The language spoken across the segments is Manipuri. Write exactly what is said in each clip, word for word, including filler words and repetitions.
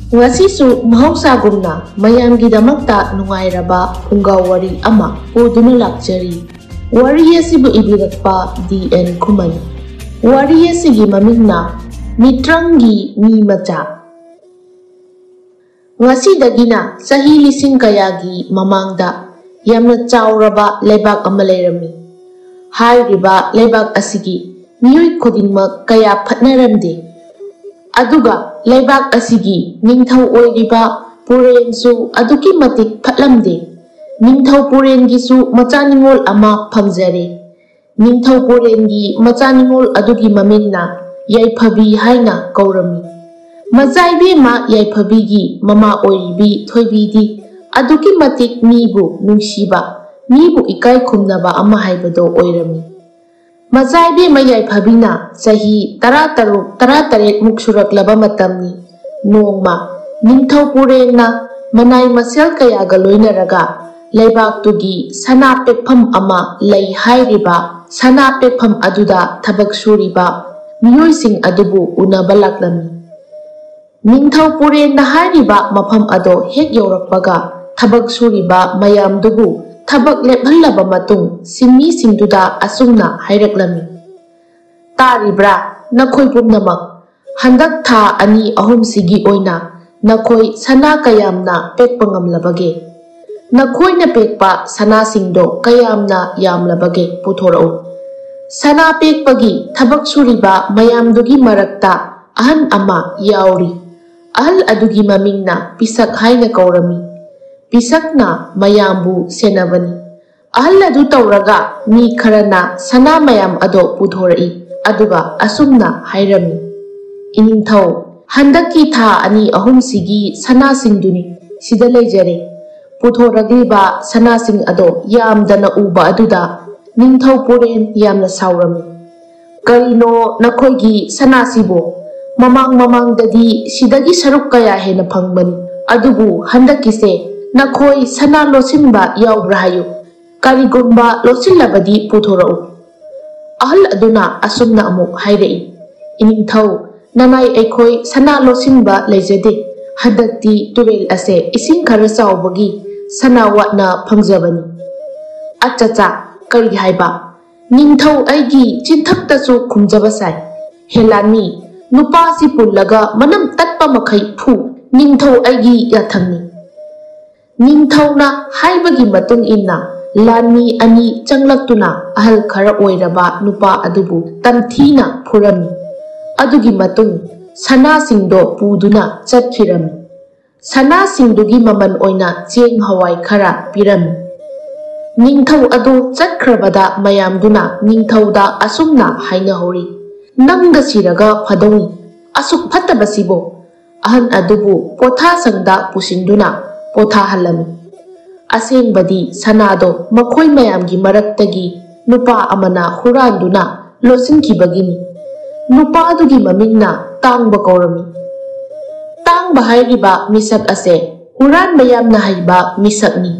ꯉꯁꯤꯁꯨ ꯃꯍꯧꯁꯥꯒꯨꯝꯅ ꯃꯌꯥꯝꯒꯤꯗꯃꯛꯇ ꯅꯨꯡꯉꯥꯏꯔꯕ ꯐꯨꯡꯒꯥ ꯋꯥꯔꯤ ꯑꯃ ꯄꯨꯗꯨꯅ ꯂꯥꯛꯆꯔꯤ꯫ ꯋꯥꯔꯤ ꯑꯁꯤꯕꯨ ꯏꯕꯤꯔꯛꯄ ꯗꯤ ꯑꯦꯟ ꯈꯨꯃꯟ꯫ ꯋꯥꯔꯤ ꯑꯁꯤꯒꯤ ꯃꯃꯤꯡꯅ ꯃꯤꯇ꯭ꯔꯪꯒꯤ ꯃꯤ ꯃꯆꯥ꯫ ꯉꯁꯤꯗꯒꯤꯅ ꯆꯍꯤ ꯂꯤꯁꯤꯡ ꯀꯌꯥꯒꯤ ꯃꯃꯥꯡꯗ ꯌꯥꯝꯅ ꯆꯥꯎꯔꯕ ꯂꯩꯕꯥꯛ ꯑꯃ ꯂꯩꯔꯝꯃꯤ꯫ ꯍꯥꯏꯔꯤꯕ ꯂꯩꯕꯥꯛ ꯑꯁꯤꯒꯤ ꯃꯤꯑꯣꯏ ꯈꯨꯗꯤꯡꯃꯛ ꯀꯌꯥ ꯐꯠꯅꯔꯝꯗꯦ꯫ ꯑꯗꯨꯒ ꯂꯩꯕꯥꯛ ꯑꯁꯤꯒꯤ ꯅꯤꯡꯊꯧ ꯑꯣꯏꯔꯤꯕ ꯄꯨꯔꯦꯟꯁꯨ ꯑꯗꯨꯛꯀꯤ ꯃꯇꯤꯛ ꯐꯠꯂꯝꯗꯦ꯫ ꯅꯤꯡꯊꯧ ꯄꯨꯔꯦꯟꯒꯤꯁꯨ ꯃꯆꯥ ꯅꯤꯉꯣꯜ ꯑꯃ ꯐꯪꯖꯔꯦ꯫ ꯅꯤꯡꯊꯧ ꯄꯨꯔꯦꯟꯒꯤ ꯃꯆꯥ ꯅꯤꯉꯣꯜ ꯑꯗꯨꯒꯤ ꯃꯃꯤꯡꯅ ꯌꯥꯏꯐꯕꯤ ꯍꯥꯏꯅ ꯀꯧꯔꯝꯃꯤ꯫ ꯃꯆꯥ ꯏꯕꯦꯝꯃ ꯌꯥꯏꯐꯕꯤꯒꯤ ꯃꯃꯥ ꯑꯣꯏꯔꯤꯕꯤ ꯊꯣꯏꯕꯤꯗꯤ ꯑꯗꯨꯛꯀꯤ ꯃꯇꯤꯛ ꯃꯤꯕꯨ ꯅꯨꯡꯁꯤꯕ, ꯃꯤꯕꯨ ꯏꯀꯥꯏ ꯈꯨꯝꯅꯕ ꯑꯃ ꯍꯥꯏꯕꯗꯣ ꯑꯣꯏꯔꯝꯃꯤ꯫ ꯃꯆꯥ ꯏꯕꯦꯝꯃ ꯌꯥꯏꯐꯕꯤꯅ ꯆꯍꯤ ꯇꯔꯥ ꯇꯔꯨꯛ, ꯇꯔꯥ ꯇꯔꯦꯠ ꯃꯨꯛ ꯁꯨꯔꯛꯂꯕ ꯃꯇꯝꯅꯤ꯫ ꯅꯣꯡꯃ ꯅꯤꯡꯊꯧ ꯄꯨꯔꯦꯟꯅ ꯃꯅꯥꯏ ꯃꯁꯦꯜ ꯀꯌꯥꯒ ꯂꯣꯏꯅꯔꯒ ꯂꯩꯕꯥꯛꯇꯨꯒꯤ ꯁꯅꯥ ꯄꯦꯛꯐꯝ ꯑꯃ ꯂꯩ ꯍꯥꯏꯔꯤꯕ ꯁꯅꯥ ꯄꯦꯛꯐꯝ ꯑꯗꯨꯗ ꯊꯕꯛ ꯁꯨꯔꯤꯕ ꯃꯤꯑꯣꯏꯁꯤꯡ ꯑꯗꯨꯕꯨ ꯎꯅꯕ ꯂꯥꯛꯂꯝꯃꯤ꯫ ꯅꯤꯡꯊꯧ ꯄꯨꯔꯦꯟꯅ ꯍꯥꯏꯔꯤꯕ ꯃꯐꯝ ꯑꯗꯣ ꯍꯦꯛ ꯌꯧꯔꯛꯄꯒ ꯊꯕꯛ ꯁꯨꯔꯤꯕ ꯃꯌꯥꯝꯗꯨꯕꯨ ꯊꯕꯛ ꯂꯦꯞꯍꯜꯂꯕ ꯃꯇꯨꯡ ꯁꯤꯟꯃꯤꯁꯤꯡꯗꯨꯗ ꯑꯁꯨꯝꯅ ꯍꯥꯏꯔꯛꯂꯝꯃꯤ, "ꯇꯥꯔꯤꯕ꯭ꯔꯥ ꯅꯈꯣꯏ ꯄꯨꯝꯅꯃꯛ? ꯍꯟꯗꯛ ꯊꯥ ꯑꯅꯤ ꯑꯍꯨꯝꯁꯤꯒꯤ ꯑꯣꯏꯅ ꯅꯈꯣꯏ ꯁꯅꯥ ꯀꯌꯥꯝꯅ ꯄꯦꯛꯄ ꯉꯝꯂꯕꯒꯦ? ꯅꯈꯣꯏꯅ ꯄꯦꯛꯄ ꯁꯅꯥꯁꯤꯡꯗꯣ ꯀꯌꯥꯝꯅ ꯌꯥꯝꯂꯕꯒꯦ ꯄꯨꯊꯣꯔꯛꯎ꯫" ꯁꯅꯥ ꯄꯦꯛꯄꯒꯤ ꯊꯕꯛ ꯁꯨꯔꯤꯕ ꯃꯌꯥꯝꯗꯨꯒꯤ ꯃꯔꯛꯇ ꯑꯍꯟ ꯑꯃ ꯌꯥꯎꯔꯤ꯫ ꯑꯍꯜ ꯑꯗꯨꯒꯤ ꯃꯃꯤꯡꯅ ꯄꯤꯁꯛ ꯍꯥꯏꯅ ꯀꯧꯔꯝꯃꯤ꯫ ꯄꯤꯁꯛꯅ ꯃꯌꯥꯝꯕꯨ ꯁꯦꯟꯅꯕꯅꯤ꯫ ꯑꯍꯜ ꯑꯗꯨ ꯇꯧꯔꯒ ꯃꯤ ꯈꯔꯅ ꯁꯅꯥ ꯃꯌꯥꯝ ꯑꯗꯣ ꯄꯨꯊꯣꯔꯛꯏ, ꯑꯗꯨꯒ ꯑꯁꯨꯝꯅ ꯍꯥꯏꯔꯝꯃꯤ, "ꯏꯅꯤꯡꯊꯧ, ꯍꯟꯗꯛꯀꯤ ꯊꯥ ꯑꯅꯤ ꯑꯍꯨꯝꯁꯤꯒꯤ ꯁꯅꯥꯁꯤꯡꯗꯨꯅꯤ ꯁꯤꯗ ꯂꯩꯖꯔꯦ꯫" ꯄꯨꯊꯣꯔꯛꯂꯤꯕ ꯁꯅꯥꯁꯤꯡ ꯑꯗꯣ ꯌꯥꯝꯗꯅ ꯎꯕ ꯑꯗꯨꯗ ꯅꯤꯡꯊꯧ ꯄꯨꯔꯦꯟ ꯌꯥꯝꯅ ꯁꯥꯎꯔꯝꯃꯤ꯫ "ꯀꯔꯤꯅꯣ ꯅꯈꯣꯏꯒꯤ ꯁꯅꯥꯁꯤꯕꯨ? ꯃꯃꯥꯡ ꯃꯃꯥꯡꯗꯗꯤ ꯁꯤꯗꯒꯤ ꯁꯔꯨꯛ ꯀꯌꯥ ꯍꯦꯟꯅ ꯐꯪꯕꯅꯤ, ꯑꯗꯨꯕꯨ ꯍꯟꯗꯛꯀꯤꯁꯦ ꯅꯈꯣꯏ ꯁꯅꯥ ꯂꯣꯠꯁꯤꯟꯕ ꯌꯥꯎꯕ꯭ꯔꯥ ꯍꯥꯏꯌꯨ꯫ ꯀꯔꯤꯒꯨꯝꯕ ꯂꯣꯠꯁꯤꯜꯂꯕꯗꯤ ꯄꯨꯊꯣꯔꯛꯎ꯫" ꯑꯍꯜ ꯑꯗꯨꯅ ꯑꯁꯨꯝꯅ ꯑꯃꯨꯛ ꯍꯥꯏꯔꯛꯏ, "ꯏꯅꯤꯡꯊꯧ, ꯅꯅꯥꯏ ꯑꯩꯈꯣꯏ ꯁꯅꯥ ꯂꯣꯠꯁꯤꯟꯕ ꯂꯩꯖꯗꯦ, ꯍꯟꯗꯛꯇꯤ ꯇꯨꯔꯦꯜ ꯑꯁꯦ ꯏꯁꯤꯡ ꯈꯔ ꯆꯥꯎꯕꯒꯤ ꯁꯅꯥ ꯋꯥꯠꯅ ꯐꯪꯖꯕꯅꯤ꯫ ꯑꯠꯆꯥ, ꯀꯔꯤ ꯍꯥꯏꯕ? ꯅꯤꯡꯊꯧ ꯑꯩꯒꯤ ꯆꯤꯟꯊꯛꯇꯁꯨ ꯈꯨꯝꯖꯕ ꯁꯥꯏ꯫ ꯍꯦ ꯂꯥꯟꯃꯤ, ꯅꯨꯄꯥꯁꯤ ꯄꯨꯜꯂꯒ ꯃꯅꯝ ꯇꯠꯄ ꯃꯈꯩ ꯐꯨ, ꯅꯤꯡꯊꯧ ꯑꯩꯒꯤ ꯌꯥꯊꯪꯅꯤ꯫ ꯅꯤꯡꯊꯧꯅ ꯍꯥꯏꯕꯒꯤ ꯃꯇꯨꯡ ꯏꯟꯅ ꯂꯥꯟꯃꯤ ꯑꯅꯤ ꯆꯪꯂꯛꯇꯨꯅ ꯑꯍꯜ ꯈꯔ ꯑꯣꯏꯔꯕ ꯅꯨꯄꯥ ꯑꯗꯨꯕꯨ ꯇꯝꯊꯤꯅ ꯐꯨꯔꯝꯃꯤ꯫ ꯑꯗꯨꯒꯤ ꯃꯇꯨꯡ ꯁꯅꯥꯁꯤꯡꯗꯣ ꯄꯨꯗꯨꯅ ꯆꯠꯈꯤꯔꯝꯃꯤ꯫ ꯁꯅꯥꯁꯤꯡꯗꯨꯒꯤ ꯃꯃꯜ ꯑꯣꯏꯅ ꯆꯦꯡ ꯍꯋꯥꯏ ꯈꯔ ꯄꯤꯔꯝꯃꯤ꯫ ꯅꯤꯡꯊꯧ ꯑꯗꯨ ꯆꯠꯈ꯭ꯔꯕꯗ ꯃꯌꯥꯝꯗꯨꯅ ꯅꯤꯡꯊꯧꯗ ꯑꯁꯨꯝꯅ ꯍꯥꯏꯅꯍꯧꯔꯤ, "ꯅꯪꯒ ꯁꯤꯔꯒ ꯐꯗꯧꯅꯤ, ꯑꯁꯨꯛ ꯐꯠꯇꯕꯁꯤꯕꯨ!" ꯑꯍꯟ ꯑꯗꯨꯕꯨ ꯄꯣꯊꯥꯁꯪꯗ ꯄꯨꯁꯤꯟꯗꯨꯅ ꯄꯣꯊꯥꯍꯜꯂꯝꯃꯤ꯫ ꯑꯁꯦꯡꯕꯗꯤ ꯁꯅꯥꯗꯣ ꯃꯈꯣꯏ ꯃꯌꯥꯝꯒꯤ ꯃꯔꯛꯇꯒꯤ ꯅꯨꯄꯥ ꯑꯃꯅ ꯍꯨꯔꯥꯟꯗꯨꯅ ꯂꯣꯠꯁꯤꯟꯈꯤꯕꯒꯤꯅꯤ꯫ ꯅꯨꯄꯥꯗꯨꯒꯤ ꯃꯃꯤꯡꯅ ꯇꯥꯡꯕ ꯀꯧꯔꯝꯃꯤ꯫ ꯇꯥꯡꯕ ꯍꯥꯏꯔꯤꯕ ꯃꯤꯁꯛ ꯑꯁꯦ ꯍꯨꯔꯥꯟꯕ ꯌꯥꯝꯅ ꯍꯩꯕ ꯃꯤꯁꯛꯅꯤ꯫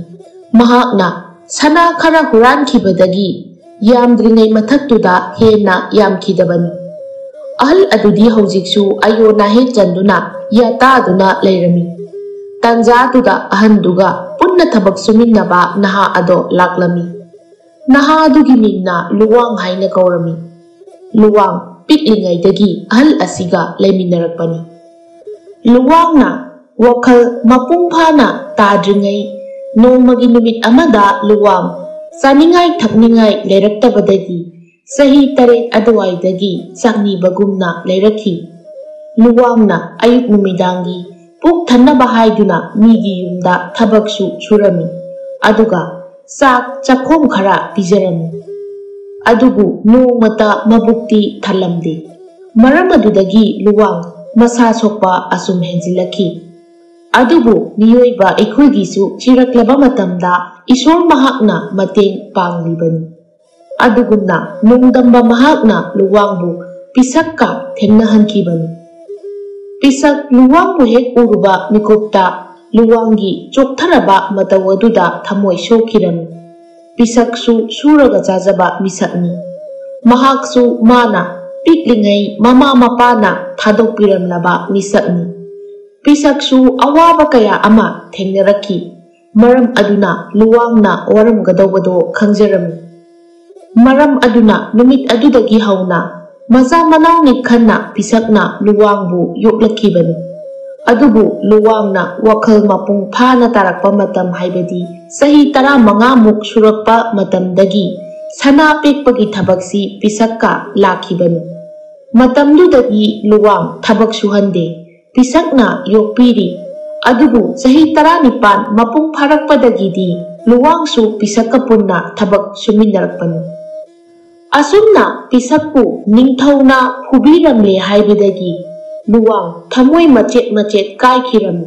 ꯃꯍꯥꯛꯅ ꯁꯅꯥ ꯈꯔ ꯍꯨꯔꯥꯟꯈꯤꯕꯗꯒꯤ ꯌꯥꯝꯗ꯭ꯔꯤꯉꯩ ꯃꯊꯛꯇꯨꯗ ꯍꯦꯟꯅ ꯌꯥꯝꯈꯤꯗꯕꯅꯤ꯫ ꯑꯍꯜ ꯑꯗꯨꯗꯤ ꯍꯧꯖꯤꯛꯁꯨ ꯑꯌꯣ ꯅꯥꯍꯦꯛ ꯆꯟꯗꯨꯅ ꯌꯥꯇꯥꯗꯨꯅ ꯂꯩꯔꯝꯃꯤ꯫ ꯇꯥꯟꯖꯥꯗꯨꯗ ꯑꯍꯟꯗꯨꯒ ꯄꯨꯟꯅ ꯊꯕꯛ ꯁꯨꯃꯤꯟꯅꯕ ꯅꯍꯥ ꯑꯗꯣ ꯂꯥꯛꯂꯝꯃꯤ꯫ ꯅꯍꯥ ꯑꯗꯨꯒꯤ ꯃꯤꯡꯅ ꯂꯨꯋꯥꯡ ꯍꯥꯏꯅ ꯀꯧꯔꯝꯃꯤ꯫ ꯂꯨꯋꯥꯡ ꯄꯤꯛꯂꯤꯉꯩꯗꯒꯤ ꯑꯍꯜ ꯑꯁꯤꯒ ꯂꯩꯃꯤꯟꯅꯔꯛꯄꯅꯤ꯫ ꯂꯨꯋꯥꯡꯅ ꯋꯥꯈꯜ ꯃꯄꯨꯡ ꯐꯥꯅ ꯇꯥꯗ꯭ꯔꯤꯉꯩ ꯅꯣꯡꯃꯒꯤ ꯅꯨꯃꯤꯠ ꯑꯃꯗ ꯂꯨꯋꯥꯡ ꯆꯥꯅꯤꯡꯉꯥꯏ ꯊꯛꯅꯤꯡꯉꯥꯏ ꯂꯩꯔꯛꯇꯕꯗꯒꯤ ꯆꯍꯤ ꯇꯔꯦꯠ ꯑꯗꯨꯋꯥꯏꯗꯒꯤ ꯆꯥꯛꯅꯤꯕꯒꯨꯝꯅ ꯂꯩꯔꯛꯈꯤ꯫ ꯂꯨꯋꯥꯡꯅ ꯑꯌꯨꯛ ꯅꯨꯃꯤꯗꯥꯡꯒꯤ ꯄꯨꯛ ꯊꯟꯅꯕ ꯍꯥꯏꯗꯨꯅ ꯃꯤꯒꯤ ꯌꯨꯝꯗ ꯊꯕꯛꯁꯨ ꯁꯨꯔꯝꯃꯤ, ꯑꯗꯨꯒ ꯆꯥꯛ ꯆꯥꯛꯈꯣꯝ ꯈꯔ ꯄꯤꯖꯔꯝꯃꯤ꯫ ꯑꯗꯨꯕꯨ ꯅꯣꯡꯃꯇ ꯃꯕꯨꯛꯇꯤ ꯊꯜꯂꯝꯗꯦ꯫ ꯃꯔꯝ ꯑꯗꯨꯗꯒꯤ ꯂꯨꯋꯥꯡ ꯃꯁꯥ ꯁꯣꯛꯄ ꯑꯁꯨꯝ ꯍꯦꯟꯖꯤꯜꯂꯛꯈꯤ꯫ ꯑꯗꯨꯕꯨ ꯃꯤꯑꯣꯏꯕ ꯑꯩꯈꯣꯏꯒꯤꯁꯨ ꯆꯤꯔꯛꯂꯕ ꯃꯇꯝꯗ ꯏꯁꯣꯔ ꯃꯍꯥꯛꯅ ꯃꯇꯦꯡ ꯄꯥꯡꯂꯤꯕꯅꯤ꯫ ꯑꯗꯨꯒꯨꯝꯅ ꯅꯣꯡꯗꯝꯕ ꯃꯍꯥꯛꯅ ꯂꯨꯋꯥꯡꯕꯨ ꯄꯤꯁꯛꯀ ꯊꯦꯡꯅꯍꯟꯈꯤꯕꯅꯤ꯫ ꯄꯤꯁꯛ ꯂꯨꯋꯥꯡꯕꯨ ꯍꯦꯛ ꯎꯔꯨꯕ ꯃꯤꯀꯨꯞꯇ ꯂꯨꯋꯥꯡꯒꯤ ꯆꯣꯛꯊꯔꯕ ꯃꯇꯧ ꯑꯗꯨꯗ ꯊꯃꯣꯏ ꯁꯣꯛꯈꯤꯔꯝꯃꯤ꯫ ꯄꯤꯁꯛꯁꯨ ꯁꯨꯔꯒ ꯆꯥꯖꯕ ꯃꯤꯁꯛꯅꯤ꯫ ꯃꯍꯥꯛꯁꯨ ꯃꯥꯅ ꯄꯤꯛꯂꯤꯉꯩ ꯃꯃꯥ ꯃꯄꯥꯅ ꯊꯥꯗꯣꯛꯄꯤꯔꯝꯂꯕ ꯃꯤꯁꯛꯅꯤ꯫ ꯄꯤꯁꯛꯁꯨ ꯑꯋꯥꯕ ꯀꯌꯥ ꯑꯃ ꯊꯦꯡꯅꯔꯛꯈꯤ꯫ ꯃꯔꯝ ꯑꯗꯨꯅ ꯂꯨꯋꯥꯡꯅ ꯋꯥꯔꯝꯒꯗꯧꯕꯗꯣ ꯈꯪꯖꯔꯝꯃꯤ꯫ ꯃꯔꯝ ꯑꯗꯨꯅ ꯅꯨꯃꯤꯠ ꯑꯗꯨꯗꯒꯤ ꯍꯧꯅ ꯃꯆꯥ ꯃꯅꯥꯎꯅꯤ ꯈꯟꯅ ꯄꯤꯁꯛꯅ ꯂꯨꯋꯥꯡꯕꯨ ꯌꯣꯛꯂꯛꯈꯤꯕꯅꯤ꯫ ꯑꯗꯨꯕꯨ ꯂꯨꯋꯥꯡꯅ ꯋꯥꯈꯜ ꯃꯄꯨꯡ ꯐꯥꯅ ꯇꯥꯔꯛꯄ ꯃꯇꯝ, ꯍꯥꯏꯕꯗꯤ ꯆꯍꯤ ꯇꯔꯥꯃꯉꯥꯃꯨꯛ ꯁꯨꯔꯛꯄ ꯃꯇꯝꯗꯒꯤ ꯁꯅꯥ ꯄꯦꯛꯄꯒꯤ ꯊꯕꯛꯁꯤ ꯄꯤꯁꯛꯀ ꯂꯥꯛꯈꯤꯕꯅꯤ꯫ ꯃꯇꯝꯗꯨꯗꯒꯤ ꯂꯨꯋꯥꯡ ꯊꯕꯛ ꯁꯨꯍꯟꯗꯦ꯫ ꯄꯤꯁꯛꯅ ꯌꯣꯛꯄꯤꯔꯤ꯫ ꯑꯗꯨꯕꯨ ꯆꯍꯤ ꯇꯔꯥꯅꯤꯄꯥꯟ ꯃꯄꯨꯡ ꯐꯥꯔꯛꯄꯗꯒꯤꯗꯤ ꯂꯨꯋꯥꯡꯁꯨ ꯄꯤꯁꯛꯀ ꯄꯨꯟꯅ ꯊꯕꯛ ꯁꯨꯃꯤꯟꯅꯔꯛꯄꯅꯤ꯫ ꯑꯁꯨꯝꯅ ꯄꯤꯁꯛꯄꯨ ꯅꯤꯡꯊꯧꯅ ꯐꯨꯕꯤꯔꯝꯂꯦ ꯍꯥꯏꯕꯗꯒꯤ ꯂꯨꯋꯥꯡ ꯊꯃꯣꯏ ꯃꯆꯦꯠ ꯃꯆꯦꯠ ꯀꯥꯏꯈꯤꯔꯝꯃꯤ꯫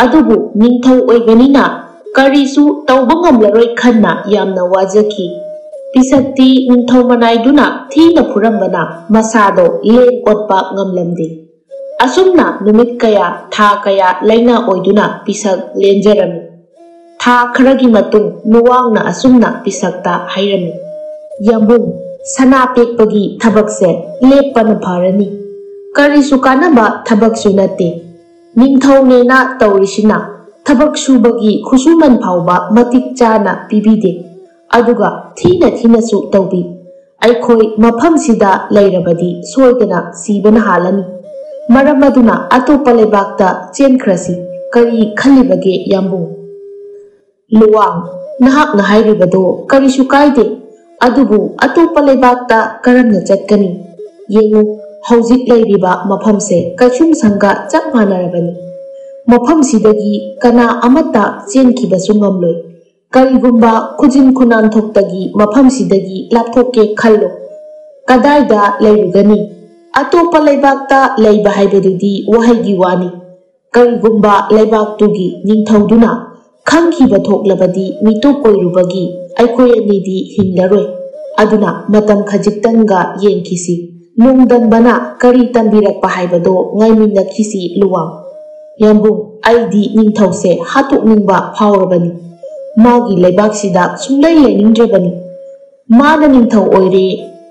ꯑꯗꯨꯕꯨ ꯅꯤꯡꯊꯧ ꯑꯣꯏꯕꯅꯤꯅ ꯀꯔꯤꯁꯨ ꯇꯧꯕ ꯉꯝꯂꯔꯣꯏ ꯈꯟꯅ ꯌꯥꯝꯅ ꯋꯥꯖꯈꯤ꯫ ꯄꯤꯁꯛꯇꯤ ꯅꯤꯡꯊꯧ ꯃꯅꯥꯏꯗꯨꯅ ꯊꯤꯅ ꯐꯨꯔꯝꯕꯅ ꯃꯁꯥꯗꯣ ꯂꯦꯡ ꯑꯣꯠꯄ ꯉꯝꯂꯝꯗꯦ꯫ ꯑꯁꯨꯝꯅ ꯅꯨꯃꯤꯠ ꯀꯌꯥ, ꯊꯥ ꯀꯌꯥ ꯂꯥꯏꯅꯥ ꯑꯣꯏꯗꯨꯅ ꯄꯤꯁꯛ ꯂꯦꯟꯖꯔꯝꯃꯤ꯫ ꯊꯥ ꯈꯔꯒꯤ ꯃꯇꯨꯡ ꯂꯨꯋꯥꯡꯅ ꯑꯁꯨꯝꯅ ꯄꯤꯁꯛꯇ ꯍꯥꯏꯔꯝꯃꯤ, "ꯌꯥꯝꯕꯨꯡ, ꯁꯅꯥ ꯄꯦꯛꯄꯒꯤ ꯊꯕꯛꯁꯦ ꯂꯦꯞꯄꯅ ꯐꯔꯅꯤ꯫ ꯀꯔꯤꯁꯨ ꯀꯥꯟꯅꯕ ꯊꯕꯛꯁꯨ ꯅꯠꯇꯦ꯫ ꯅꯤꯡꯊꯧꯅꯦꯅ ꯇꯧꯔꯤꯁꯤꯅ ꯊꯕꯛ ꯁꯨꯕꯒꯤ ꯈꯨꯠꯁꯨꯃꯟ ꯐꯥꯎꯕ ꯃꯇꯤꯛ ꯆꯥꯅ ꯄꯤꯕꯤꯗꯦ꯫ ꯑꯗꯨꯒ ꯊꯤꯅ ꯊꯤꯅꯁꯨ ꯇꯧꯕꯤ꯫ ꯑꯩꯈꯣꯏ ꯃꯐꯝꯁꯤꯗ ꯂꯩꯔꯕꯗꯤ ꯁꯣꯏꯗꯅ ꯁꯤꯕꯅ ꯍꯥꯜꯂꯅꯤ꯫ ꯃꯔꯝ ꯑꯗꯨꯅ ꯑꯇꯣꯞꯄ ꯂꯩꯕꯥꯛꯇ ꯆꯦꯟꯈ꯭ꯔꯁꯤ꯫ ꯀꯔꯤ ꯈꯜꯂꯤꯕꯒꯦ, ꯌꯥꯝꯕꯨꯡ?" "ꯂꯨꯋꯥꯡ, ꯅꯍꯥꯛꯅ ꯍꯥꯏꯔꯤꯕꯗꯣ ꯀꯔꯤꯁꯨ ꯀꯥꯏꯗꯦ꯫ ꯑꯗꯨꯕꯨ ꯑꯇꯣꯞꯄ ꯂꯩꯕꯥꯛꯇ ꯀꯔꯝꯅ ꯆꯠꯀꯅꯤ? ꯌꯦꯡꯉꯨ, ꯍꯧꯖꯤꯛ ꯂꯩꯔꯤꯕ ꯃꯐꯝꯁꯦ ꯀꯩꯁꯨꯝꯁꯪꯒ ꯆꯞ ꯃꯥꯟꯅꯔꯕꯅꯤ꯫ ꯃꯐꯝꯁꯤꯗꯒꯤ ꯀꯅꯥ ꯑꯃꯠꯇ ꯆꯦꯟꯈꯤꯕꯁꯨ ꯉꯝꯂꯣꯏ꯫ ꯀꯔꯤꯒꯨꯝꯕ ꯈꯨꯖꯤꯟ ꯈꯨꯅꯥꯟꯊꯣꯛꯇꯒꯤ ꯃꯐꯝꯁꯤꯗꯒꯤ ꯂꯥꯞꯊꯣꯛꯀꯦ ꯈꯜꯂꯣ꯫ ꯀꯗꯥꯏꯗ ꯂꯩꯔꯨꯒꯅꯤ? ꯑꯇꯣꯞꯄ ꯂꯩꯕꯥꯛꯇ ꯂꯩꯕ ꯍꯥꯏꯕꯗꯨꯗꯤ ꯋꯥꯍꯩꯒꯤ ꯋꯥꯅꯤ꯫ ꯀꯔꯤꯒꯨꯝꯕ ꯂꯩꯕꯥꯛꯇꯨꯒꯤ ꯅꯤꯡꯊꯧꯗꯨꯅ ꯈꯪꯈꯤꯕ ꯊꯣꯛꯂꯕꯗꯤ ꯃꯤꯇꯣꯞ ꯑꯣꯏꯔꯨꯕꯒꯤ ꯑꯩꯈꯣꯏ ꯑꯅꯤꯗꯤ ꯍꯤꯡꯂꯔꯣꯏ꯫ ꯑꯗꯨꯅ ꯃꯇꯝ ꯈꯖꯤꯛꯇꯪꯒ ꯌꯦꯡꯈꯤꯁꯤ꯫ ꯅꯣꯡꯗꯝꯕꯅ ꯀꯔꯤ ꯇꯝꯕꯤꯔꯛꯄ ꯍꯥꯏꯕꯗꯣ ꯉꯥꯏꯃꯤꯟꯅꯈꯤꯁꯤ, ꯂꯨꯋꯥꯡ꯫ ꯌꯥꯝꯕꯨꯡ, ꯑꯩꯗꯤ ꯅꯤꯡꯊꯧꯁꯦ ꯍꯥꯠꯇꯣꯛꯅꯤꯡꯕ ꯐꯥꯎꯔꯕꯅꯤ꯫ ꯃꯥꯒꯤ ꯂꯩꯕꯥꯛꯁꯤꯗ ꯁꯨꯡꯂꯩ ꯂꯩꯅꯤꯡꯗ꯭ꯔꯕꯅꯤ꯫ ꯃꯥꯅ ꯅꯤꯡꯊꯧ ꯑꯣꯏꯔꯦ,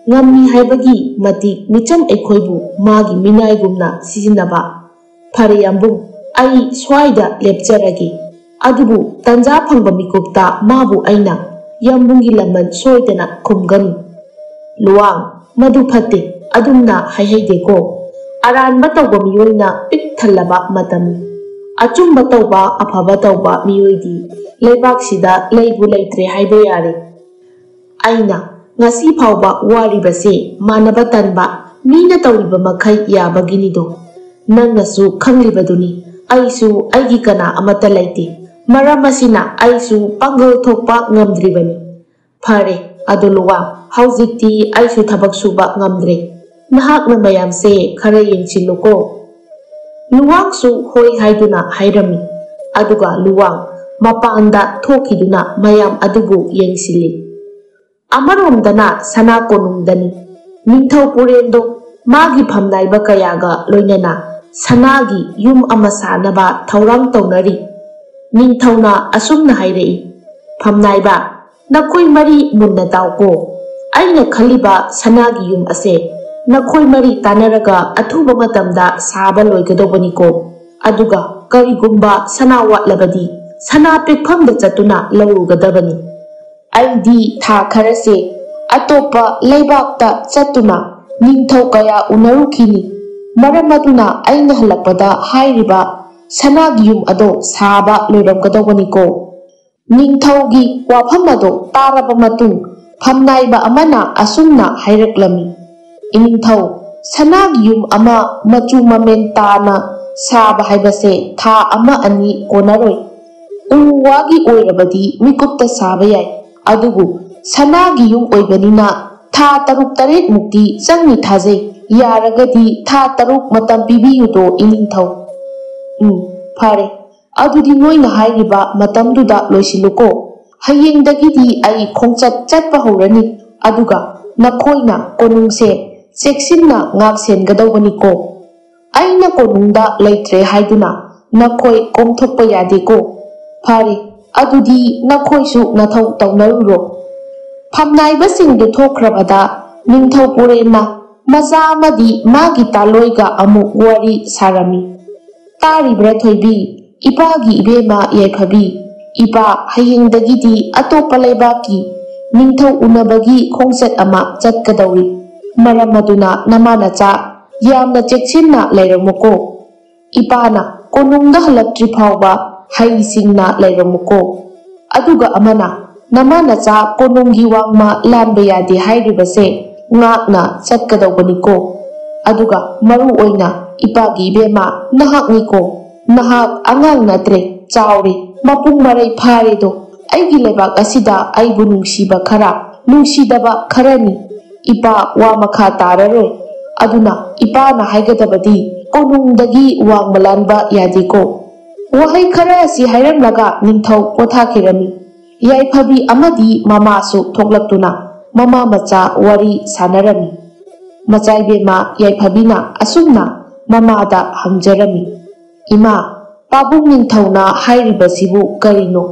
ꯉꯝꯃꯤ ꯍꯥꯏꯕꯒꯤ ꯃꯇꯤꯛ ꯃꯤꯆꯝ ꯑꯩꯈꯣꯏꯕꯨ ꯃꯥꯒꯤ ꯃꯤꯅꯥꯏꯒꯨꯝꯅ ꯁꯤꯖꯤꯟꯅꯕ꯫ ꯐꯔꯦ ꯌꯥꯝꯕꯨꯡ, ꯑꯩ ꯁ꯭ꯋꯥꯏꯗ ꯂꯦꯞꯆꯔꯒꯦ꯫ ꯑꯗꯨꯕꯨ ꯇꯟꯖꯥ ꯐꯪꯕ ꯃꯤꯀꯨꯞꯇ ꯃꯥꯕꯨ ꯑꯩꯅ ꯌꯥꯝꯕꯨꯡꯒꯤ ꯂꯃꯟ ꯁꯣꯏꯗꯅ ꯈꯨꯝꯒꯅꯤ꯫ ꯂꯨꯋꯥꯡ, ꯃꯗꯨ ꯐꯠꯇꯦ, ꯑꯗꯨꯝꯅ ꯍꯥꯏꯍꯩꯗꯦꯀꯣ꯫ ꯑꯔꯥꯟꯕ ꯇꯧꯕ ꯃꯤꯑꯣꯏꯅ ꯄꯤꯛ ꯊꯜꯂꯕ ꯃꯇꯝꯅꯤ꯫ ꯑꯆꯨꯝꯕ ꯇꯧꯕ, ꯑꯐꯕ ꯇꯧꯕ ꯃꯤꯑꯣꯏꯗꯤ ꯂꯩꯕꯥꯛꯁꯤꯗ ꯂꯩꯕꯨ ꯂꯩꯇ꯭ꯔꯦ ꯍꯥꯏꯕ ꯌꯥꯔꯦ꯫ ꯑꯩꯅ ꯉꯁꯤ ꯐꯥꯎꯕ ꯋꯥꯔꯤꯕꯁꯦ ꯃꯥꯟꯅꯕ ꯇꯟꯕ ꯃꯤꯅ ꯇꯧꯔꯤꯕ ꯃꯈꯩ ꯌꯥꯕꯒꯤꯅꯤꯗꯣ꯫ ꯅꯪꯅꯁꯨ ꯈꯪꯂꯤꯕꯗꯨꯅꯤ, ꯑꯩꯁꯨ ꯑꯩꯒꯤ ꯀꯅꯥ ꯑꯃꯠꯇ ꯂꯩꯇꯦ꯫ ꯃꯔꯝ ꯑꯁꯤꯅ ꯑꯩꯁꯨ ꯄꯥꯡꯒꯜ ꯊꯣꯛꯄ ꯉꯝꯗ꯭ꯔꯤꯕꯅꯤ꯫ ꯐꯔꯦ, ꯑꯗꯨ ꯂꯨꯋꯥꯡ, ꯍꯧꯖꯤꯛꯇꯤ ꯑꯩꯁꯨ ꯊꯕꯛ ꯁꯨꯕ ꯉꯝꯗ꯭ꯔꯦ꯫ ꯅꯍꯥꯛꯅ ꯃꯌꯥꯝꯁꯦ ꯈꯔ ꯌꯦꯡꯁꯤꯜꯂꯨꯀꯣ꯫ ꯂꯨꯋꯥꯡꯁꯨ ꯍꯣꯏ ꯍꯥꯏꯗꯨꯅ ꯍꯥꯏꯔꯝꯃꯤ꯫ ꯑꯗꯨꯒ ꯂꯨꯋꯥꯡ ꯃꯄꯥꯟꯗ ꯊꯣꯛꯈꯤꯗꯨꯅ ꯃꯌꯥꯝ ꯑꯗꯨꯕꯨ ꯌꯦꯡꯁꯤꯜꯂꯤ꯫ ꯑꯃꯔꯣꯝꯗꯅ ꯁꯅꯥ ꯀꯣꯅꯨꯡꯗꯅꯤ꯫ ꯅꯤꯡꯊꯧ ꯄꯨꯔꯦꯟꯗꯣ ꯃꯥꯒꯤ ꯐꯝꯅꯥꯏꯕ ꯀꯌꯥꯒ ꯂꯣꯏꯅꯅ ꯁꯅꯥꯒꯤ ꯌꯨꯝ ꯑꯃ ꯁꯥꯅꯕ ꯊꯧꯔꯥꯡ ꯇꯧꯅꯔꯤ꯫ ꯅꯤꯡꯊꯧꯅ ꯑꯁꯨꯝꯅ ꯍꯥꯏꯔꯛꯏ, "ꯐꯝꯅꯥꯏꯕ, ꯅꯈꯣꯏ ꯃꯔꯤ ꯃꯨꯟꯅ ꯇꯥꯎꯀꯣ꯫ ꯑꯩꯅ ꯈꯜꯂꯤꯕ ꯁꯅꯥꯒꯤ ꯌꯨꯝ ꯑꯁꯦ ꯅꯈꯣꯏ ꯃꯔꯤ ꯇꯥꯟꯅꯔꯒ ꯑꯊꯨꯕ ꯃꯇꯝꯗ ꯁꯥꯕ ꯂꯣꯏꯒꯗꯧꯕꯅꯤꯀꯣ꯫ ꯑꯗꯨꯒ ꯀꯔꯤꯒꯨꯝꯕ ꯁꯅꯥ ꯋꯥꯠꯂꯕꯗꯤ ꯁꯅꯥ ꯄꯦꯛꯐꯝꯗ ꯆꯠꯇꯨꯅ ꯂꯧꯔꯨꯒꯗꯕꯅꯤ꯫ ꯑꯩꯗꯤ ꯊꯥ ꯈꯔꯁꯦ ꯑꯇꯣꯞꯄ ꯂꯩꯕꯥꯛꯇ ꯆꯠꯇꯨꯅ ꯅꯤꯡꯊꯧ ꯀꯌꯥ ꯎꯅꯔꯨꯈꯤꯅꯤ꯫ ꯃꯔꯝ ꯑꯗꯨꯅ ꯑꯩꯅ ꯍꯜꯂꯛꯄꯗ ꯍꯥꯏꯔꯤꯕ ꯁꯅꯥꯒꯤ ꯌꯨꯝ ꯑꯗꯣ ꯁꯥꯕ ꯂꯣꯏꯔꯝꯒꯗꯧꯕꯅꯤꯀꯣ꯫" ꯅꯤꯡꯊꯧꯒꯤ ꯋꯥꯐꯝ ꯑꯗꯣ ꯇꯥꯔꯕ ꯃꯇꯨꯡ ꯐꯝꯅꯥꯏꯕ ꯑꯃꯅ ꯑꯁꯨꯝꯅ ꯍꯥꯏꯔꯛꯂꯝꯃꯤ, "ꯏꯅꯤꯡꯊꯧ, ꯁꯅꯥꯒꯤ ꯌꯨꯝ ꯑꯃ ꯃꯆꯨ ꯃꯃꯦꯟ ꯇꯥꯅ ꯁꯥꯕ ꯍꯥꯏꯕꯁꯦ ꯊꯥ ꯑꯃ ꯑꯅꯤ ꯀꯣꯟꯅꯔꯣꯏ꯫ ꯎ ꯋꯥꯒꯤ ꯑꯣꯏꯔꯕꯗꯤ ꯃꯤꯀꯨꯞꯇ ꯁꯥꯕ ꯌꯥꯏ꯫ ꯑꯗꯨꯕꯨ ꯁꯅꯥꯒꯤ ꯌꯨꯝ ꯑꯣꯏꯕꯅꯤꯅ ꯊꯥ ꯇꯔꯨꯛ ꯇꯔꯦꯠ ꯃꯨꯛꯇꯤ ꯆꯪꯅꯤ ꯊꯥꯖꯩ꯫ ꯌꯥꯔꯒꯗꯤ ꯊꯥ ꯇꯔꯨꯛ ꯃꯇꯝ ꯄꯤꯕꯤꯌꯨꯗꯣ, ꯏꯅꯤꯡꯊꯧ꯫" "ꯎꯝ, ꯐꯔꯦ꯫ ꯑꯗꯨꯗꯤ ꯅꯣꯏꯅ ꯍꯥꯏꯔꯤꯕ ꯃꯇꯝꯗꯨꯗ ꯂꯣꯏꯁꯤꯜꯂꯨꯀꯣ꯫ ꯍꯌꯦꯡꯗꯒꯤꯗꯤ ꯑꯩ ꯈꯣꯡꯆꯠ ꯆꯠꯄ ꯍꯧꯔꯅꯤ꯫ ꯑꯗꯨꯒ ꯅꯈꯣꯏꯅ ꯀꯣꯅꯨꯡꯁꯦ ꯆꯦꯛꯁꯤꯟꯅ ꯉꯥꯛ ꯁꯦꯟꯒꯗꯧꯕꯅꯤꯀꯣ꯫ ꯑꯩꯅ ꯀꯣꯅꯨꯡꯗ ꯂꯩꯇ꯭ꯔꯦ ꯍꯥꯏꯗꯨꯅ ꯅꯈꯣꯏ ꯀꯣꯝꯊꯣꯛꯄ ꯌꯥꯗꯦꯀꯣ꯫ ꯐꯔꯦ, ꯑꯗꯨꯗꯤ ꯅꯈꯣꯏꯁꯨ ꯅꯊꯧ ꯇꯧꯅꯔꯨꯔꯣ꯫" ꯐꯝꯅꯥꯏꯕꯁꯤꯡꯗꯨ ꯊꯣꯛꯈ꯭ꯔꯕꯗ ꯅꯤꯡꯊꯧ ꯄꯨꯔꯦꯟꯅ ꯃꯆꯥ ꯑꯃꯗꯤ ꯃꯥꯒꯤ ꯇꯥꯂꯣꯏꯒ ꯑꯃꯨꯛ ꯋꯥꯔꯤ ꯁꯥꯔꯝꯃꯤ꯫ "ꯇꯥꯔꯤꯕ꯭ꯔꯥ ꯊꯣꯏꯕꯤ, ꯏꯄꯥꯒꯤ ꯏꯕꯦꯝꯃ ꯌꯥꯏꯐꯕꯤ? ꯏꯄꯥ ꯍꯌꯦꯡꯗꯒꯤꯗꯤ ꯑꯇꯣꯞꯄ ꯂꯩꯕꯥꯛꯀꯤ ꯅꯤꯡꯊꯧ ꯎꯅꯕꯒꯤ ꯈꯣꯡꯆꯠ ꯑꯃ ꯆꯠꯀꯗꯧꯔꯤ꯫ ꯃꯔꯝ ꯑꯗꯨꯅ ꯅꯃꯥ ꯅꯆꯥ ꯌꯥꯝꯅ ꯆꯦꯛꯁꯤꯟꯅ ꯂꯩꯔꯝꯃꯨꯀꯣ꯫ ꯏꯄꯥꯅ ꯀꯣꯅꯨꯡꯗ ꯍꯜꯂꯛꯇ꯭ꯔꯤ ꯐꯥꯎꯕ ꯍꯩꯁꯤꯡꯅ ꯂꯩꯔꯝꯃꯨꯀꯣ꯫ ꯑꯗꯨꯒ ꯑꯃꯅ, ꯅꯃꯥ ꯅꯆꯥ ꯀꯣꯅꯨꯡꯒꯤ ꯋꯥꯡꯃ ꯂꯥꯟꯕ ꯌꯥꯗꯦ ꯍꯥꯏꯔꯤꯕꯁꯦ ꯉꯥꯛꯅ ꯆꯠꯀꯗꯧꯕꯅꯤꯀꯣ꯫ ꯑꯗꯨꯒ ꯃꯔꯨ ꯑꯣꯏꯅ ꯏꯄꯥꯒꯤ ꯏꯕꯦꯝꯃ ꯅꯍꯥꯛꯅꯤꯀꯣ꯫ ꯅꯍꯥꯛ ꯑꯉꯥꯡ ꯅꯠꯇ꯭ꯔꯦ, ꯆꯥꯎꯔꯦ, ꯃꯄꯨꯡ ꯃꯔꯩ ꯐꯥꯔꯦꯗꯣ꯫ ꯑꯩꯒꯤ ꯂꯩꯕꯥꯛ ꯑꯁꯤꯗ ꯑꯩꯕꯨ ꯅꯨꯡꯁꯤꯕ ꯈꯔ, ꯅꯨꯡꯁꯤꯗꯕ ꯈꯔꯅꯤ꯫ ꯏꯄꯥ ꯋꯥ ꯃꯈꯥ ꯇꯥꯔꯔꯣꯏ꯫ ꯑꯗꯨꯅ ꯏꯄꯥꯅ ꯍꯥꯏꯒꯗꯕꯗꯤ ꯀꯣꯅꯨꯡꯗꯒꯤ ꯋꯥꯡꯃ ꯂꯥꯟꯕ ꯌꯥꯗꯦꯀꯣ"꯫ ꯋꯥꯍꯩ ꯈꯔ ꯑꯁꯤ ꯍꯥꯏꯔꯝꯂꯒ ꯅꯤꯡꯊꯧ ꯄꯣꯊꯥꯈꯤꯔꯝꯃꯤ꯫ ꯌꯥꯏꯐꯕꯤ ꯑꯃꯗꯤ ꯃꯃꯥꯁꯨ ꯊꯣꯛꯂꯛꯇꯨꯅ ꯃꯃꯥ ꯃꯆꯥ ꯋꯥꯔꯤ ꯁꯥꯟꯅꯔꯝꯃꯤ꯫ ꯃꯆꯥꯏꯕꯦꯝꯃ ꯌꯥꯏꯐꯕꯤꯅ ꯑꯁꯨꯝꯅ ꯃꯃꯥꯗ ꯍꯪꯖꯔꯝꯃꯤ, "ꯏꯃꯥ, ꯄꯥꯕꯨꯡ ꯅꯤꯡꯊꯧꯅ ꯍꯥꯏꯔꯤꯕꯁꯤꯕꯨ ꯀꯔꯤꯅꯣ?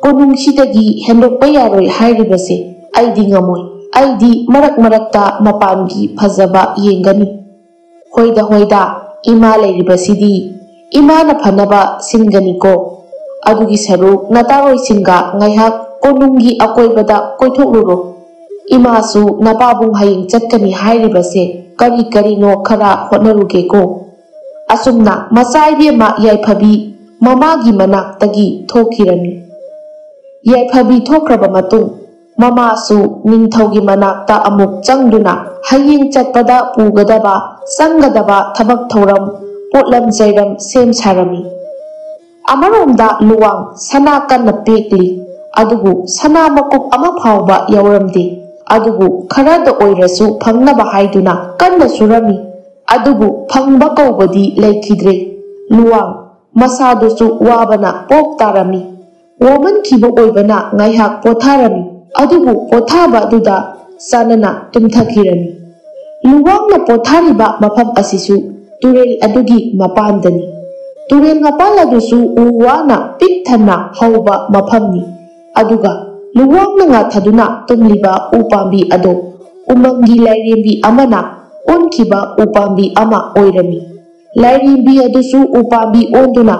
ꯀꯣꯅꯨꯡꯁꯤꯗꯒꯤ ꯍꯦꯟꯗꯣꯛꯄ ꯌꯥꯔꯣꯏ ꯍꯥꯏꯔꯤꯕꯁꯦ ꯑꯩꯗꯤ ꯉꯝꯃꯣꯏ꯫ ꯑꯩꯗꯤ ꯃꯔꯛ ꯃꯔꯛꯇ ꯃꯄꯥꯟꯒꯤ ꯐꯖꯕ ꯌꯦꯡꯒꯅꯤ"꯫ "ꯍꯣꯏꯗ, ꯍꯣꯏꯗ, ꯏꯃꯥ ꯂꯩꯔꯤꯕꯁꯤꯗꯤ ꯏꯃꯥꯅ ꯐꯅꯕ ꯁꯤꯟꯒꯅꯤꯀꯣ꯫ ꯑꯗꯨꯒꯤ ꯁꯔꯨꯛ ꯅꯇꯥꯔꯣꯏꯁꯤꯡꯒ ꯉꯥꯏꯍꯥꯛ ꯀꯣꯅꯨꯡꯒꯤ ꯑꯀꯣꯏꯕꯗ ꯀꯣꯏꯊꯣꯛꯂꯨꯔꯣ꯫ ꯏꯃꯥꯁꯨ ꯅꯄꯥꯕꯨꯡ ꯍꯌꯦꯡ ꯆꯠꯀꯅꯤ ꯍꯥꯏꯔꯤꯕꯁꯦ ꯀꯔꯤ ꯀꯔꯤꯅꯣ ꯈꯔ ꯍꯣꯠꯅꯔꯨꯒꯦꯀꯣ"꯫ ꯑꯁꯨꯝꯅ ꯃꯆꯥ ꯏꯕꯦꯝꯃ ꯌꯥꯏꯐꯕꯤ ꯃꯃꯥꯒꯤ ꯃꯅꯥꯛꯇꯒꯤ ꯊꯣꯛꯈꯤꯔꯝꯃꯤ꯫ ꯌꯥꯏꯐꯕꯤ ꯊꯣꯛꯈ꯭ꯔꯕ ꯃꯇꯨꯡ, ꯃꯃꯥꯁꯨ ꯅꯤꯡꯊꯧꯒꯤ ꯃꯅꯥꯛꯇ ꯑꯃꯨꯛ ꯆꯪꯗꯨꯅ ꯍꯌꯦꯡ ꯆꯠꯄꯗ ꯄꯨꯒꯗꯕ, ꯆꯪꯒꯗꯕ ꯊꯕꯛ ꯊꯧꯔꯝ, ꯄꯣꯠꯂꯝ ꯆꯩꯔꯝ ꯁꯦꯝ ꯁꯥꯔꯝꯃꯤ꯫ ꯑꯃꯔꯣꯝꯗ ꯂꯨꯋꯥꯡ ꯁꯅꯥ ꯀꯟꯅ ꯄꯦꯛꯂꯤ, ꯑꯗꯨꯕꯨ ꯁꯅꯥ ꯃꯀꯨꯞ ꯑꯃ ꯐꯥꯎꯕ ꯌꯥꯎꯔꯝꯗꯦ꯫ ꯑꯗꯨꯕꯨ ꯈꯔꯗ ꯑꯣꯏꯔꯁꯨ ꯐꯪꯅꯕ ꯍꯥꯏꯗꯨꯅ ꯀꯟꯅ ꯁꯨꯔꯝꯃꯤ꯫ ꯑꯗꯨꯕꯨ ꯐꯪꯕ ꯀꯧꯕꯗꯤ ꯂꯩꯈꯤꯗ꯭ꯔꯦ꯫ ꯂꯨꯋꯥꯡ ꯃꯁꯥꯗꯨꯁꯨ ꯋꯥꯕꯅ ꯄꯣꯛ ꯇꯥꯔꯝꯃꯤ꯫ ꯋꯥꯃꯟꯈꯤꯕ ꯑꯣꯏꯕꯅ ꯉꯥꯏꯍꯥꯛ ꯄꯣꯊꯥꯔꯝꯃꯤ꯫ ꯑꯗꯨꯕꯨ ꯄꯣꯊꯥꯕ ꯑꯗꯨꯗ ꯆꯥꯟꯅꯅ ꯇꯨꯝꯊꯈꯤꯔꯝꯃꯤ꯫ ꯂꯨꯋꯥꯡꯅ ꯄꯣꯊꯥꯔꯤꯕ ꯃꯐꯝ ꯑꯁꯤꯁꯨ ꯇꯨꯔꯦꯜ ꯑꯗꯨꯒꯤ ꯃꯄꯥꯟꯗꯅꯤ꯫ ꯇꯨꯔꯦꯜ ꯃꯄꯥꯟ ꯑꯗꯨꯁꯨ ꯎ ꯋꯥꯅ ꯄꯤꯛ ꯊꯟꯅ ꯍꯧꯕ ꯃꯐꯝꯅꯤ꯫ ꯑꯗꯨꯒ ꯂꯨꯋꯥꯡꯅ ꯉꯥꯊꯗꯨꯅ ꯇꯨꯝꯂꯤꯕ ꯎꯄꯥꯝꯕꯤ ꯑꯗꯣ ꯎꯃꯪꯒꯤ ꯂꯥꯏꯔꯦꯝꯕꯤ ꯑꯃꯅ ꯑꯣꯟꯈꯤꯕ ꯎꯄꯥꯝꯕꯤ ꯑꯃ ꯑꯣꯏꯔꯝꯃꯤ꯫ ꯂꯥꯏꯔꯦꯝꯕꯤ ꯑꯗꯨꯁꯨ ꯎꯄꯥꯝꯕꯤ ꯑꯣꯟꯗꯨꯅ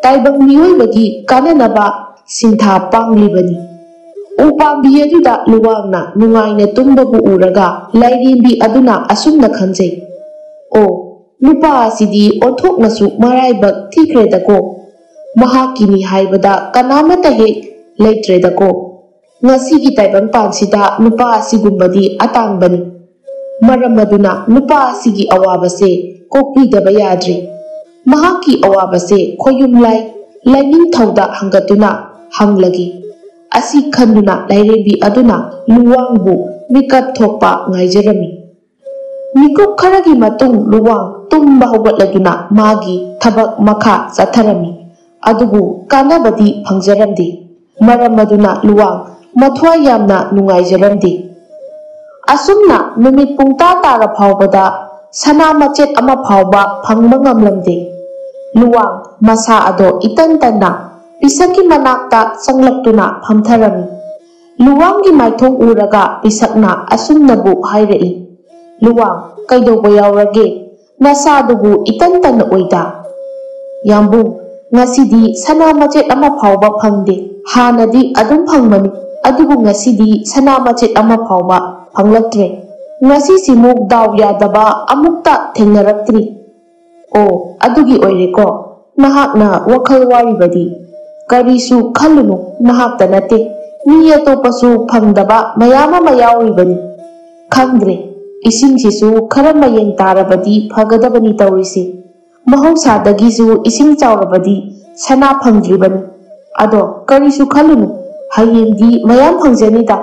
ꯇꯥꯏꯕꯪ ꯃꯤꯑꯣꯏꯕꯒꯤ ꯀꯥꯟꯅꯅꯕ ꯁꯤꯟꯊꯥ ꯄꯥꯡꯂꯤꯕꯅꯤ꯫ ꯎꯄꯥꯝꯕꯤ ꯑꯗꯨꯗ ꯂꯨꯋꯥꯡꯅ ꯅꯨꯡꯉꯥꯏꯅ ꯇꯨꯝꯕꯕꯨ ꯎꯔꯒ ꯂꯥꯏꯔꯦꯝꯕꯤ ꯑꯗꯨꯅ ꯑꯁꯨꯝꯅ ꯈꯟꯖꯩ, "ꯑꯣ, ꯅꯨꯄꯥ ꯑꯁꯤꯗꯤ ꯑꯣꯟꯊꯣꯛꯅꯁꯨ ꯃꯔꯥꯏꯕꯛ ꯊꯤꯈ꯭ꯔꯦꯗꯀꯣ꯫ ꯃꯍꯥꯛꯀꯤꯅꯤ ꯍꯥꯏꯕꯗ ꯀꯅꯥꯃꯠꯇ ꯍꯦꯛ ꯂꯩꯇ꯭ꯔꯦꯗꯀꯣ꯫ ꯉꯁꯤꯒꯤ ꯇꯥꯏꯕꯪꯄꯥꯟꯁꯤꯗ ꯅꯨꯄꯥ ꯑꯁꯤꯒꯨꯝꯕꯗꯤ ꯑꯇꯥꯡꯕꯅꯤ꯫ ꯃꯔꯝ ꯑꯗꯨꯅ ꯅꯨꯄꯥ ꯑꯁꯤꯒꯤ ꯑꯋꯥꯕꯁꯦ ꯀꯣꯛꯄꯤꯗꯕ ꯌꯥꯗ꯭ꯔꯤ꯫ ꯃꯍꯥꯛꯀꯤ ꯑꯋꯥꯕꯁꯦ ꯈꯣꯌꯨꯝ ꯂꯥꯏ ꯂꯥꯏꯅꯤꯡꯊꯧꯗ ꯍꯪꯒꯠꯇꯨꯅ ꯍꯪꯂꯒꯦ"꯫ ꯑꯁꯤ ꯈꯟꯗꯨꯅ ꯂꯥꯏꯔꯦꯝꯕꯤ ꯑꯗꯨꯅ ꯂꯨꯋꯥꯡꯕꯨ ꯃꯤꯀꯞ ꯊꯣꯛꯄ ꯉꯥꯏꯖꯔꯝꯃꯤ꯫ ꯃꯤꯀꯨꯞ ꯈꯔꯒꯤ ꯃꯇꯨꯡ ꯂꯨꯋꯥꯡ ꯇꯨꯝꯕ ꯍꯧꯒꯠꯂꯗꯨꯅ ꯃꯥꯒꯤ ꯊꯕꯛ ꯃꯈꯥ ꯆꯠꯊꯔꯝꯃꯤ꯫ ꯑꯗꯨꯕꯨ ꯀꯥꯟꯅꯕꯗꯤ ꯐꯪꯖꯔꯝꯗꯦ꯫ ꯃꯔꯝ ꯑꯗꯨꯅ ꯂꯨꯋꯥꯡ ꯃꯊ꯭ꯋꯥꯏ ꯌꯥꯝꯅ ꯅꯨꯡꯉꯥꯏꯖꯔꯝꯗꯦ꯫ ꯑꯁꯨꯝꯅ ꯅꯨꯃꯤꯠ ꯄꯨꯡꯇꯥ ꯇꯥꯔ ꯐꯥꯎꯕꯗ ꯁꯅꯥ ꯃꯆꯦꯠ ꯑꯃ ꯐꯥꯎꯕ ꯐꯪꯕ ꯉꯝꯂꯝꯗꯦ꯫ ꯂꯨꯋꯥꯡ ꯃꯁꯥ ꯑꯗꯣ ꯏꯇꯟ ꯇꯟꯅ ꯄꯤꯁꯛꯀꯤ ꯃꯅꯥꯛꯇ ꯆꯪꯂꯛꯇꯨꯅ ꯐꯝꯊꯔꯝꯃꯤ꯫ ꯂꯨꯋꯥꯡꯒꯤ ꯃꯥꯏꯊꯣꯡ ꯎꯔꯒ ꯄꯤꯁꯛꯅ ꯑꯁꯨꯝꯅꯕꯨ ꯍꯥꯏꯔꯛꯏ, "ꯂꯨꯋꯥꯡ, ꯀꯩꯗꯧꯕ ꯌꯥꯎꯔꯒꯦ? ꯅꯁꯥꯗꯨꯕꯨ ꯏꯇꯟ ꯇꯟꯅ ꯎꯏꯗ?" "ꯌꯥꯝꯕꯨꯡ, ꯉꯁꯤꯗꯤ ꯁꯅꯥ ꯃꯆꯦꯠ ꯑꯃ ꯐꯥꯎꯕ ꯐꯪꯗꯦ꯫ ꯍꯥꯟꯅꯗꯤ ꯑꯗꯨꯝ ꯐꯪꯕꯅꯤ, ꯑꯗꯨꯕꯨ ꯉꯁꯤꯗꯤ ꯁꯅꯥ ꯃꯆꯦꯠ ꯑꯃ ꯐꯥꯎꯕ ꯐꯪꯂꯛꯇ꯭ꯔꯦ꯫ ꯉꯁꯤꯁꯤꯃꯨꯛ ꯗꯥꯎ ꯌꯥꯗꯕ ꯑꯃꯨꯛꯇ ꯊꯦꯡꯅꯔꯛꯇ꯭ꯔꯤ"꯫ "ꯑꯣ, ꯑꯗꯨꯒꯤ ꯑꯣꯏꯔꯦꯀꯣ ꯅꯍꯥꯛꯅ ꯋꯥꯈꯜ ꯋꯥꯔꯤꯕꯗꯤ꯫ ꯀꯔꯤꯁꯨ ꯈꯜꯂꯨꯅꯨ, ꯅꯍꯥꯛꯇ ꯅꯠꯇꯦ, ꯃꯤ ꯑꯇꯣꯞꯄꯁꯨ ꯐꯪꯗꯕ ꯃꯌꯥꯝ ꯑꯃ ꯌꯥꯎꯔꯤꯕꯅꯤ꯫ ꯈꯪꯗ꯭ꯔꯦ, ꯏꯁꯤꯡꯁꯤꯁꯨ ꯈꯔ ꯃꯌꯦꯡ ꯇꯥꯔꯕꯗꯤ ꯐꯒꯗꯕꯅꯤ ꯇꯧꯔꯤꯁꯦ꯫ ꯃꯍꯧꯁꯥꯗꯒꯤꯁꯨ ꯏꯁꯤꯡ ꯆꯥꯎꯔꯕꯗꯤ ꯁꯅꯥ ꯐꯪꯗ꯭ꯔꯤꯕꯅꯤ꯫ ꯑꯗꯣ ꯀꯔꯤꯁꯨ ꯈꯜꯂꯨꯅꯨ, ꯍꯌꯦꯡꯗꯤ ꯃꯌꯥꯝ ꯐꯪꯖꯅꯤꯗ꯫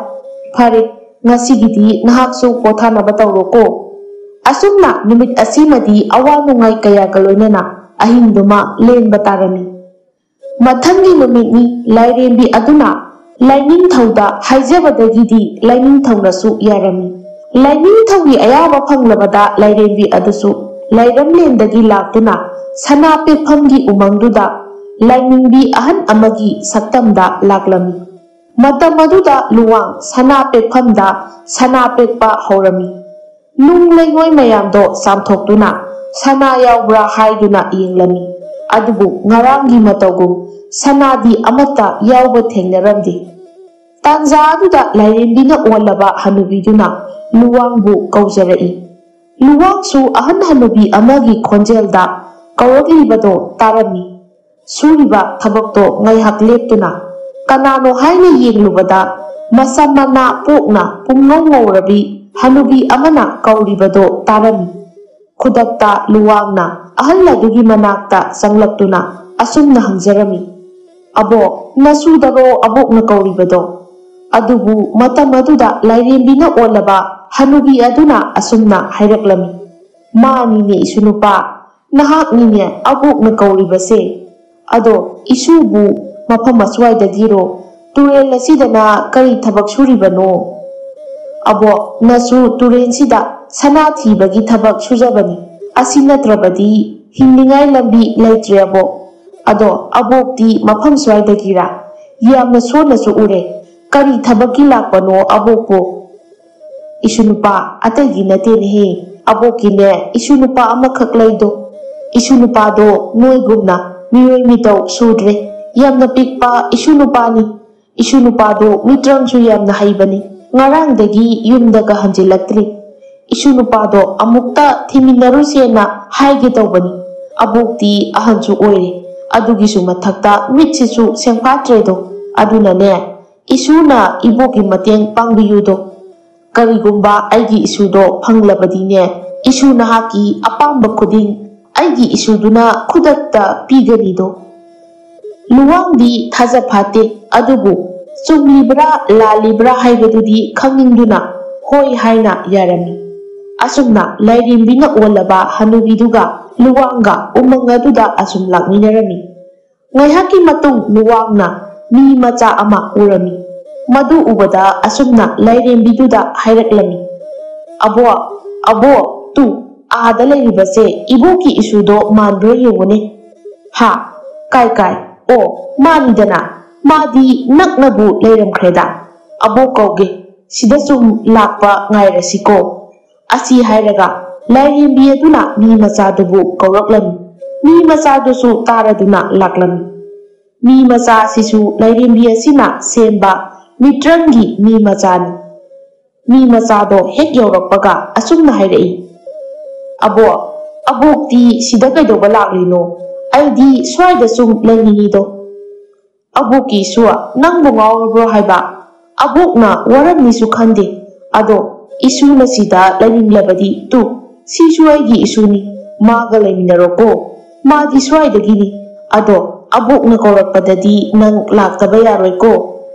ꯐꯔꯦ, ꯉꯁꯤꯒꯤꯗꯤ ꯅꯍꯥꯛꯁꯨ ꯄꯣꯊꯥꯅꯕ ꯇꯧꯔꯣꯀꯣ"꯫ ꯑꯁꯨꯝꯅ ꯅꯨꯃꯤꯠ ꯑꯁꯤꯃꯗꯤ ꯑꯋꯥ ꯅꯨꯡꯉꯥꯏ ꯀꯌꯥꯒ ꯂꯣꯏꯅꯅ ꯑꯍꯤꯡꯗꯨꯃ ꯂꯦꯟꯕ ꯇꯥꯔꯝꯃꯤ꯫ ꯃꯊꯪꯒꯤ ꯅꯨꯃꯤꯠꯅꯤ꯫ ꯂꯥꯏꯔꯦꯝꯕꯤ ꯑꯗꯨꯅ ꯂꯥꯏꯅꯤꯡꯊꯧꯗ ꯍꯥꯏꯖꯕꯗꯒꯤꯗꯤ ꯂꯥꯏꯅꯤꯡꯊꯧꯅꯁꯨ ꯌꯥꯔꯝꯃꯤ꯫ ꯂꯥꯏꯅꯤꯡꯊꯧꯒꯤ ꯑꯌꯥꯕ ꯐꯪꯂꯕꯗ ꯂꯥꯏꯔꯦꯝꯕꯤ ꯑꯗꯨꯁꯨ ꯂꯥꯏꯔꯝꯂꯦꯟꯗꯒꯤ ꯂꯥꯛꯇꯨꯅ ꯁꯅꯥ ꯄꯦꯛꯐꯝꯒꯤ ꯎꯃꯪꯗꯨꯗ ꯂꯥꯏꯅꯤꯡꯕꯤ ꯑꯍꯟ ꯑꯃꯒꯤ ꯁꯛꯇꯝꯗ ꯂꯥꯛꯂꯝꯃꯤ꯫ ꯃꯇꯝ ꯑꯗꯨꯗ ꯂꯨꯋꯥꯡ ꯁꯅꯥ ꯄꯦꯛꯐꯝꯗ ꯁꯅꯥ ꯄꯦꯛꯄ ꯍꯧꯔꯝꯃꯤ꯫ ꯅꯨꯡ ꯂꯩꯉꯣꯏ ꯃꯌꯥꯝꯗꯣ ꯆꯥꯝꯊꯣꯛꯇꯨꯅ ꯁꯅꯥ ꯌꯥꯎꯕ꯭ꯔꯥ ꯍꯥꯏꯗꯨꯅ ꯌꯦꯡꯂꯝꯃꯤ꯫ ꯑꯗꯨꯕꯨ ꯉꯔꯥꯡꯒꯤ ꯃꯇꯧꯒꯨꯝ ꯁꯅꯥꯗꯤ ꯑꯃꯠꯇ ꯌꯥꯎꯕ ꯊꯦꯡꯅꯔꯝꯗꯦ꯫ ꯇꯥꯟꯖꯥ ꯑꯗꯨꯗ ꯂꯥꯏꯔꯦꯝꯕꯤꯅ ꯑꯣꯜꯂꯕ ꯍꯅꯨꯕꯤꯗꯨꯅ ꯂꯨꯋꯥꯡꯕꯨ ꯀꯧꯖꯔꯛꯏ꯫ ꯂꯨꯋꯥꯡꯁꯨ ꯑꯍꯟ ꯍꯅꯨꯕꯤ ꯑꯃꯒꯤ ꯈꯣꯟꯖꯦꯜꯗ ꯀꯧꯔꯛꯂꯤꯕꯗꯣ ꯇꯥꯔꯝꯃꯤ꯫ ꯁꯨꯔꯤꯕ ꯊꯕꯛꯇꯣ ꯉꯥꯏꯍꯥꯛ ꯂꯦꯞꯇꯨꯅ ꯀꯅꯥꯅꯣ ꯍꯥꯏꯅ ꯌꯦꯡꯂꯨꯕꯗ ꯃꯁꯝ ꯃꯅꯥ ꯄꯣꯛꯅ ꯄꯨꯡꯉꯧ ꯉꯧꯔꯕꯤ ꯍꯅꯨꯕꯤ ꯑꯃꯅ ꯀꯧꯔꯤꯕꯗꯣ ꯇꯥꯔꯝꯃꯤ꯫ ꯈꯨꯗꯛꯇ ꯂꯨꯋꯥꯡꯅ ꯑꯍꯜ ꯑꯗꯨꯒꯤ ꯃꯅꯥꯛꯇ ꯆꯪꯂꯛꯇꯨꯅ ꯑꯁꯨꯝꯅ ꯍꯪꯖꯔꯝꯃꯤ, "ꯑꯕꯣꯛ, ꯅꯁꯨꯗꯔꯣ ꯑꯕꯣꯛꯅ ꯀꯧꯔꯤꯕꯗꯣ?" ꯑꯗꯨꯕꯨ ꯃꯇꯝ ꯑꯗꯨꯗ ꯂꯥꯏꯔꯦꯝꯕꯤꯅ ꯑꯣꯜꯂꯕ ꯍꯅꯨꯕꯤ ꯑꯗꯨꯅ ꯑꯁꯨꯝꯅ ꯍꯥꯏꯔꯛꯂꯝꯃꯤ, "ꯃꯥꯅꯤꯅꯦ ꯏꯁꯨ ꯅꯨꯄꯥ, ꯅꯍꯥꯛꯅꯤꯅꯦ ꯑꯕꯣꯛꯅ ꯀꯧꯔꯤꯕꯁꯦ꯫ ꯑꯗꯣ ꯏꯁꯨꯕꯨ ꯃꯐꯝ ꯑꯁ꯭ꯋꯥꯏꯗꯒꯤꯔꯣ? ꯇꯨꯔꯦꯜ ꯑꯁꯤꯗꯅ ꯀꯔꯤ ꯊꯕꯛ ꯁꯨꯔꯤꯕꯅꯣ?" "ꯑꯕꯣꯛ, ꯅꯁꯨ ꯇꯨꯔꯦꯜꯁꯤꯗ ꯁꯅꯥ ꯊꯤꯕꯒꯤ ꯊꯕꯛ ꯁꯨꯖꯕꯅꯤ꯫ ꯑꯁꯤ ꯅꯠꯇ꯭ꯔꯕꯗꯤ ꯍꯤꯡꯅꯤꯡꯉꯥꯏ ꯂꯝꯕꯤ ꯂꯩꯇ꯭ꯔꯦ ꯑꯕꯣꯛ꯫ ꯑꯗꯣ ꯑꯕꯣꯛꯇꯤ ꯃꯐꯝ ꯁ꯭ꯋꯥꯏꯗꯒꯤꯔꯥ? ꯌꯥꯝꯅ ꯁꯣꯟꯅꯁꯨ ꯎꯔꯦ꯫ ꯀꯔꯤ ꯊꯕꯛꯀꯤ ꯂꯥꯛꯄꯅꯣ ꯑꯕꯣꯛꯄꯨ?" "ꯏꯁꯨ ꯅꯨꯄꯥ, ꯑꯇꯩꯒꯤ ꯅꯠꯇꯦꯅꯦꯍꯦ꯫ ꯑꯕꯣꯛꯀꯤꯅꯦ ꯏꯁꯨ ꯅꯨꯄꯥ ꯑꯃꯈꯛ ꯂꯩꯗꯣ꯫ ꯏꯁꯨ ꯅꯨꯄꯥꯗꯣ ꯅꯣꯏꯒꯨꯝꯅ ꯃꯤꯑꯣꯏ ꯃꯤꯇꯧ ꯁꯨꯗ꯭ꯔꯦ꯫ ꯌꯥꯝꯅ ꯄꯤꯛꯄ ꯏꯁꯨ ꯅꯨꯄꯥꯅꯤ꯫ ꯏꯁꯨ ꯅꯨꯄꯥꯗꯣ ꯃꯤꯇ꯭ꯔꯪꯁꯨ ꯌꯥꯝꯅ ꯍꯩꯕꯅꯤ꯫ ꯉꯔꯥꯡꯗꯒꯤ ꯌꯨꯝꯗꯒ ꯍꯟꯖꯤꯜꯂꯛꯇ꯭ꯔꯤ꯫ ꯏꯁꯨ ꯅꯨꯄꯥꯗꯣ ꯑꯃꯨꯛꯇ ꯊꯤꯃꯤꯟꯅꯔꯨꯁꯦꯅ ꯍꯥꯏꯒꯦ ꯇꯧꯕꯅꯤ꯫ ꯑꯕꯣꯛꯇꯤ ꯑꯍꯟꯁꯨ ꯑꯣꯏꯔꯦ꯫ ꯑꯗꯨꯒꯤꯁꯨ ꯃꯊꯛꯇ ꯃꯤꯠꯁꯤꯁꯨ ꯁꯦꯡꯐꯥꯠꯇ꯭ꯔꯦꯗꯣ꯫ ꯑꯗꯨꯅꯅꯦ, ꯏꯁꯨꯅ ꯏꯕꯣꯛꯀꯤ ꯃꯇꯦꯡ ꯄꯥꯡꯕꯤꯌꯨꯗꯣ꯫ ꯀꯔꯤꯒꯨꯝꯕ ꯑꯩꯒꯤ ꯏꯁꯨꯗꯣ ꯐꯪꯂꯕꯗꯤꯅꯦ, ꯏꯁꯨ ꯅꯍꯥꯛꯀꯤ ꯑꯄꯥꯝꯕ ꯈꯨꯗꯤꯡ ꯑꯩꯒꯤ ꯏꯁꯨꯗꯨꯅ ꯈꯨꯗꯛꯇ ꯄꯤꯒꯅꯤꯗꯣ꯫" ꯂꯨꯋꯥꯡꯗꯤ ꯊꯥꯖ ꯐꯥꯠꯇꯦ, ꯑꯗꯨꯕꯨ ꯆꯨꯝꯂꯤꯕ꯭ꯔꯥ ꯂꯥꯜꯂꯤꯕ꯭ꯔꯥ ꯍꯥꯏꯕꯗꯨꯗꯤ ꯈꯪꯅꯤꯡꯗꯨꯅ ꯍꯣꯏ ꯍꯥꯏꯅ ꯌꯥꯔꯝꯃꯤ꯫ ꯑꯁꯨꯝꯅ ꯂꯥꯏꯔꯦꯝꯕꯤꯅ ꯑꯣꯜꯂꯕ ꯍꯅꯨꯕꯤꯗꯨꯒ ꯂꯨꯋꯥꯡꯒ ꯎꯃꯪ ꯑꯗꯨꯗ ꯑꯁꯨꯝ ꯂꯥꯛꯃꯤꯟꯅꯔꯝꯃꯤ꯫ ꯉꯥꯏꯍꯥꯛꯀꯤ ꯃꯇꯨꯡ ꯂꯨꯋꯥꯡꯅ ꯃꯤ ꯃꯆꯥ ꯑꯃ ꯎꯔꯝꯃꯤ꯫ ꯃꯗꯨ ꯎꯕꯗ ꯑꯁꯨꯝꯅ ꯂꯥꯏꯔꯦꯝꯕꯤꯗꯨꯗ ꯍꯥꯏꯔꯛꯂꯝꯃꯤ, "ꯑꯕꯣ, ꯑꯕꯣ, ꯇꯨ, ꯑꯥꯗ ꯂꯩꯔꯤꯕꯁꯦ ꯏꯕꯣꯛꯀꯤ ꯏꯁꯨꯗꯣ ꯃꯥꯟꯕ꯭ꯔꯥ ꯌꯦꯡꯉꯨꯅꯦ꯫" "ꯍꯥ? ꯀꯥꯏ ꯀꯥꯏ? ꯑꯣ, ꯃꯥꯅꯤꯗꯅ, ꯃꯥꯗꯤ ꯅꯛꯅꯕꯨ ꯂꯩꯔꯝꯈ꯭ꯔꯦꯗ꯫ ꯑꯕꯣꯛ ꯀꯧꯒꯦ, ꯁꯤꯗ ꯁꯨꯝ ꯂꯥꯛꯄ ꯉꯥꯏꯔꯁꯤꯀꯣ꯫" ꯑꯁꯤ ꯍꯥꯏꯔꯒ ꯂꯥꯏꯔꯦꯝꯕꯤ ꯑꯗꯨꯅ ꯃꯤ ꯃꯆꯥꯗꯨꯕꯨ ꯀꯧꯔꯛꯂꯝꯃꯤ꯫ ꯃꯤ ꯃꯆꯥꯗꯨꯁꯨ ꯇꯥꯔꯗꯨꯅ ꯂꯥꯛꯂꯝꯃꯤ꯫ ꯃꯤ ꯃꯆꯥ ꯑꯁꯤꯁꯨ ꯂꯥꯏꯔꯦꯝꯕꯤ ꯑꯁꯤꯅ ꯁꯦꯝꯕ ꯃꯤꯇ꯭ꯔꯪꯒꯤ ꯃꯤ ꯃꯆꯥꯅꯤ꯫ ꯃꯤ ꯃꯆꯥꯗꯣ ꯍꯦꯛ ꯌꯧꯔꯛꯄꯒ ꯑꯁꯨꯝꯅ ꯍꯥꯏꯔꯛꯏ, "ꯑꯕꯣꯛ, ꯑꯕꯣꯛꯇꯤ ꯁꯤꯗ ꯀꯩꯗꯧꯕ ꯂꯥꯛꯂꯤꯅꯣ? ꯑꯩꯗꯤ ꯁ꯭ꯋꯥꯏꯗ ꯁꯨꯝ ꯂꯩꯅꯤꯡꯉꯤꯗꯣ꯫" "ꯑꯕꯣꯛꯀꯤ ꯏꯁꯨ, ꯅꯪꯕꯨ ꯉꯥꯎꯔꯕ꯭ꯔꯣ ꯍꯥꯏꯕ? ꯑꯕꯣꯛꯅ ꯋꯥꯔꯝꯅꯤꯁꯨ ꯈꯟꯗꯦ꯫ ꯑꯗꯣ ꯏꯁꯨꯅ ꯁꯤꯗ ꯂꯩꯅꯤꯡꯂꯕꯗꯤ ꯇꯨ, ꯁꯤꯁꯨ ꯑꯩꯒꯤ ꯏꯁꯨꯅꯤ, ꯃꯥꯒ ꯂꯩꯃꯤꯟꯅꯔꯣꯀꯣ꯫ ꯃꯥꯗꯤ ꯁ꯭ꯋꯥꯏꯗꯒꯤꯅꯤ꯫ ꯑꯗꯣ ꯑꯕꯣꯛꯅ ꯀꯧꯔꯛꯄꯗꯗꯤ ꯅꯪ ꯂꯥꯛꯇꯕ ꯌꯥꯔꯣꯏꯀꯣ꯫"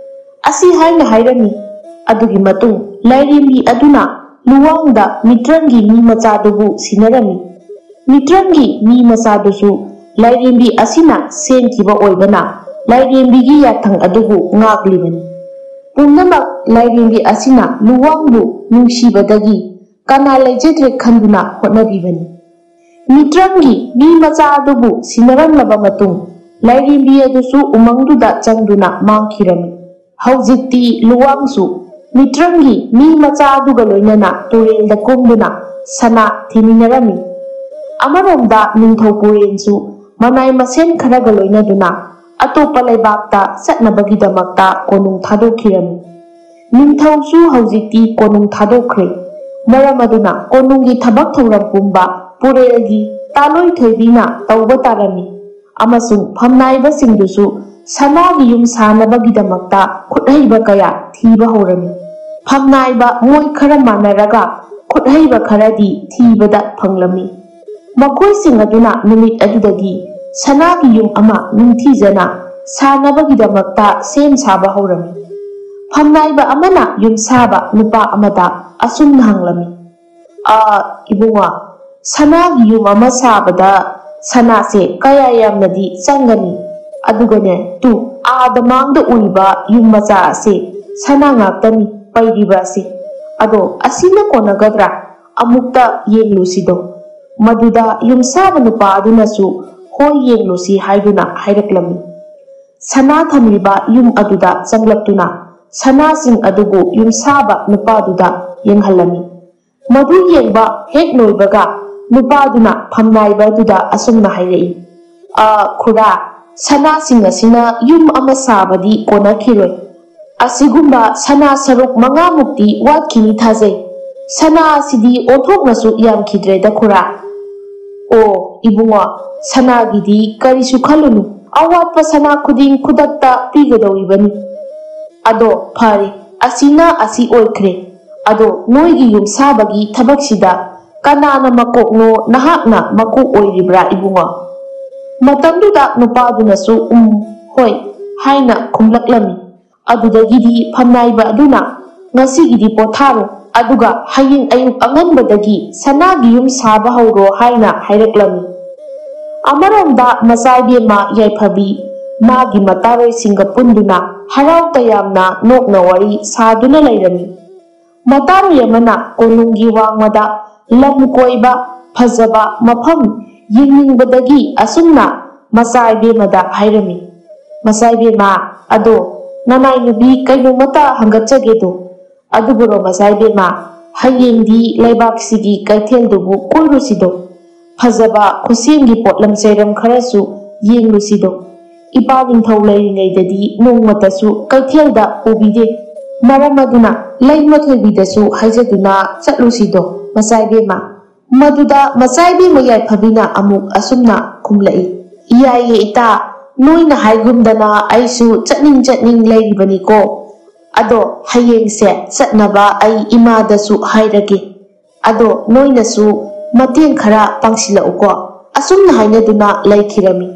ꯑꯁꯤ ꯍꯥꯏꯅ ꯍꯥꯏꯔꯝꯃꯤ꯫ ꯑꯗꯨꯒꯤ ꯃꯇꯨꯡ ꯂꯥꯏꯔꯦꯝꯕꯤ ꯑꯗꯨꯅ ꯂꯨꯋꯥꯡꯗ ꯃꯤꯇ꯭ꯔꯪꯒꯤ ꯃꯤ ꯃꯆꯥꯗꯨꯕꯨ ꯁꯤꯟꯅꯔꯝꯃꯤ꯫ ꯃꯤꯇ꯭ꯔꯪꯒꯤ ꯃꯤ ꯃꯆꯥꯗꯨꯁꯨ ꯂꯥꯏꯔꯦꯝꯕꯤ ꯑꯁꯤꯅ ꯁꯦꯝꯈꯤꯕ ꯑꯣꯏꯕꯅ ꯂꯥꯏꯔꯦꯝꯕꯤꯒꯤ ꯌꯥꯊꯪ ꯑꯗꯨꯕꯨ ꯉꯥꯛꯂꯤꯕꯅꯤ꯫ ꯄꯨꯝꯅꯃꯛ ꯂꯥꯏꯔꯦꯝꯕꯤ ꯑꯁꯤꯅ ꯂꯨꯋꯥꯡꯕꯨ ꯅꯨꯡꯁꯤꯕꯗꯒꯤ ꯀꯅꯥ ꯂꯩꯖꯗ꯭ꯔꯦ ꯈꯟꯗꯨꯅ ꯍꯣꯠꯅꯕꯤꯕꯅꯤ꯫ ꯃꯤꯇ꯭ꯔꯪꯒꯤ ꯃꯤ ꯃꯆꯥ ꯑꯗꯨꯕꯨ ꯁꯤꯟꯅꯔꯝꯂꯕ ꯃꯇꯨꯡ ꯂꯥꯏꯔꯦꯝꯕꯤ ꯑꯗꯨꯁꯨ ꯎꯃꯪꯗꯨꯗ ꯆꯪꯗꯨꯅ ꯃꯥꯡꯈꯤꯔꯝꯃꯤ꯫ ꯍꯧꯖꯤꯛꯇꯤ ꯂꯨꯋꯥꯡꯁꯨ ꯃꯤꯇ꯭ꯔꯪꯒꯤ ꯃꯤ ꯃꯆꯥ ꯑꯗꯨꯒ ꯂꯣꯏꯅꯅ ꯇꯨꯔꯦꯜꯗ ꯀꯨꯝꯗꯨꯅ ꯁꯅꯥ ꯊꯤꯃꯤꯟꯅꯔꯝꯃꯤ꯫ ꯑꯃꯔꯣꯝꯗ ꯅꯤꯡꯊꯧ ꯄꯨꯔꯦꯟꯁꯨ ꯃꯅꯥꯏ ꯃꯁꯦꯟ ꯈꯔꯒ ꯂꯣꯏꯅꯗꯨꯅ ꯑꯇꯣꯞꯄ ꯂꯩꯕꯥꯛꯇ ꯆꯠꯅꯕꯒꯤꯗꯃꯛꯇ ꯀꯣꯅꯨꯡ ꯊꯥꯗꯣꯛꯈꯤꯔꯝꯃꯤ꯫ ꯅꯤꯡꯊꯧꯁꯨ ꯍꯧꯖꯤꯛꯇꯤ ꯀꯣꯅꯨꯡ ꯊꯥꯗꯣꯛꯈ꯭ꯔꯦ꯫ ꯃꯔꯝ ꯑꯗꯨꯅ ꯀꯣꯅꯨꯡꯒꯤ ꯊꯕꯛ ꯊꯧꯔꯝ ꯄꯨꯝꯕ ꯄꯨꯔꯦꯜꯒꯤ ꯇꯥꯂꯣꯏ ꯊꯣꯏꯕꯤꯅ ꯇꯧꯕ ꯇꯥꯔꯝꯃꯤ꯫ ꯑꯃꯁꯨꯡ ꯐꯝꯅꯥꯏꯕꯁꯤꯡꯗꯨꯁꯨ ꯁꯅꯥꯒꯤ ꯌꯨꯝ ꯁꯥꯅꯕꯒꯤꯗꯃꯛꯇ ꯈꯨꯠꯍꯩꯕ ꯀꯌꯥ ꯊꯤꯕ ꯍꯧꯔꯝꯃꯤ꯫ ꯐꯝꯅꯥꯏꯕ ꯃꯣꯏ ꯈꯔ ꯃꯥꯟꯅꯔꯒ ꯈꯨꯠꯍꯩꯕ ꯈꯔꯗꯤ ꯊꯤꯕꯗ ꯐꯪꯂꯝꯃꯤ꯫ ꯃꯈꯣꯏꯁꯤꯡ ꯑꯗꯨꯅ ꯅꯨꯃꯤꯠ ꯑꯗꯨꯗꯒꯤ ꯁꯅꯥꯒꯤ ꯌꯨꯝ ꯑꯃ ꯅꯤꯡꯊꯤꯖꯅ ꯁꯥꯅꯕꯒꯤꯗꯃꯛꯇ ꯁꯦꯝ ꯁꯥꯕ ꯍꯧꯔꯝꯃꯤ꯫ ꯐꯝꯅꯥꯏꯕ ꯑꯃꯅ ꯌꯨꯝꯁꯥꯕ ꯅꯨꯄꯥ ꯑꯃꯗ ꯑꯁꯨꯝꯅ ꯍꯪꯂꯝꯃꯤ, "ꯑ, ꯏꯕꯨꯡꯉꯣ, ꯁꯅꯥꯒꯤ ꯌꯨꯝ ꯑꯃ ꯁꯥꯕꯗ ꯁꯅꯥꯁꯦ ꯀꯌꯥ ꯌꯥꯝꯅꯗꯤ ꯆꯪꯒꯅꯤ? ꯑꯗꯨꯒꯅꯦ, ꯇꯨ, ꯑꯥꯗ ꯃꯥꯡꯗ ꯎꯔꯤꯕ ꯌꯨꯝ ꯃꯆꯥ ꯑꯁꯦ ꯁꯅꯥ ꯉꯥꯛꯇꯅꯤ ꯄꯩꯔꯤꯕ ꯑꯁꯤ꯫ ꯑꯗꯣ ꯑꯁꯤꯅ ꯀꯣꯟꯅꯒꯗ꯭ꯔꯥ? ꯑꯃꯨꯛꯇ ꯌꯦꯡꯂꯨꯁꯤꯗꯣ꯫" ꯃꯗꯨꯗ ꯌꯨꯝꯁꯥꯕ ꯅꯨꯄꯥ ꯑꯗꯨꯅꯁꯨ "ꯍꯣꯏ, ꯌꯦꯡꯂꯨꯁꯤ" ꯍꯥꯏꯗꯨꯅ ꯍꯥꯏꯔꯛꯂꯝꯃꯤ꯫ ꯁꯅꯥ ꯊꯝꯂꯤꯕ ꯌꯨꯝ ꯑꯗꯨꯗ ꯆꯪꯂꯛꯇꯨꯅ ꯁꯅꯥꯁꯤꯡ ꯑꯗꯨꯕꯨ ꯌꯨꯝꯁꯥꯕ ꯅꯨꯄꯥꯗꯨꯗ ꯌꯦꯡꯍꯜꯂꯝꯃꯤ꯫ ꯃꯗꯨ ꯌꯦꯡꯕ ꯍꯦꯛ ꯂꯣꯏꯕꯒ ꯅꯨꯄꯥꯗꯨꯅ ꯐꯝꯅꯥꯏꯕ ꯑꯗꯨꯗ ꯑꯁꯨꯝꯅ ꯍꯥꯏꯔꯛꯏ, "ꯑ, ꯈꯨꯔꯥ, ꯁꯅꯥꯁꯤꯡ ꯑꯁꯤꯅ ꯌꯨꯝ ꯑꯃ ꯁꯥꯕꯗꯤ ꯀꯣꯟꯅꯈꯤꯔꯣꯏ꯫ ꯑꯁꯤꯒꯨꯝꯕ ꯁꯅꯥ ꯁꯔꯨꯛ ꯃꯉꯥꯃꯨꯛꯇꯤ ꯋꯥꯠꯈꯤꯅꯤ ꯊꯥꯖꯩ꯫ ꯁꯅꯥ ꯑꯁꯤꯗꯤ ꯑꯣꯟꯊꯣꯛꯅꯁꯨ ꯌꯥꯝꯈꯤꯗ꯭ꯔꯦꯗ ꯈꯨꯔꯥ꯫" "ꯑꯣ, ꯏꯕꯨꯡꯉꯣ, ꯁꯅꯥꯒꯤꯗꯤ ꯀꯔꯤꯁꯨ ꯈꯜꯂꯨꯅꯨ, ꯑꯋꯥꯠꯄ ꯁꯅꯥ ꯈꯨꯗꯤꯡ ꯈꯨꯗꯛꯇ ꯄꯤꯒꯗꯧꯔꯤꯕꯅꯤ꯫ ꯑꯗꯣ ꯐꯔꯦ, ꯑꯁꯤꯅ ꯑꯁꯤ ꯑꯣꯏꯈ꯭ꯔꯦ꯫ ꯑꯗꯣ ꯅꯣꯏꯒꯤ ꯌꯨꯝ ꯁꯥꯕꯒꯤ ꯊꯕꯛꯁꯤꯗ ꯀꯅꯥꯅ ꯃꯀꯣꯛꯅꯣ, ꯅꯍꯥꯛꯅ ꯃꯀꯣꯛ ꯑꯣꯏꯔꯤꯕ꯭ꯔꯥ ꯏꯕꯨꯡꯉꯣ?" ꯃꯇꯝꯗꯨꯗ ꯅꯨꯄꯥꯗꯨꯅꯁꯨ "ꯎꯝ, ꯍꯣꯏ" ꯍꯥꯏꯅ ꯈꯨꯝꯂꯛꯂꯝꯃꯤ꯫ ꯑꯗꯨꯗꯒꯤꯗꯤ ꯐꯝꯅꯥꯏꯕ ꯑꯗꯨꯅ, "ꯉꯁꯤꯒꯤꯗꯤ ꯄꯣꯊꯥꯔꯣ, ꯑꯗꯨꯒ ꯍꯌꯦꯡ ꯑꯌꯨꯛ ꯑꯉꯟꯕꯗꯒꯤ ꯁꯅꯥꯒꯤ ꯌꯨꯝ ꯁꯥꯕ ꯍꯧꯔꯣ" ꯍꯥꯏꯅ ꯍꯥꯏꯔꯛꯂꯝꯃꯤ꯫ ꯑꯃꯔꯣꯝꯗ ꯃꯆꯥꯏꯕꯦꯝꯃ ꯌꯥꯏꯐꯕꯤ ꯃꯥꯒꯤ ꯃꯇꯥꯔꯣꯏꯁꯤꯡꯒ ꯄꯨꯟꯗꯨꯅ ꯍꯔꯥꯎ ꯇꯌꯥꯝꯅ ꯅꯣꯛꯅ ꯋꯥꯔꯤ ꯁꯥꯗꯨꯅ ꯂꯩꯔꯝꯃꯤ꯫ ꯃꯇꯥꯔꯣꯏ ꯑꯃꯅ ꯀꯣꯅꯨꯡꯒꯤ ꯋꯥꯡꯃꯗ ꯂꯝ ꯀꯣꯏꯕ ꯐꯖꯕ ꯃꯐꯝ ꯌꯦꯡꯅꯤꯡꯕꯗꯒꯤ ꯑꯁꯨꯝꯅ ꯃꯆꯥ ꯏꯕꯦꯝꯃꯗ ꯍꯥꯏꯔꯝꯃꯤ, "ꯃꯆꯥ ꯏꯕꯦꯝꯃ, ꯑꯗꯣ ꯅꯅꯥꯏ ꯅꯨꯄꯤ ꯀꯩꯅꯣꯝꯃꯇ ꯍꯪꯒꯠꯆꯒꯦꯗꯣ꯫ ꯑꯗꯨꯕꯨꯔꯣ ꯃꯆꯥ ꯏꯕꯦꯝꯃ, ꯍꯌꯦꯡꯗꯤ ꯂꯩꯕꯥꯛꯁꯤꯒꯤ ꯀꯩꯊꯦꯜꯗꯨꯕꯨ ꯀꯣꯏꯔꯨꯁꯤꯗꯣ꯫ ꯐꯖꯕ ꯈꯨꯠꯁꯦꯝꯒꯤ ꯄꯣꯠꯂꯝ ꯆꯩꯔꯝ ꯈꯔꯁꯨ ꯌꯦꯡꯂꯨꯁꯤꯗꯣ꯫ ꯏꯄꯥ ꯅꯤꯡꯊꯧ ꯂꯩꯔꯤꯉꯩꯗꯗꯤ ꯅꯣꯡꯃꯇꯁꯨ ꯀꯩꯊꯦꯜꯗ ꯄꯨꯕꯤꯗꯦ꯫ ꯃꯔꯝ ꯑꯗꯨꯅ ꯂꯩꯃ ꯊꯣꯏꯕꯤꯗꯁꯨ ꯍꯥꯏꯖꯗꯨꯅ ꯆꯠꯂꯨꯁꯤꯗꯣ, ꯃꯆꯥ ꯏꯕꯦꯝꯃ꯫" ꯃꯗꯨꯗ ꯃꯆꯥ ꯏꯕꯦꯝꯃ ꯌꯥꯏꯐꯕꯤꯅ ꯑꯃꯨꯛ ꯑꯁꯨꯝꯅ ꯈꯨꯝꯂꯛꯏ, "ꯏꯌꯥꯏꯌꯦ ꯏꯇꯥ, ꯅꯣꯏꯅ ꯍꯥꯏꯒꯨꯝꯗꯅ ꯑꯩꯁꯨ ꯆꯠꯅꯤꯡ ꯆꯠꯅꯤꯡ ꯂꯩꯔꯤꯕꯅꯤꯀꯣ꯫ ꯑꯗꯣ ꯍꯌꯦꯡꯁꯦ ꯆꯠꯅꯕ ꯑꯩ ꯏꯃꯥꯗꯁꯨ ꯍꯥꯏꯔꯒꯦ꯫ ꯑꯗꯣ ꯅꯣꯏꯅꯁꯨ ꯃꯇꯦꯡ ꯈꯔ ꯄꯥꯡꯁꯤꯜꯂꯛꯎꯀꯣ꯫" ꯑꯁꯨꯝꯅ ꯍꯥꯏꯅꯗꯨꯅ ꯂꯩꯈꯤꯔꯝꯃꯤ꯫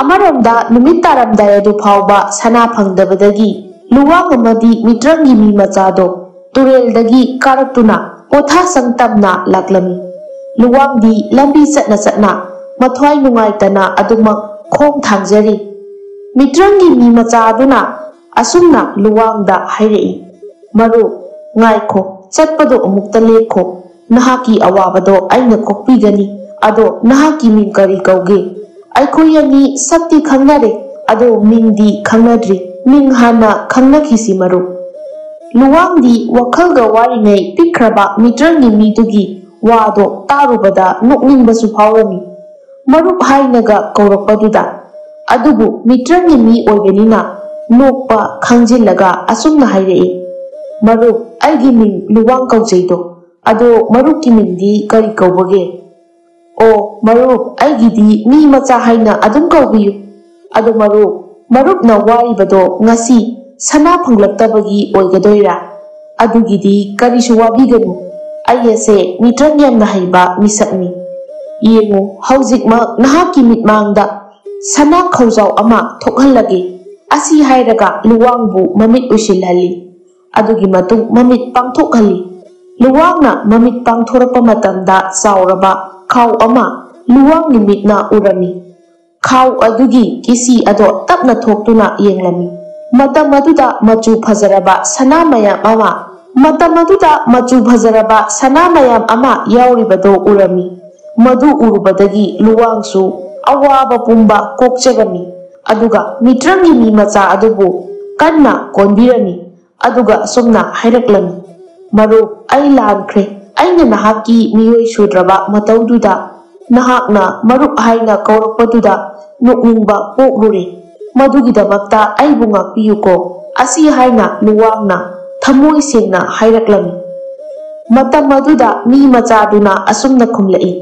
ꯑꯃꯔꯣꯝꯗ ꯅꯨꯃꯤꯠ ꯇꯥꯔꯝꯗꯥꯏ ꯑꯗꯨ ꯐꯥꯎꯕ ꯁꯅꯥ ꯐꯪꯗꯕꯗꯒꯤ ꯂꯨꯋꯥꯡ ꯑꯃꯗꯤ ꯃꯤꯇ꯭ꯔꯪꯒꯤ ꯃꯤ ꯃꯆꯥꯗꯣ ꯇꯨꯔꯦꯜꯗꯒꯤ ꯀꯥꯔꯛꯇꯨꯅ ꯄꯣꯊꯥꯁꯪ ꯇꯝꯅ ꯂꯥꯛꯂꯝꯃꯤ꯫ ꯂꯨꯋꯥꯡꯗꯤ ꯂꯝꯕꯤ ꯆꯠꯅ ꯆꯠꯅ ꯃꯊ꯭ꯋꯥꯏ ꯅꯨꯡꯉꯥꯏꯇꯅ ꯑꯗꯨꯃꯛ ꯈꯣꯡ ꯊꯥꯡꯖꯔꯤ꯫ ꯃꯤꯇ꯭ꯔꯪꯒꯤ ꯃꯤ ꯃꯆꯥ ꯑꯗꯨꯅ ꯑꯁꯨꯝꯅ ꯂꯨꯋꯥꯡꯗ ꯍꯥꯏꯔꯛꯏ, "ꯃꯔꯨꯞ, ꯉꯥꯏꯈꯣ, ꯆꯠꯄꯗꯣ ꯑꯃꯨꯛꯇ ꯂꯦꯞꯈꯣ꯫ ꯅꯍꯥꯛꯀꯤ ꯑꯋꯥꯕꯗꯣ ꯑꯩꯅ ꯀꯣꯛꯄꯤꯒꯅꯤ꯫ ꯑꯗꯣ ꯅꯍꯥꯛꯀꯤ ꯃꯤꯡ ꯀꯔꯤ ꯀꯧꯒꯦ? ꯑꯩꯈꯣꯏ ꯑꯅꯤ ꯁꯛꯇꯤ ꯈꯪꯅꯔꯦ, ꯑꯗꯣ ꯃꯤꯡꯗꯤ ꯈꯪꯅꯗ꯭ꯔꯤ꯫ ꯃꯤꯡ ꯍꯥꯟꯅ ꯈꯪꯅꯈꯤꯁꯤ ꯃꯔꯨꯞ꯫" ꯂꯨꯋꯥꯡꯗꯤ ꯋꯥꯈꯜꯒ ꯋꯥꯔꯤꯉꯩ ꯄꯤꯛꯈ꯭ꯔꯕ ꯃꯤꯇ꯭ꯔꯪꯒꯤ ꯃꯤꯗꯨꯒꯤ ꯋꯥꯗꯣ ꯇꯥꯔꯨꯕꯗ ꯅꯣꯛꯅꯤꯡꯕꯁꯨ ꯐꯥꯎꯔꯝꯃꯤ꯫ ꯃꯔꯨꯞ ꯍꯥꯏꯅꯒ ꯀꯧꯔꯛꯄꯗꯨꯗ꯫ ꯑꯗꯨꯕꯨ ꯃꯤꯇ꯭ꯔꯪꯒꯤ ꯃꯤ ꯑꯣꯏꯕꯅꯤꯅ ꯅꯣꯛꯄ ꯈꯪꯖꯤꯜꯂꯒ ꯑꯁꯨꯝꯅ ꯍꯥꯏꯔꯛꯏ, "ꯃꯔꯨꯞ, ꯑꯩꯒꯤ ꯃꯤꯡ ꯂꯨꯋꯥꯡ ꯀꯧꯖꯩꯗꯣ, ꯑꯗꯣ ꯃꯔꯨꯞꯀꯤ ꯃꯤꯡꯗꯤ ꯀꯔꯤ ꯀꯧꯕꯒꯦ?" "ꯑꯣ ꯃꯔꯨꯞ, ꯑꯩꯒꯤꯗꯤ ꯃꯤ ꯃꯆꯥ ꯍꯥꯏꯅ ꯑꯗꯨꯝ ꯀꯧꯕꯤꯌꯨ꯫ ꯑꯗꯣ ꯃꯔꯨꯞ, ꯃꯔꯨꯞꯅ ꯋꯥꯔꯤꯕꯗꯣ ꯉꯁꯤ ꯁꯅꯥ ꯐꯪꯂꯛꯇꯕꯒꯤ ꯑꯣꯏꯒꯗꯣꯏꯔꯥ? ꯑꯗꯨꯒꯤꯗꯤ ꯀꯔꯤꯁꯨ ꯋꯥꯕꯤꯒꯅꯨ꯫ ꯑꯩ ꯑꯁꯦ ꯃꯤꯇ꯭ꯔꯪ ꯌꯥꯝꯅ ꯍꯩꯕ ꯃꯤꯁꯛꯅꯤ꯫ ꯌꯦꯡꯉꯨ, ꯍꯧꯖꯤꯛꯃꯛ ꯅꯍꯥꯛꯀꯤ ꯃꯤꯠꯃꯥꯡꯗ ꯁꯅꯥ ꯈꯧꯖꯥꯎ ꯑꯃ ꯊꯣꯛꯍꯜꯂꯒꯦ꯫" ꯑꯁꯤ ꯍꯥꯏꯔꯒ ꯂꯨꯋꯥꯡꯕꯨ ꯃꯃꯤꯠ ꯎꯏꯁꯤꯜꯍꯜꯂꯤ꯫ ꯑꯗꯨꯒꯤ ꯃꯇꯨꯡ ꯃꯃꯤꯠ ꯄꯥꯡꯊꯣꯛꯍꯜꯂꯤ꯫ ꯂꯨꯋꯥꯡꯅ ꯃꯃꯤꯠ ꯄꯥꯡꯊꯣꯔꯛꯄ ꯃꯇꯝꯗ ꯆꯥꯎꯔꯕ ꯈꯥꯎ ꯑꯃ ꯂꯨꯋꯥꯡꯒꯤ ꯃꯤꯠꯅ ꯎꯔꯝꯃꯤ꯫ ꯈꯥꯎ ꯑꯗꯨꯒꯤ ꯀꯤꯁꯤ ꯑꯗꯣ ꯇꯞꯅ ꯊꯣꯛꯇꯨꯅ ꯌꯦꯡꯂꯝꯃꯤ꯫ ꯃꯇꯝ ꯑꯗꯨꯗ ꯃꯆꯨ ꯐꯖꯔꯕ ꯁꯅꯥ ꯃꯌꯥꯝ ꯑꯃ, ꯃꯇꯝ ꯑꯗꯨꯗ ꯃꯆꯨ ꯐꯖꯔꯕ ꯁꯅꯥ ꯃꯌꯥꯝ ꯑꯃ ꯌꯥꯎꯔꯤꯕꯗꯣ ꯎꯔꯝꯃꯤ꯫ ꯃꯗꯨ ꯎꯔꯨꯕꯗꯒꯤ ꯂꯨꯋꯥꯡꯁꯨ ꯑꯋꯥꯕ ꯄꯨꯝꯕ ꯀꯣꯛꯆꯔꯝꯃꯤ꯫ ꯑꯗꯨꯒ ꯃꯤꯇ꯭ꯔꯪꯒꯤ ꯃꯤ ꯃꯆꯥ ꯑꯗꯨꯕꯨ ꯀꯟꯅ ꯀꯣꯟꯕꯤꯔꯝꯃꯤ꯫ ꯑꯗꯨꯒ ꯑꯁꯨꯝꯅ ꯍꯥꯏꯔꯛꯂꯝꯃꯤ, "ꯃꯔꯨꯞ, ꯑꯩ ꯂꯥꯟꯈ꯭ꯔꯦ꯫ ꯑꯩꯅ ꯅꯍꯥꯛꯀꯤ ꯃꯤꯑꯣꯏ ꯁꯨꯗ꯭ꯔꯕ ꯃꯇꯧꯗꯨꯗ ꯅꯍꯥꯛꯅ ꯃꯔꯨꯞ ꯍꯥꯏꯅ ꯀꯧꯔꯛꯄꯗꯨꯗ ꯅꯣꯛꯅꯤꯡꯕ ꯄꯣꯛꯂꯨꯔꯦ꯫ ꯃꯗꯨꯒꯤꯗꯃꯛꯇ ꯑꯩꯕꯨ ꯉꯥꯛꯄꯤꯌꯨꯀꯣ꯫" ꯑꯁꯤ ꯍꯥꯏꯅ ꯂꯨꯋꯥꯡꯅ ꯊꯃꯣꯏ ꯁꯦꯡꯅ ꯍꯥꯏꯔꯛꯂꯝꯃꯤ꯫ ꯃꯇꯝ ꯑꯗꯨꯗ ꯃꯤ ꯃꯆꯥꯗꯨꯅ ꯑꯁꯨꯝꯅ ꯈꯨꯝꯂꯛꯏ,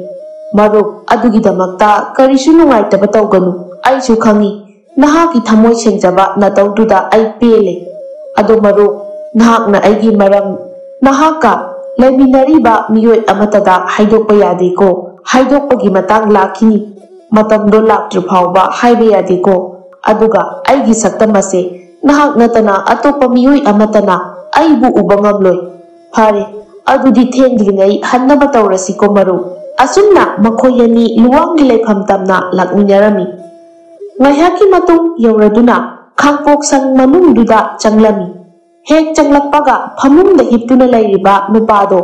"ꯃꯔꯨꯞ, ꯑꯗꯨꯒꯤꯗꯃꯛꯇ ꯀꯔꯤꯁꯨ ꯅꯨꯡꯉꯥꯏꯇꯕ ꯇꯧꯒꯅꯨ꯫ ꯑꯩꯁꯨ ꯈꯪꯏ, ꯅꯍꯥꯛꯀꯤ ꯊꯃꯣꯏ ꯁꯦꯡꯖꯕ ꯅꯇꯧꯗꯨꯗ ꯑꯩ ꯄꯦꯜꯂꯦ꯫ ꯑꯗꯣ ꯃꯔꯨꯞ, ꯅꯍꯥꯛꯅ ꯑꯩꯒꯤ ꯃꯔꯝ ꯅꯍꯥꯛꯀ ꯂꯩꯃꯤꯟꯅꯔꯤꯕ ꯃꯤꯑꯣꯏ ꯑꯃꯠꯇꯗ ꯍꯥꯏꯗꯣꯛꯄ ꯌꯥꯗꯦꯀꯣ꯫ ꯍꯥꯏꯗꯣꯛꯄꯒꯤ ꯃꯇꯥꯡ ꯂꯥꯛꯈꯤꯅꯤ꯫ ꯃꯇꯝꯗꯣ ꯂꯥꯛꯇ꯭ꯔꯤ ꯐꯥꯎꯕ ꯍꯥꯏꯕ ꯌꯥꯗꯦꯀꯣ꯫ ꯑꯗꯨꯒ ꯑꯩꯒꯤ ꯁꯛꯇꯝ ꯑꯁꯦ ꯅꯍꯥꯛ ꯅꯠꯇꯅ ꯑꯇꯣꯞꯄ ꯃꯤꯑꯣꯏ ꯑꯃꯠꯇꯅ ꯑꯩꯕꯨ ꯎꯕ ꯉꯝꯂꯣꯏ꯫ ꯐꯔꯦ, ꯑꯗꯨꯗꯤ ꯊꯦꯡꯗ꯭ꯔꯤꯉꯩ ꯍꯟꯅꯕ ꯇꯧꯔꯁꯤꯀꯣ ꯃꯔꯨꯞ꯫" ꯑꯁꯨꯝꯅ ꯃꯈꯣꯏ ꯑꯅꯤ ꯂꯨꯋꯥꯡꯒꯤ ꯂꯩꯐꯝ ꯇꯝꯅ ꯂꯥꯛꯃꯤꯟꯅꯔꯝꯃꯤ꯫ ꯉꯥꯏꯍꯥꯛꯀꯤ ꯃꯇꯨꯡ ꯌꯧꯔꯗꯨꯅ ꯈꯥꯡꯄꯣꯛꯁꯪ ꯃꯅꯨꯡꯗꯨꯗ ꯆꯪꯂꯝꯃꯤ꯫ ꯍꯦꯛ ꯆꯪꯂꯛꯄꯒ ꯐꯃꯨꯡꯗ ꯍꯤꯞꯇꯨꯅ ꯂꯩꯔꯤꯕ ꯅꯨꯄꯥꯗꯣ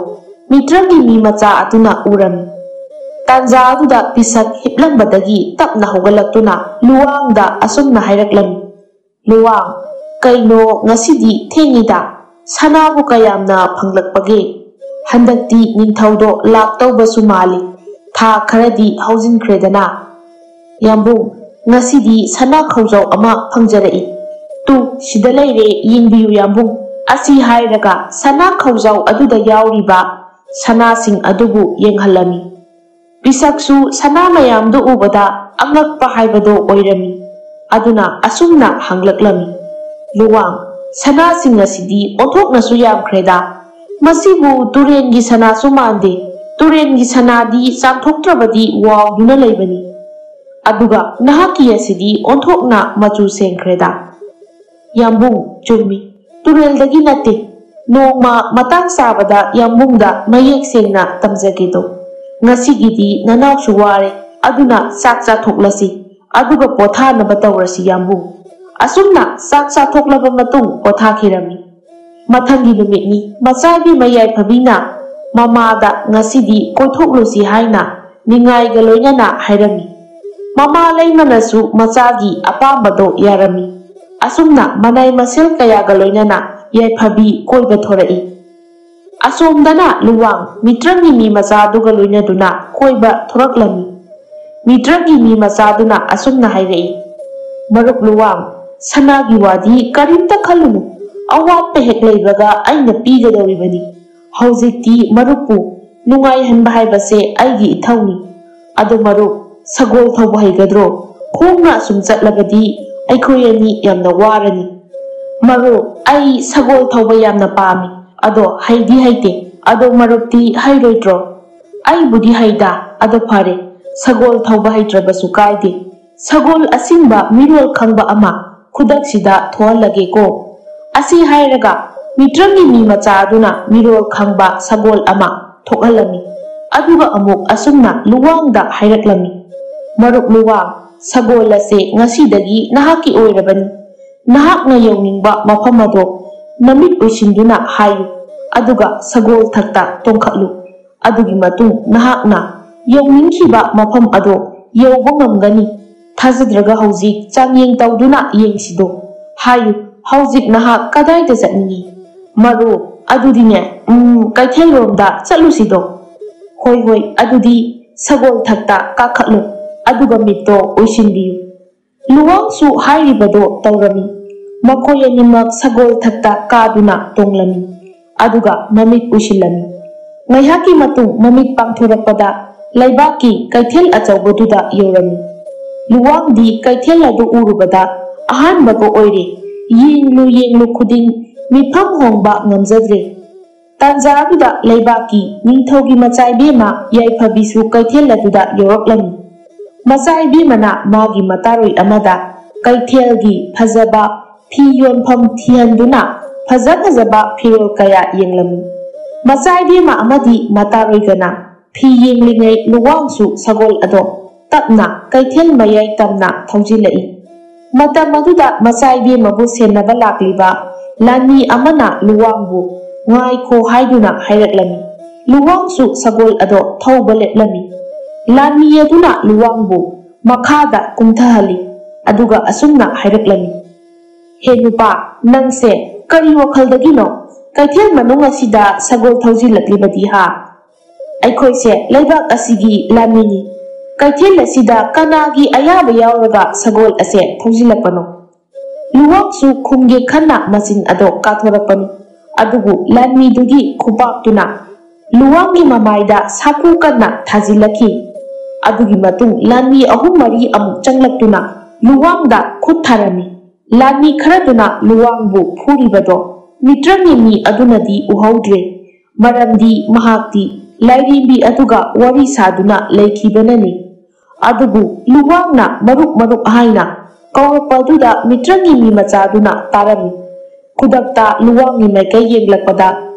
ꯃꯤꯇ꯭ꯔꯪꯒꯤ ꯃꯤ ꯃꯆꯥ ꯑꯗꯨꯅ ꯎꯔꯝꯃꯤ꯫ ꯇꯥꯟꯖꯥ ꯑꯗꯨꯗ ꯄꯤꯁꯛ ꯍꯤꯞꯂꯝꯕꯗꯒꯤ ꯇꯞꯅ ꯍꯧꯒꯠꯂꯛꯇꯨꯅ ꯂꯨꯋꯥꯡꯗ ꯑꯁꯨꯝꯅ ꯍꯥꯏꯔꯛꯂꯝꯃꯤ, "ꯂꯨꯋꯥꯡ, ꯀꯩꯅꯣ ꯉꯁꯤꯗꯤ ꯊꯦꯡꯉꯤꯗ? ꯁꯅꯥꯕꯨ ꯀꯌꯥꯝꯅ ꯐꯪꯂꯛꯄꯒꯦ? ꯍꯟꯗꯛꯇꯤ ꯅꯤꯡꯊꯧꯗꯣ ꯂꯥꯛꯇꯧꯕꯁꯨ ꯃꯥꯜꯂꯤ꯫ ꯊꯥ ꯈꯔꯗꯤ ꯍꯧꯖꯤꯟꯈ꯭ꯔꯦꯗꯅ꯫ ꯌꯥꯝꯕꯨꯡ, ꯉꯁꯤꯗꯤ ꯁꯅꯥ ꯈꯧꯖꯥꯎ ꯑꯃ ꯐꯪꯖꯔꯛꯏ꯫ ꯇꯨ, ꯁꯤꯗ ꯂꯩꯔꯦ, ꯌꯦꯡꯕꯤꯌꯨ ꯌꯥꯝꯕꯨꯡ꯫ ꯑꯁꯤ ꯍꯥꯏꯔꯒ ꯁꯅꯥ ꯈꯧꯖꯥꯎ ꯑꯗꯨꯗ ꯌꯥꯎꯔꯤꯕ ꯁꯅꯥꯁꯤꯡ ꯑꯗꯨꯕꯨ ꯌꯦꯡꯍꯜꯂꯝꯃꯤ꯫ ꯄꯤꯁꯛꯁꯨ ꯁꯅꯥ ꯃꯌꯥꯝꯗꯨ ꯎꯕꯗ ꯑꯉꯛꯄ ꯍꯥꯏꯕꯗꯣ ꯑꯣꯏꯔꯝꯃꯤ꯫ ꯑꯗꯨꯅ ꯑꯁꯨꯝꯅ ꯍꯪꯂꯛꯂꯝꯃꯤ, "ꯂꯨꯋꯥꯡ, ꯁꯅꯥꯁꯤꯡ ꯑꯁꯤꯗꯤ ꯑꯣꯟꯊꯣꯛꯅꯁꯨ ꯌꯥꯝꯈ꯭ꯔꯦꯗ꯫ ꯃꯁꯤꯕꯨ ꯇꯨꯔꯦꯟꯒꯤ ꯁꯅꯥꯁꯨ ꯃꯥꯟꯗꯦ꯫ ꯇꯨꯔꯦꯟꯒꯤ ꯁꯅꯥꯗꯤ ꯆꯥꯝꯊꯣꯛꯇ꯭ꯔꯕꯗꯤ ꯋꯥꯎꯗꯨꯅ ꯂꯩꯕꯅꯤ꯫ ꯑꯗꯨꯒ ꯅꯍꯥꯛꯀꯤ ꯑꯁꯤꯗꯤ ꯑꯣꯟꯊꯣꯛꯅ ꯃꯆꯨ ꯁꯦꯡꯈ꯭ꯔꯦꯗ꯫" ꯌꯥꯝꯕꯨꯡ, ꯆꯨꯝꯃꯤ꯫ ꯇꯨꯔꯦꯜꯗꯒꯤ ꯅꯠꯇꯦ꯫ ꯅꯣꯡꯃ ꯃꯇꯥꯡ ꯆꯥꯕꯗ ꯌꯥꯝꯕꯨꯡꯗ ꯃꯌꯦꯛ ꯁꯦꯡꯅ ꯇꯝꯖꯒꯦꯗꯣ꯫ ꯉꯁꯤꯒꯤꯗꯤ ꯅꯅꯥꯎꯁꯨ ꯋꯥꯔꯦ, ꯑꯗꯨꯅ ꯆꯥꯛ ꯆꯥꯊꯣꯛꯂꯁꯤ, ꯑꯗꯨꯒ ꯄꯣꯊꯥꯅꯕ ꯇꯧꯔꯁꯤ ꯌꯥꯝꯕꯨꯡ꯫ ꯑꯁꯨꯝꯅ ꯆꯥꯛ ꯆꯥꯊꯣꯛꯂꯕ ꯃꯇꯨꯡ ꯄꯣꯊꯥꯈꯤꯔꯝꯃꯤ꯫ ꯃꯊꯪꯒꯤ ꯅꯨꯃꯤꯠꯅꯤ꯫ ꯃꯆꯥꯒꯤ ꯃꯌꯥꯏꯐꯕꯤꯅ ꯃꯃꯥꯗ ꯉꯁꯤꯗꯤ ꯀꯣꯏꯊꯣꯛꯂꯨꯁꯤ ꯍꯥꯏꯅ ꯅꯤꯡꯉꯥꯏꯒ ꯂꯣꯏꯅꯅ ꯍꯥꯏꯔꯝꯃꯤ꯫ ꯃꯃꯥ ꯂꯩꯃꯅꯁꯨ ꯃꯆꯥꯒꯤ ꯑꯄꯥꯝꯕꯗꯣ ꯌꯥꯔꯝꯃꯤ꯫ ꯑꯁꯨꯝꯅ ꯃꯅꯥꯏ ꯃꯁꯤꯜ ꯀꯌꯥꯒ ꯂꯣꯏꯅꯅ ꯌꯥꯏꯐꯕꯤ ꯀꯣꯏꯕ ꯊꯣꯔꯛꯏ꯫ ꯑꯁꯣꯝꯗꯅ ꯂꯨꯋꯥꯡ ꯃꯤꯇ꯭ꯔꯪꯒꯤ ꯃꯤ ꯃꯆꯥꯗꯨꯒ ꯂꯣꯏꯅꯗꯨꯅ ꯀꯣꯏꯕ ꯊꯣꯔꯛꯂꯝꯃꯤ꯫ ꯃꯤꯇ꯭ꯔꯪꯒꯤ ꯃꯤ ꯃꯆꯥꯗꯨꯅ ꯑꯁꯨꯝꯅ ꯍꯥꯏꯔꯛꯏ, "ꯃꯔꯨꯞ ꯂꯨꯋꯥꯡ, ꯁꯅꯥꯒꯤ ꯋꯥꯗꯤ ꯀꯔꯤꯝꯇ ꯈꯜꯂꯨꯅꯨ꯫ ꯑꯋꯥꯠꯄ ꯍꯦꯛ ꯂꯩꯕꯒ ꯑꯩꯅ ꯄꯤꯒꯗꯧꯔꯤꯕꯅꯤ꯫ ꯍꯧꯖꯤꯛꯇꯤ ꯃꯔꯨꯞꯄꯨ ꯅꯨꯡꯉꯥꯏꯍꯟꯕ ꯍꯥꯏꯕꯁꯦ ꯑꯩꯒꯤ ꯏꯊꯧꯅꯤ꯫ ꯑꯗꯣ ꯃꯔꯨꯞ, ꯁꯒꯣꯜ ꯊꯧꯕ ꯍꯩꯒꯗ꯭ꯔꯣ? ꯈꯣꯡꯅ ꯑꯁꯨꯝ ꯆꯠꯂꯕꯗꯤ ꯑꯩꯈꯣꯏ ꯑꯅꯤ ꯌꯥꯝꯅ ꯋꯥꯔꯅꯤ꯫" "ꯃꯔꯨꯞ, ꯑꯩ ꯁꯒꯣꯜ ꯊꯧꯕ ꯌꯥꯝꯅ ꯄꯥꯝꯃꯤ꯫ ꯑꯗꯣ ꯍꯩꯗꯤ ꯍꯩꯇꯦ꯫ ꯑꯗꯣ ꯃꯔꯨꯞꯇꯤ ꯍꯩꯔꯣꯏꯗ꯭ꯔꯣ?" "ꯑꯩꯕꯨꯗꯤ ꯍꯩꯗ꯫ ꯑꯗꯣ ꯐꯔꯦ, ꯁꯒꯣꯜ ꯊꯧꯕ ꯍꯩꯇ꯭ꯔꯕꯁꯨ ꯀꯥꯏꯗꯦ꯫ ꯁꯒꯣꯜ ꯑꯁꯤꯡꯕ ꯃꯤꯔꯣꯜ ꯈꯪꯕ ꯑꯃ ꯈꯨꯗꯛꯁꯤꯗ ꯊꯣꯛꯍꯜꯂꯒꯦꯀꯣ꯫" ꯑꯁꯤ ꯍꯥꯏꯔꯒ ꯃꯤꯇ꯭ꯔꯪꯒꯤ ꯃꯤ ꯃꯆꯥ ꯑꯗꯨꯅ ꯃꯤꯔꯣꯜ ꯈꯪꯕ ꯁꯒꯣꯜ ꯑꯃ ꯊꯣꯛꯍꯜꯂꯝꯃꯤ꯫ ꯑꯗꯨꯒ ꯑꯃꯨꯛ ꯑꯁꯨꯝꯅ ꯂꯨꯋꯥꯡꯗ ꯍꯥꯏꯔꯛꯂꯝꯃꯤ, "ꯃꯔꯨꯞ ꯂꯨꯋꯥꯡ, ꯁꯒꯣꯜ ꯑꯁꯦ ꯉꯁꯤꯗꯒꯤ ꯅꯍꯥꯛꯀꯤ ꯑꯣꯏꯔꯕꯅꯤ꯫ ꯅꯍꯥꯛꯅ ꯌꯧꯅꯤꯡꯕ ꯃꯐꯝ ꯑꯗꯣ ꯅꯃꯤꯠ ꯎꯏꯁꯤꯟꯗꯨꯅ ꯍꯥꯏꯌꯨ, ꯑꯗꯨꯒ ꯁꯒꯣꯜ ꯊꯛꯇ ꯇꯣꯡꯈꯠꯂꯨ꯫ ꯑꯗꯨꯒꯤ ꯃꯇꯨꯡ ꯅꯍꯥꯛꯅ ꯌꯧꯅꯤꯡꯈꯤꯕ ꯃꯐꯝ ꯑꯗꯣ ꯌꯧꯕ ꯉꯝꯒꯅꯤ꯫ ꯊꯥꯖꯗ꯭ꯔꯒ ꯍꯧꯖꯤꯛ ꯆꯥꯡꯌꯦꯡ ꯇꯧꯗꯨꯅ ꯌꯦꯡꯁꯤꯗꯣ꯫ ꯍꯥꯏꯌꯨ, ꯍꯧꯖꯤꯛ ꯅꯍꯥꯛ ꯀꯗꯥꯏꯗ ꯆꯠꯅꯤꯡꯏ? "ꯃꯔꯨꯞ, ꯑꯗꯨꯗꯤꯅꯦ, ꯎꯝ, ꯀꯩꯊꯦꯜꯔꯣꯝꯗ ꯆꯠꯂꯨꯁꯤꯗꯣ꯫" "ꯍꯣꯏ, ꯍꯣꯏ, ꯑꯗꯨꯗꯤ ꯁꯒꯣꯜ ꯊꯛꯇ ꯀꯥꯈꯠꯂꯨ, ꯑꯗꯨꯒ ꯃꯤꯠꯇꯣ ꯎꯏꯁꯤꯟꯕꯤꯌꯨ꯫" ꯂꯨꯋꯥꯡꯁꯨ ꯍꯥꯏꯔꯤꯕꯗꯣ ꯇꯧꯔꯝꯃꯤ꯫ ꯃꯈꯣꯏ ꯑꯅꯤꯃꯛ ꯁꯒꯣꯜ ꯊꯛꯇ ꯀꯥꯗꯨꯅ ꯇꯣꯡꯂꯝꯃꯤ꯫ ꯑꯗꯨꯒ ꯃꯃꯤꯠ ꯎꯏꯁꯤꯜꯂꯝꯃꯤ꯫ ꯉꯥꯏꯍꯥꯛꯀꯤ ꯃꯇꯨꯡ ꯃꯃꯤꯠ ꯄꯥꯡꯊꯣꯔꯛꯄꯗ ꯂꯩꯕꯥꯛꯀꯤ ꯀꯩꯊꯦꯜ ꯑꯆꯧꯕꯗꯨꯗ ꯌꯧꯔꯝꯃꯤ꯫ ꯂꯨꯋꯥꯡꯗꯤ ꯀꯩꯊꯦꯜ ꯑꯗꯨ ꯎꯔꯨꯕꯗ ꯑꯍꯥꯟꯕꯒ ꯑꯣꯏꯔꯦ꯫ ꯌꯦꯡꯂꯨ ꯌꯦꯡꯂꯨ ꯈꯨꯗꯤꯡ ꯃꯤꯐꯝ ꯍꯣꯡꯕ ꯉꯝꯖꯗ꯭ꯔꯦ꯫ ꯇꯥꯟꯖꯥ ꯑꯗꯨꯗ ꯂꯩꯕꯥꯛꯀꯤ ꯅꯤꯡꯊꯧꯒꯤ ꯃꯆꯥꯏꯕꯦꯝꯃ ꯌꯥꯏꯐꯕꯤꯁꯨ ꯀꯩꯊꯦꯜ ꯑꯗꯨꯗ ꯌꯧꯔꯛꯂꯝꯃꯤ꯫ ꯃꯆꯥꯏꯕꯦꯝꯃꯅ ꯃꯥꯒꯤ ꯃꯇꯥꯔꯣꯏ ꯑꯃꯗ ꯀꯩꯊꯦꯜꯒꯤ ꯐꯖꯕ ꯐꯤ ꯌꯣꯟꯐꯝ ꯊꯤꯍꯟꯗꯨꯅ ꯐꯖ ꯐꯖꯕ ꯐꯤꯔꯣꯜ ꯀꯌꯥ ꯌꯦꯡꯂꯝꯃꯤ꯫ ꯃꯆꯥꯏꯕꯦꯝꯃ ꯑꯃꯗꯤ ꯃꯇꯥꯔꯣꯏꯒꯅ ꯐꯤ ꯌꯦꯡꯂꯤꯉꯩ ꯂꯨꯋꯥꯡꯁꯨ ꯁꯒꯣꯜ ꯑꯗꯣ ꯇꯞꯅ ꯀꯩꯊꯦꯜ ꯃꯌꯥꯏ ꯇꯝꯅ ꯊꯧꯖꯤꯜꯂꯛꯏ꯫ ꯃꯇꯝ ꯑꯗꯨꯗ ꯃꯆꯥꯏꯕꯦꯝꯃꯕꯨ ꯁꯦꯟꯅꯕ ꯂꯥꯛꯂꯤꯕ ꯂꯥꯟꯃꯤ ꯑꯃꯅ ꯂꯨꯋꯥꯡꯕꯨ "ꯉꯥꯏꯈꯣ" ꯍꯥꯏꯗꯨꯅ ꯍꯥꯏꯔꯛꯂꯝꯃꯤ꯫ ꯂꯨꯋꯥꯡꯁꯨ ꯁꯒꯣꯜ ꯑꯗꯣ ꯊꯧꯕ ꯂꯦꯞꯂꯝꯃꯤ꯫ ꯂꯥꯟꯃꯤ ꯑꯗꯨꯅ ꯂꯨꯋꯥꯡꯕꯨ ꯃꯈꯥꯗ ꯀꯨꯝꯊꯍꯜꯂꯤ, ꯑꯗꯨꯒ ꯑꯁꯨꯝꯅ ꯍꯥꯏꯔꯛꯂꯝꯃꯤ, "ꯍꯦ ꯅꯨꯄꯥ, ꯅꯪꯁꯦ ꯀꯔꯤ ꯋꯥꯈꯜꯗꯒꯤꯅꯣ ꯀꯩꯊꯦꯜ ꯃꯅꯨꯡ ꯑꯁꯤꯗ ꯁꯒꯣꯜ ꯊꯧꯖꯤꯜꯂꯛꯂꯤꯕꯗꯤ ꯍꯥ? ꯑꯩꯈꯣꯏꯁꯦ ꯂꯩꯕꯥꯛ ꯑꯁꯤꯒꯤ ꯂꯥꯟꯃꯤꯅꯤ꯫ ꯀꯩꯊꯦꯜ ꯑꯁꯤꯗ ꯀꯅꯥꯒꯤ ꯑꯌꯥꯕ ꯌꯥꯎꯔꯒ ꯁꯒꯣꯜ ꯑꯁꯦ ꯊꯧꯖꯤꯜꯂꯛꯄꯅꯣ?" ꯂꯨꯋꯥꯡꯁꯨ ꯈꯨꯝꯒꯦ ꯈꯟꯅ ꯃꯆꯤꯟ ꯑꯗꯣ ꯀꯥꯊꯣꯔꯛꯄꯅꯤ꯫ ꯑꯗꯨꯕꯨ ꯂꯥꯟꯃꯤꯗꯨꯒꯤ ꯈꯨꯄꯥꯛꯇꯨꯅ ꯂꯨꯋꯥꯡꯒꯤ ꯃꯃꯥꯏꯗ ꯁꯥꯐꯨ ꯀꯟꯅ ꯊꯥꯖꯤꯜꯂꯛꯈꯤ꯫ ꯑꯗꯨꯒꯤ ꯃꯇꯨꯡ ꯂꯥꯟꯃꯤ ꯑꯍꯨꯝ ꯃꯔꯤ ꯑꯃꯨꯛ ꯆꯪꯂꯛꯇꯨꯅ ꯂꯨꯋꯥꯡꯗ ꯈꯨꯠ ꯊꯥꯔꯝꯃꯤ꯫ ꯂꯥꯟꯃꯤ ꯈꯔꯗꯨꯅ ꯂꯨꯋꯥꯡꯕꯨ ꯐꯨꯔꯤꯕꯗꯣ ꯃꯤꯇ꯭ꯔꯪ ꯌꯦꯡꯃꯤ ꯑꯗꯨꯅꯗꯤ ꯎꯍꯧꯗ꯭ꯔꯦ꯫ ꯃꯔꯝꯗꯤ ꯃꯍꯥꯛꯇꯤ ꯂꯥꯏꯔꯦꯝꯕꯤ ꯑꯗꯨꯒ ꯋꯥꯔꯤ ꯁꯥꯗꯨꯅ ꯂꯩꯈꯤꯕꯅꯅꯤ꯫ ꯑꯗꯨꯕꯨ ꯂꯨꯋꯥꯡꯅ ꯃꯔꯨꯞ ꯃꯔꯨꯞ ꯍꯥꯏꯅ ꯀꯧꯔꯛꯄ ꯑꯗꯨꯗ ꯃꯤꯇ꯭ꯔꯪ ꯌꯦꯡꯃꯤ ꯃꯆꯥꯗꯨꯅ ꯇꯥꯔꯝꯃꯤ꯫ ꯈꯨꯗꯛꯇ ꯂꯨꯋꯥꯡꯒꯤ ꯃꯥꯏꯀꯩ ꯌꯦꯡꯂꯛꯄꯗ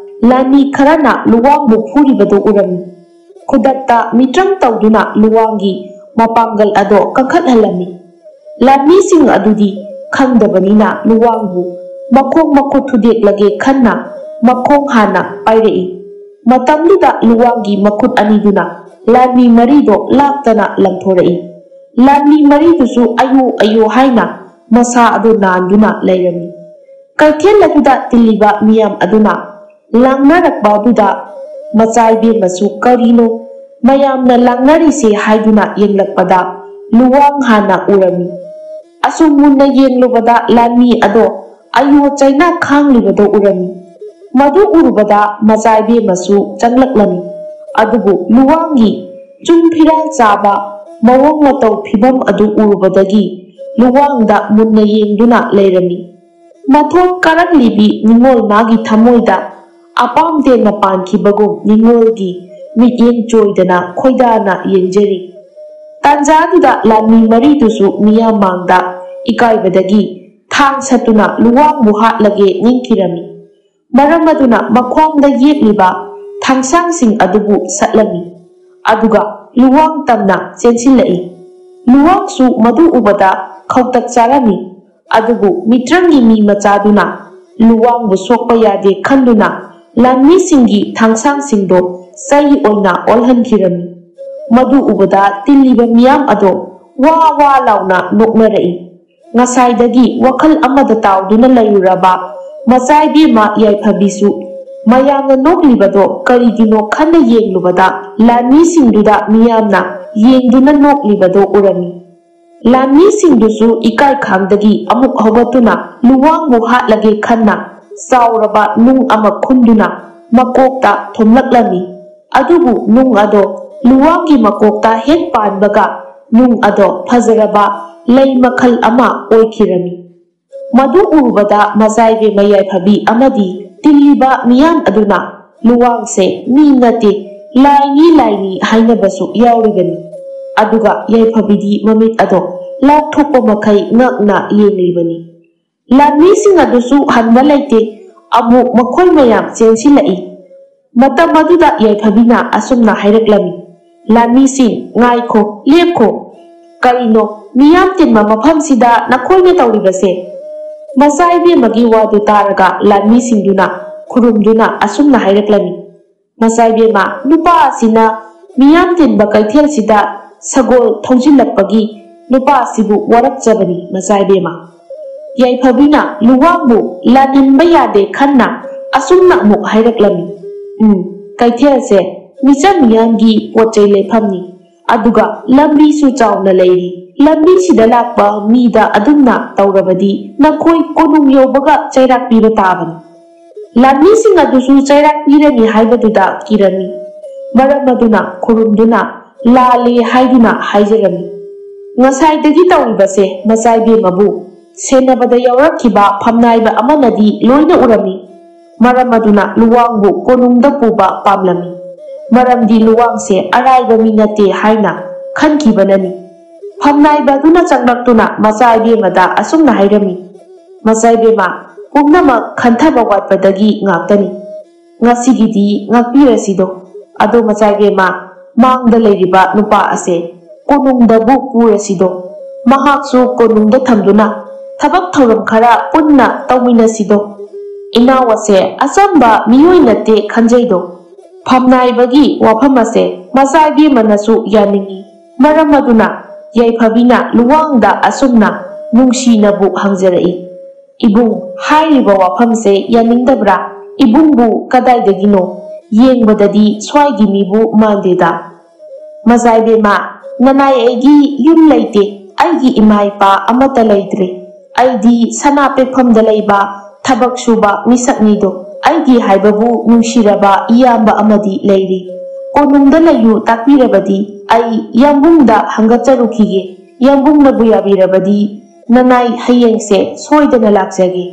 ꯂꯥꯟꯃꯤ ꯈꯔꯅ ꯂꯨꯋꯥꯡꯕꯨ ꯐꯨꯔꯤꯕꯗꯨ ꯎꯔꯝꯃꯤ꯫ ꯈꯨꯗꯛꯇ ꯃꯤꯇ꯭ꯔꯪ ꯇꯧꯗꯨꯅ ꯂꯨꯋꯥꯡꯒꯤ ꯃꯄꯥꯡꯒꯜ ꯑꯗꯣ ꯀꯟꯈꯠꯍꯜꯂꯝꯃꯤ꯫ ꯂꯥꯟꯃꯤꯁꯤꯡ ꯑꯗꯨꯗꯤ ꯈꯪꯗꯕꯅꯤꯅ ꯂꯨꯋꯥꯡꯕꯨ ꯃꯈꯣꯡ ꯃꯈꯨꯠ ꯊꯨꯗꯦꯛꯂꯒꯦ ꯈꯟꯅ ꯃꯈꯣꯡ ꯍꯥꯟꯅ ꯄꯥꯏꯔꯛꯏ꯫ ꯃꯇꯝꯗꯨꯗ ꯂꯨꯋꯥꯡꯒꯤ ꯃꯈꯨꯠ ꯑꯅꯤꯗꯨꯅ ꯂꯥꯟꯃꯤ ꯃꯔꯤꯗꯣ ꯂꯥꯛꯇꯅ ꯂꯪꯊꯣꯔꯛꯏ꯫ ꯂꯥꯟꯃꯤ ꯃꯔꯤꯗꯨꯁꯨ "ꯑꯌꯣ, ꯑꯌꯣ" ꯍꯥꯏꯅ ꯃꯁꯥ ꯑꯗꯨ ꯅꯥꯟꯗꯨꯅ ꯂꯩꯔꯝꯃꯤ꯫ ꯀꯩꯊꯦꯜ ꯑꯗꯨꯗ ꯇꯤꯜꯂꯤꯕ ꯃꯤꯌꯥꯝ ꯑꯗꯨꯅ ꯂꯥꯡꯅꯔꯛꯄ ꯑꯗꯨꯗ ꯃꯆꯥ ꯏꯕꯦꯝꯃꯁꯨ "ꯀꯔꯤꯅꯣ ꯃꯌꯥꯝꯅ ꯂꯥꯡꯅꯔꯤꯁꯦ?" ꯍꯥꯏꯗꯨꯅ ꯌꯦꯡꯂꯛꯄꯗ ꯂꯨꯋꯥꯡ ꯍꯥꯟꯅ ꯎꯔꯝꯃꯤ꯫ ꯑꯁꯨꯝ ꯃꯨꯟꯅ ꯌꯦꯡꯂꯨꯕꯗ ꯂꯥꯟꯃꯤ ꯑꯗꯣ ꯑꯌꯣ ꯆꯩꯅꯥ ꯈꯥꯡꯂꯤꯕꯗꯣ ꯎꯔꯝꯃꯤ꯫ ꯃꯗꯨ ꯎꯔꯨꯕꯗ ꯃꯆꯥ ꯏꯕꯦꯝꯃꯁꯨ ꯆꯪꯂꯛꯂꯝꯃꯤ꯫ ꯑꯗꯨꯕꯨ ꯂꯨꯋꯥꯡꯒꯤ ꯆꯨꯡ ꯐꯤꯔꯥꯜ ꯆꯥꯕ ꯃꯑꯣꯡ ꯃꯇꯧ ꯐꯤꯕꯝ ꯑꯗꯨ ꯎꯔꯨꯕꯗꯒꯤ ꯂꯨꯋꯥꯡꯗ ꯃꯨꯟꯅ ꯌꯦꯡꯗꯨꯅ ꯂꯩꯔꯝꯃꯤ꯫ ꯃꯊꯣꯟ ꯀꯥꯔꯛꯂꯤꯕꯤ ꯅꯤꯉꯣꯜ ꯃꯥꯒꯤ ꯊꯃꯣꯏꯗ ꯑꯄꯥꯝ ꯇꯦꯟꯅ ꯄꯥꯟꯈꯤꯕꯒꯨꯝ ꯅꯤꯉꯣꯜꯒꯤ ꯃꯤꯠꯌꯦꯡ ꯆꯣꯏꯗꯅ ꯈꯣꯏꯗꯥꯅ ꯌꯦꯡꯖꯔꯤ꯫ ꯇꯥꯟꯖꯥꯗꯨꯗ ꯂꯥꯟꯃꯤ ꯃꯔꯤꯗꯨꯁꯨ ꯃꯤꯌꯥꯝ ꯃꯥꯡꯗ ꯏꯀꯥꯏꯕꯗꯒꯤ ꯊꯥꯡ ꯁꯠꯇꯨꯅ ꯂꯨꯋꯥꯡꯕꯨ ꯍꯥꯠꯂꯒꯦ ꯅꯤꯡꯈꯤꯔꯝꯃꯤ꯫ ꯃꯔꯝ ꯑꯗꯨꯅ ꯃꯈ꯭ꯋꯥꯡꯗ ꯌꯦꯠꯂꯤꯕ ꯊꯥꯡꯁꯥꯡꯁꯤꯡ ꯑꯗꯨꯕꯨ ꯁꯠꯂꯝꯃꯤ꯫ ꯑꯗꯨꯒ ꯂꯨꯋꯥꯡ ꯇꯝꯅ ꯆꯦꯟꯁꯤꯜꯂꯛꯏ꯫ ꯂꯨꯋꯥꯡꯁꯨ ꯃꯗꯨ ꯎꯕꯗ ꯈꯧꯇꯛ ꯆꯥꯔꯝꯃꯤ꯫ ꯑꯗꯨꯕꯨ ꯃꯤꯇ꯭ꯔꯪꯒꯤ ꯃꯤ ꯃꯆꯥꯗꯨꯅ ꯂꯨꯋꯥꯡꯕꯨ ꯁꯣꯛꯄ ꯌꯥꯗꯦ ꯈꯟꯗꯨꯅ ꯂꯥꯟꯃꯤꯁꯤꯡꯒꯤ ꯊꯥꯡꯁꯥꯡꯁꯤꯡꯗꯣ ꯆꯩ ꯑꯣꯏꯅ ꯑꯣꯜꯍꯟꯈꯤꯔꯝꯃꯤ꯫ ꯃꯗꯨ ꯎꯕꯗ ꯇꯤꯜꯂꯤꯕ ꯃꯤꯌꯥꯝ ꯑꯗꯣ ꯋꯥ ꯋꯥ ꯂꯥꯎꯅ ꯅꯣꯛꯅꯔꯛꯏ꯫ ꯉꯁꯥꯏꯗꯒꯤ ꯋꯥꯈꯜ ꯑꯃꯗ ꯇꯥꯎꯗꯨꯅ ꯂꯩꯔꯨꯔꯕ ꯃꯆꯥ ꯏꯕꯦꯝꯃ ꯌꯥꯏꯐꯕꯤꯁꯨ ꯃꯌꯥꯝꯅ ꯅꯣꯛꯂꯤꯕꯗꯣ ꯀꯔꯤꯒꯤꯅꯣ ꯈꯟꯅ ꯌꯦꯡꯂꯨꯕꯗ ꯂꯥꯟꯃꯤꯁꯤꯡꯗꯨꯗ ꯃꯤꯌꯥꯝꯅ ꯌꯦꯡꯗꯨꯅ ꯅꯣꯛꯂꯤꯕꯗꯣ ꯎꯔꯝꯃꯤ꯫ ꯂꯥꯟꯃꯤꯁꯤꯡꯗꯨꯁꯨ ꯏꯀꯥꯏ ꯈꯥꯡꯗꯒꯤ ꯑꯃꯨꯛ ꯍꯧꯒꯠꯇꯨꯅ ꯂꯨꯋꯥꯡꯕꯨ ꯍꯥꯠꯂꯒꯦ ꯈꯟꯅ ꯆꯥꯎꯔꯕ ꯅꯨꯡ ꯑꯃ ꯈꯨꯟꯗꯨꯅ ꯃꯀꯣꯛꯇ ꯊꯣꯝꯂꯛꯂꯝꯃꯤ꯫ ꯑꯗꯨꯕꯨ ꯅꯨꯡ ꯑꯗꯣ ꯂꯨꯋꯥꯡꯒꯤ ꯃꯀꯣꯛꯇ ꯍꯦꯛ ꯄꯥꯟꯕꯒ ꯅꯨꯡ ꯑꯗꯣ ꯐꯖꯔꯕ ꯂꯩ ꯃꯈꯜ ꯑꯃ ꯑꯣꯏꯈꯤꯔꯝꯃꯤ꯫ ꯃꯗꯨ ꯎꯔꯨꯕꯗ ꯃꯆꯥ ꯏꯕꯦꯝꯃ ꯌꯥꯏꯐꯕꯤ ꯑꯃꯗꯤ ꯇꯤꯜꯂꯤꯕ ꯃꯤꯌꯥꯝ ꯑꯗꯨꯅ ꯂꯨꯋꯥꯡꯁꯦ ꯃꯤ ꯅꯠꯇꯦ, ꯂꯥꯏꯅꯤ ꯂꯥꯏꯅꯤ ꯍꯥꯏꯅꯕꯁꯨ ꯌꯥꯎꯔꯤꯕꯅꯤ꯫ ꯑꯗꯨꯒ ꯌꯥꯏꯐꯕꯤꯗꯤ ꯃꯃꯤꯠ ꯑꯗꯣ ꯂꯥꯎꯊꯣꯛꯄ ꯃꯈꯩ ꯉꯛꯅ ꯌꯦꯡꯂꯤꯕꯅꯤ꯫ ꯂꯥꯟꯃꯤꯁꯤꯡ ꯑꯗꯨꯁꯨ ꯍꯟꯕ ꯂꯩꯇꯦ꯫ ꯑꯃꯨꯛ ꯃꯈꯣꯏ ꯃꯌꯥꯝ ꯆꯦꯟꯁꯤꯜꯂꯛꯏ꯫ ꯃꯇꯝ ꯑꯗꯨꯗ ꯌꯥꯏꯐꯕꯤꯅ ꯑꯁꯨꯝꯅ ꯍꯥꯏꯔꯛꯂꯝꯃꯤ, "ꯂꯥꯟꯃꯤꯁꯤꯡ, ꯉꯥꯏꯈꯣ, ꯂꯦꯞꯈꯣ꯫ ꯀꯔꯤꯅꯣ ꯃꯤꯌꯥꯝ ꯇꯤꯟꯕ ꯃꯐꯝꯁꯤꯗ ꯅꯈꯣꯏꯅ ꯇꯧꯔꯤꯕꯁꯦ?" ꯃꯆꯥ ꯏꯕꯦꯝꯃꯒꯤ ꯋꯥꯗꯨ ꯇꯥꯔꯒ ꯂꯥꯟꯃꯤꯁꯤꯡꯗꯨꯅ ꯈꯨꯔꯨꯝꯗꯨꯅ ꯑꯁꯨꯝꯅ ꯍꯥꯏꯔꯛꯂꯝꯃꯤ, "ꯃꯆꯥ ꯏꯕꯦꯝꯃ, ꯅꯨꯄꯥ ꯑꯁꯤꯅ ꯃꯤꯌꯥꯝ ꯇꯤꯟꯕ ꯀꯩꯊꯦꯜꯁꯤꯗ ꯁꯒꯣꯜ ꯊꯧꯖꯤꯜꯂꯛꯄꯒꯤ ꯅꯨꯄꯥ ꯑꯁꯤꯕꯨ ꯋꯥꯔꯛꯆꯕꯅꯤ, ꯃꯆꯥ ꯏꯕꯦꯝꯃ"꯫ ꯌꯥꯏꯐꯕꯤꯅ ꯂꯨꯋꯥꯡꯕꯨ ꯂꯥꯟꯍꯟꯕ ꯌꯥꯗꯦ ꯈꯟꯅ ꯑꯁꯨꯝꯅ ꯑꯃꯨꯛ ꯍꯥꯏꯔꯛꯂꯝꯃꯤ, "ꯎꯝ, ꯀꯩꯊꯦꯜꯁꯦ ꯃꯤꯆꯝ ꯃꯤꯌꯥꯝꯒꯤ ꯄꯣꯠ ꯆꯩ ꯂꯩꯐꯝꯅꯤ꯫ ꯑꯗꯨꯒ ꯂꯝꯕꯤꯁꯨ ꯆꯥꯎꯅ ꯂꯩꯔꯤ꯫ ꯂꯝꯕꯤꯁꯤꯗ ꯂꯥꯛꯄ ꯃꯤꯗ ꯑꯗꯨꯝꯅ ꯇꯧꯔꯕꯗꯤ ꯅꯈꯣꯏ ꯀꯣꯅꯨꯡ ꯌꯧꯕꯒ ꯆꯩꯔꯥꯛ ꯄꯤꯕ ꯇꯥꯕꯅꯤ꯫ ꯂꯥꯟꯃꯤꯁꯤꯡ ꯑꯗꯨꯁꯨ ꯆꯩꯔꯥꯛ ꯄꯤꯔꯅꯤ ꯍꯥꯏꯕꯗꯨꯗ ꯀꯤꯔꯝꯃꯤ꯫ ꯃꯔꯝ ꯑꯗꯨꯅ ꯈꯨꯔꯨꯝꯗꯨꯅ ꯂꯥꯜꯂꯦ ꯍꯥꯏꯗꯨꯅ ꯍꯥꯏꯖꯔꯝꯃꯤ꯫ ꯉꯁꯥꯏꯗꯒꯤ ꯇꯧꯔꯤꯕꯁꯦ ꯃꯆꯥꯏꯕꯦꯝꯃꯕꯨ ꯁꯦꯟꯅꯕꯗ ꯌꯥꯎꯔꯛꯈꯤꯕ ꯐꯝꯅꯥꯏꯕ ꯑꯃꯅꯗꯤ ꯂꯣꯏꯅ ꯎꯔꯝꯃꯤ꯫ ꯃꯔꯝ ꯑꯗꯨꯅ ꯂꯨꯋꯥꯡꯕꯨ ꯀꯣꯅꯨꯡꯗ ꯄꯨꯕ ꯄꯥꯝꯂꯝꯃꯤ꯫ ꯃꯔꯝꯗꯤ ꯂꯨꯋꯥꯡꯁꯦ ꯑꯔꯥꯏꯕ ꯃꯤ ꯅꯠꯇꯦ ꯍꯥꯏꯅ ꯈꯟꯈꯤꯕꯅꯅꯤ꯫" ꯐꯝꯅꯥꯏꯕ ꯑꯗꯨꯅ ꯆꯪꯂꯛꯇꯨꯅ ꯃꯆꯥ ꯏꯕꯦꯝꯃꯗ ꯑꯁꯨꯝꯅ ꯍꯥꯏꯔꯝꯃꯤ, "ꯃꯆꯥ ꯏꯕꯦꯝꯃ, ꯄꯨꯝꯅꯃꯛ ꯈꯟꯊꯕ ꯋꯥꯠꯄꯗꯒꯤ ꯉꯥꯛꯇꯅꯤ꯫ ꯉꯁꯤꯒꯤꯗꯤ ꯉꯥꯛꯄꯤꯔꯁꯤꯗꯣ꯫ ꯑꯗꯣ ꯃꯆꯥ ꯏꯕꯦꯝꯃ, ꯃꯥꯡꯗ ꯂꯩꯔꯤꯕ ꯅꯨꯄꯥ ꯑꯁꯦ ꯀꯣꯅꯨꯡꯗꯕꯨ ꯄꯨꯔꯁꯤꯗꯣ꯫ ꯃꯍꯥꯛꯁꯨ ꯀꯣꯅꯨꯡꯗ ꯊꯝꯗꯨꯅ ꯊꯕꯛ ꯊꯧꯔꯝ ꯈꯔ ꯄꯨꯟꯅ ꯇꯧꯃꯤꯟꯅꯁꯤꯗꯣ꯫ ꯏꯅꯥꯎ ꯑꯁꯦ ꯑꯆꯝꯕ ꯃꯤꯑꯣꯏ ꯅꯠꯇꯦ ꯈꯟꯖꯩꯗꯣ꯫" ꯐꯝꯅꯥꯏꯕꯒꯤ ꯋꯥꯐꯝ ꯑꯁꯦ ꯃꯆꯥ ꯏꯕꯦꯝꯃꯅꯁꯨ ꯌꯥꯅꯤꯡꯏ꯫ ꯃꯔꯝ ꯑꯗꯨꯅ ꯌꯥꯏꯐꯕꯤꯅ ꯂꯨꯋꯥꯡꯗ ꯑꯁꯨꯝꯅ ꯅꯨꯡꯁꯤꯅꯕꯨ ꯍꯪꯖꯔꯛꯏ, "ꯏꯕꯨꯡ, ꯍꯥꯏꯔꯤꯕ ꯋꯥꯐꯝꯁꯦ ꯌꯥꯅꯤꯡꯗꯕ꯭ꯔꯥ? ꯏꯕꯨꯡꯕꯨ ꯀꯗꯥꯏꯗꯒꯤꯅꯣ? ꯌꯦꯡꯕꯗꯗꯤ ꯁ꯭ꯋꯥꯏꯒꯤ ꯃꯤꯕꯨ ꯃꯥꯟꯗꯦꯗ꯫" "ꯃꯆꯥ ꯏꯕꯦꯝꯃ, ꯅꯅꯥꯏ ꯑꯩꯒꯤ ꯌꯨꯝ ꯂꯩꯇꯦ, ꯑꯩꯒꯤ ꯏꯃꯥ ꯏꯄꯥ ꯑꯃꯠꯇ ꯂꯩꯇ꯭ꯔꯦ꯫ ꯑꯩꯗꯤ ꯁꯅꯥ ꯄꯦꯛꯐꯝꯗ ꯂꯩꯕ ꯊꯕꯛ ꯁꯨꯕ ꯃꯤꯁꯛꯅꯤꯗꯣ꯫ ꯑꯩꯒꯤ ꯍꯥꯏꯕꯕꯨ ꯅꯨꯡꯁꯤꯔꯕ ꯏꯌꯥꯝꯕ ꯑꯃꯗꯤ ꯂꯩꯔꯤ꯫ ꯀꯣꯅꯨꯡꯗ ꯂꯩꯌꯨ ꯇꯥꯛꯄꯤꯔꯕꯗꯤ ꯑꯩ ꯌꯥꯝꯕꯨꯡꯗ ꯍꯪꯒꯠꯆꯔꯨꯈꯤꯒꯦ꯫ ꯌꯥꯝꯕꯨꯡꯅꯕꯨ ꯌꯥꯕꯤꯔꯕꯗꯤ ꯅꯅꯥꯏ ꯍꯌꯦꯡꯁꯦ ꯁꯣꯏꯗꯅ ꯂꯥꯛꯆꯒꯦ꯫"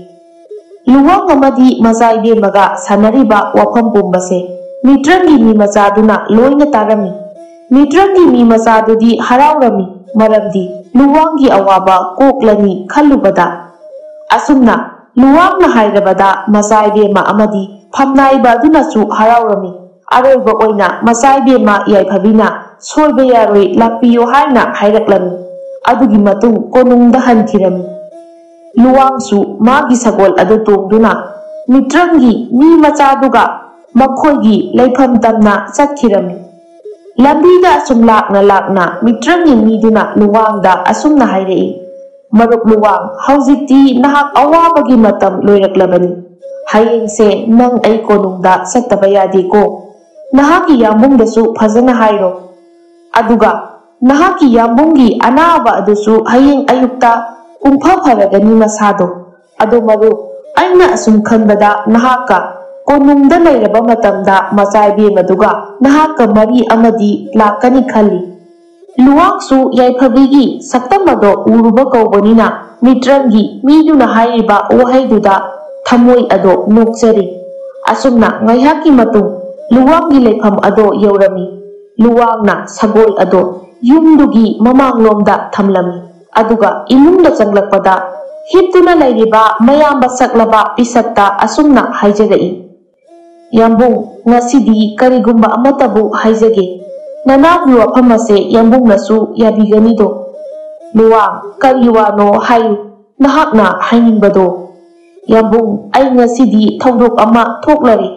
ꯂꯨꯋꯥꯡ ꯑꯃꯗꯤ ꯃꯆꯥ ꯏꯕꯦꯝꯃꯒ ꯁꯥꯟꯅꯔꯤꯕ ꯋꯥꯐꯝ ꯄꯨꯝꯕꯁꯦ ꯃꯤꯇ꯭ꯔꯪꯒꯤ ꯃꯤ ꯃꯆꯥꯗꯨꯅ ꯂꯣꯏꯅ ꯇꯥꯔꯝꯃꯤ꯫ ꯃꯤꯇ꯭ꯔꯪꯒꯤ ꯃꯤ ꯃꯆꯥꯗꯨꯗꯤ ꯍꯔꯥꯎꯔꯝꯃꯤ, ꯃꯔꯝꯗꯤ ꯂꯨꯋꯥꯡꯒꯤ ꯑꯋꯥꯕ ꯀꯣꯛꯂꯅꯤ ꯈꯜꯂꯨꯕꯗ꯫ ꯑꯁꯨꯝꯅ ꯂꯨꯋꯥꯡꯅ ꯍꯥꯏꯔꯕꯗ ꯃꯆꯥ ꯏꯕꯦꯝꯃ ꯑꯃꯗꯤ ꯐꯝꯅꯥꯏꯕ ꯑꯗꯨꯅꯁꯨ ꯍꯔꯥꯎꯔꯝꯃꯤ꯫ ꯑꯔꯣꯏꯕ ꯑꯣꯏꯅ ꯃꯆꯥ ꯏꯕꯦꯝꯃ ꯌꯥꯏꯐꯕꯤꯅ ꯁꯣꯏꯕ ꯌꯥꯔꯣꯏ, ꯂꯥꯛꯄꯤꯌꯨ ꯍꯥꯏꯅ ꯍꯥꯏꯔꯛꯂꯝꯃꯤ꯫ ꯑꯗꯨꯒꯤ ꯃꯇꯨꯡ ꯀꯣꯅꯨꯡꯗ ꯍꯟꯈꯤꯔꯝꯃꯤ꯫ ꯂꯨꯋꯥꯡꯁꯨ ꯃꯥꯒꯤ ꯁꯒꯣꯜ ꯑꯗꯨ ꯇꯣꯡꯗꯨꯅ ꯃꯤꯇ꯭ꯔꯪꯒꯤ ꯃꯤ ꯃꯆꯥꯗꯨꯒ ꯃꯈꯣꯏꯒꯤ ꯂꯩꯐꯝ ꯇꯝꯅ ꯆꯠꯈꯤꯔꯝꯃꯤ꯫ ꯂꯝꯕꯤꯗ ꯑꯁꯨꯝ ꯂꯥꯛꯅ ꯂꯥꯛꯅ ꯃꯤꯇ꯭ꯔꯪꯒꯤ ꯃꯤꯗꯨꯅ ꯂꯨꯋꯥꯡꯗ ꯑꯁꯨꯝꯅ ꯍꯥꯏꯔꯛꯏ, "ꯃꯔꯨꯞ ꯂꯨꯋꯥꯡ, ꯍꯧꯖꯤꯛꯇꯤ ꯅꯍꯥꯛ ꯑꯋꯥꯕꯒꯤ ꯃꯇꯝ ꯂꯣꯏꯔꯛꯂꯕꯅꯤ꯫ ꯍꯌꯦꯡꯁꯦ ꯅꯪ ꯑꯩ ꯀꯣꯅꯨꯡꯗ ꯆꯠꯇꯕ ꯌꯥꯗꯦꯀꯣ꯫ ꯅꯍꯥꯛꯀꯤ ꯌꯥꯝꯕꯨꯡꯗꯁꯨ ꯐꯖꯅ ꯍꯥꯏꯔꯣ꯫ ꯑꯗꯨꯒ ꯅꯍꯥꯛꯀꯤ ꯌꯥꯝꯕꯨꯡꯒꯤ ꯑꯅꯥꯕ ꯑꯗꯨꯁꯨ ꯍꯌꯦꯡ ꯑꯌꯨꯛꯇ ꯄꯨꯡꯐ ꯐꯔꯒꯅꯤ ꯃꯁꯥꯗꯣ꯫ ꯑꯗꯣ ꯃꯔꯨꯞ, ꯑꯩꯅ ꯑꯁꯨꯝ ꯈꯟꯕꯗ ꯅꯍꯥꯛꯀ ꯀꯣꯅꯨꯡꯗ ꯂꯩꯔꯕ ꯃꯇꯝꯗ ꯃꯆꯥ ꯏꯕꯦꯝꯃꯗꯨꯒ ꯅꯍꯥꯛꯀ ꯃꯔꯤ ꯑꯃꯗꯤ ꯂꯥꯛꯀꯅꯤ ꯈꯜꯂꯤ꯫" ꯂꯨꯋꯥꯡꯁꯨ ꯌꯥꯏꯐꯕꯤꯒꯤ ꯁꯛꯇꯝ ꯑꯗꯣ ꯎꯔꯨꯕ ꯀꯧꯕꯅꯤꯅ ꯃꯤꯇ꯭ꯔꯪꯒꯤ ꯃꯤꯗꯨꯅ ꯍꯥꯏꯔꯤꯕ ꯋꯥꯍꯩꯗꯨꯗ ꯊꯃꯣꯏ ꯑꯗꯣ ꯅꯣꯛꯆꯔꯤ꯫ ꯑꯁꯨꯝꯅ ꯉꯥꯏꯍꯥꯛꯀꯤ ꯃꯇꯨꯡ ꯂꯨꯋꯥꯡꯒꯤ ꯂꯩꯐꯝ ꯑꯗꯣ ꯌꯧꯔꯝꯃꯤ꯫ ꯂꯨꯋꯥꯡꯅ ꯁꯒꯣꯜ ꯑꯗꯣ ꯌꯨꯝꯗꯨꯒꯤ ꯃꯃꯥꯡꯂꯣꯝꯗ ꯊꯝꯂꯝꯃꯤ꯫ ꯑꯗꯨꯒ ꯏꯃꯨꯡꯗ ꯆꯪꯂꯛꯄꯗ ꯍꯤꯞꯇꯨꯅ ꯂꯩꯔꯤꯕ ꯃꯌꯥꯝꯕ ꯁꯛꯂꯕ ꯄꯤꯁꯛꯇ ꯑꯁꯨꯝꯅ ꯍꯥꯏꯖꯔꯛꯏ, "ꯌꯥꯝꯕꯨꯡ, ꯉꯁꯤꯗꯤ ꯀꯔꯤꯒꯨꯝꯕ ꯑꯃꯠꯇꯕꯨ ꯍꯥꯏꯖꯒꯦ꯫ ꯅꯅꯥꯎꯒꯤ ꯋꯥꯐꯝ ꯑꯁꯦ ꯌꯥꯝꯕꯨꯡꯅꯁꯨ ꯌꯥꯕꯤꯒꯅꯤꯗꯣ?" ꯂꯨꯋꯥꯡ, "ꯀꯔꯤ ꯋꯥꯅꯣ ꯍꯥꯏꯌꯨ, ꯅꯍꯥꯛꯅ ꯍꯥꯏꯅꯤꯡꯕꯗꯣ?" "ꯌꯥꯝꯕꯨꯡ, ꯑꯩ ꯉꯁꯤꯗꯤ ꯊꯧꯗꯣꯛ ꯑꯃ ꯊꯣꯛꯂꯔꯦ꯫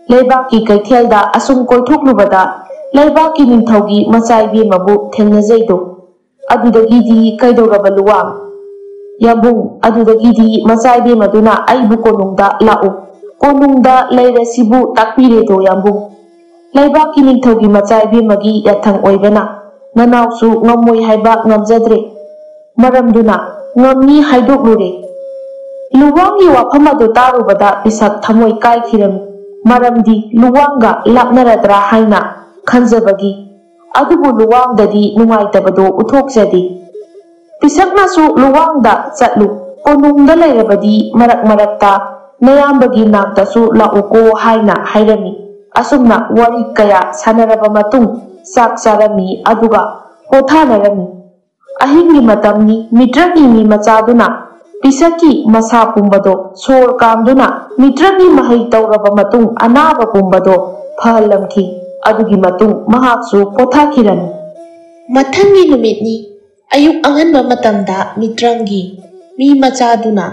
ꯂꯩꯕꯥꯛꯀꯤ ꯀꯩꯊꯦꯜꯗ ꯑꯁꯨꯝ ꯀꯣꯏꯊꯣꯛꯂꯨꯕꯗ ꯂꯩꯕꯥꯛꯀꯤ ꯅꯤꯡꯊꯧꯒꯤ ꯃꯆꯥ ꯏꯕꯦꯝꯃꯕꯨ ꯊꯦꯡꯅꯖꯩꯗꯣ꯫" "ꯑꯗꯨꯗꯒꯤꯗꯤ ꯀꯩꯗꯧꯔꯕ ꯂꯨꯋꯥꯡ?" "ꯌꯥꯝꯕꯨꯡ, ꯑꯗꯨꯗꯒꯤꯗꯤ ꯃꯆꯥ ꯏꯕꯦꯝꯃꯗꯨꯅ ꯑꯩꯕꯨ ꯀꯣꯅꯨꯡꯗ ꯂꯥꯛꯎ, ꯀꯣꯅꯨꯡꯗ ꯂꯩꯔꯁꯤꯕꯨ ꯇꯥꯛꯄꯤꯔꯦꯗꯣ ꯌꯥꯝꯕꯨꯡ꯫ ꯂꯩꯕꯥꯛꯀꯤ ꯅꯤꯡꯊꯧꯒꯤ ꯃꯆꯥ ꯏꯕꯦꯝꯃꯒꯤ ꯌꯥꯊꯪ ꯑꯣꯏꯕꯅ ꯅꯅꯥꯎꯁꯨ ꯉꯝꯃꯣꯏ ꯍꯥꯏꯕ ꯉꯝꯖꯗ꯭ꯔꯦ꯫ ꯃꯔꯝꯗꯨꯅ ꯉꯝꯃꯤ ꯍꯥꯏꯗꯣꯛꯂꯨꯔꯦ꯫" ꯂꯨꯋꯥꯡꯒꯤ ꯋꯥꯐꯝ ꯑꯗꯨ ꯇꯥꯔꯨꯕꯗ ꯄꯤꯁꯛ ꯊꯃꯣꯏ ꯀꯥꯏꯈꯤꯔꯝꯃꯤ꯫ ꯃꯔꯝꯗꯤ ꯂꯨꯋꯥꯡꯒ ꯂꯥꯞꯅꯔꯗ꯭ꯔꯥ ꯍꯥꯏꯅ ꯈꯟꯖꯕꯒꯤ꯫ ꯑꯗꯨꯕꯨ ꯂꯨꯋꯥꯡꯗꯗꯤ ꯅꯨꯡꯉꯥꯏꯇꯕꯗꯣ ꯎꯠꯊꯣꯛꯆꯗꯦ꯫ ꯄꯤꯁꯛꯅꯁꯨ ꯂꯨꯋꯥꯡꯗ ꯆꯠꯂꯨ, ꯀꯣꯅꯨꯡꯗ ꯂꯩꯔꯕꯗꯤ ꯃꯔꯛ ꯃꯔꯛꯇ ꯅꯌꯥꯝꯕꯒꯤ ꯅꯥꯛꯇꯁꯨ ꯂꯥꯛꯎꯀꯣ ꯍꯥꯏꯅ ꯍꯥꯏꯔꯝꯃꯤ꯫ ꯑꯁꯨꯝꯅ ꯋꯥꯔꯤ ꯀꯌꯥ ꯁꯥꯟꯅꯔꯕ ꯃꯇꯨꯡ ꯆꯥꯛ ꯆꯥꯔꯝꯃꯤ, ꯑꯗꯨꯒ ꯄꯣꯊꯥꯅꯔꯝꯃꯤ꯫ ꯑꯍꯤꯡꯒꯤ ꯃꯇꯝꯅꯤ, ꯃꯤꯇ꯭ꯔꯒꯤ ꯃꯤ ꯃꯆꯥꯗꯨꯅ ꯄꯤꯁꯛꯀꯤ ꯃꯁꯥ ꯄꯨꯝꯕꯗꯣ ꯁꯣꯔ ꯀꯥꯝꯗꯨꯅ ꯃꯤꯇ꯭ꯔꯒꯤ ꯃꯍꯩ ꯇꯧꯔꯕ ꯃꯇꯨꯡ ꯑꯅꯥꯕ ꯄꯨꯝꯕꯗꯣ ꯐꯍꯜꯂꯝꯈꯤ꯫ ꯑꯗꯨꯒꯤ ꯃꯇꯨꯡ ꯃꯍꯥꯛꯁꯨ ꯄꯣꯊꯥꯈꯤꯔꯝꯃꯤ꯫ ꯃꯊꯪꯒꯤ ꯅꯨꯃꯤꯠꯅꯤ꯫ ꯑꯌꯨꯛ ꯑꯉꯟꯕ ꯃꯇꯝꯗ ꯃꯤꯇ꯭ꯔꯪꯒꯤ ꯃꯤ ꯃꯆꯥꯗꯨꯅ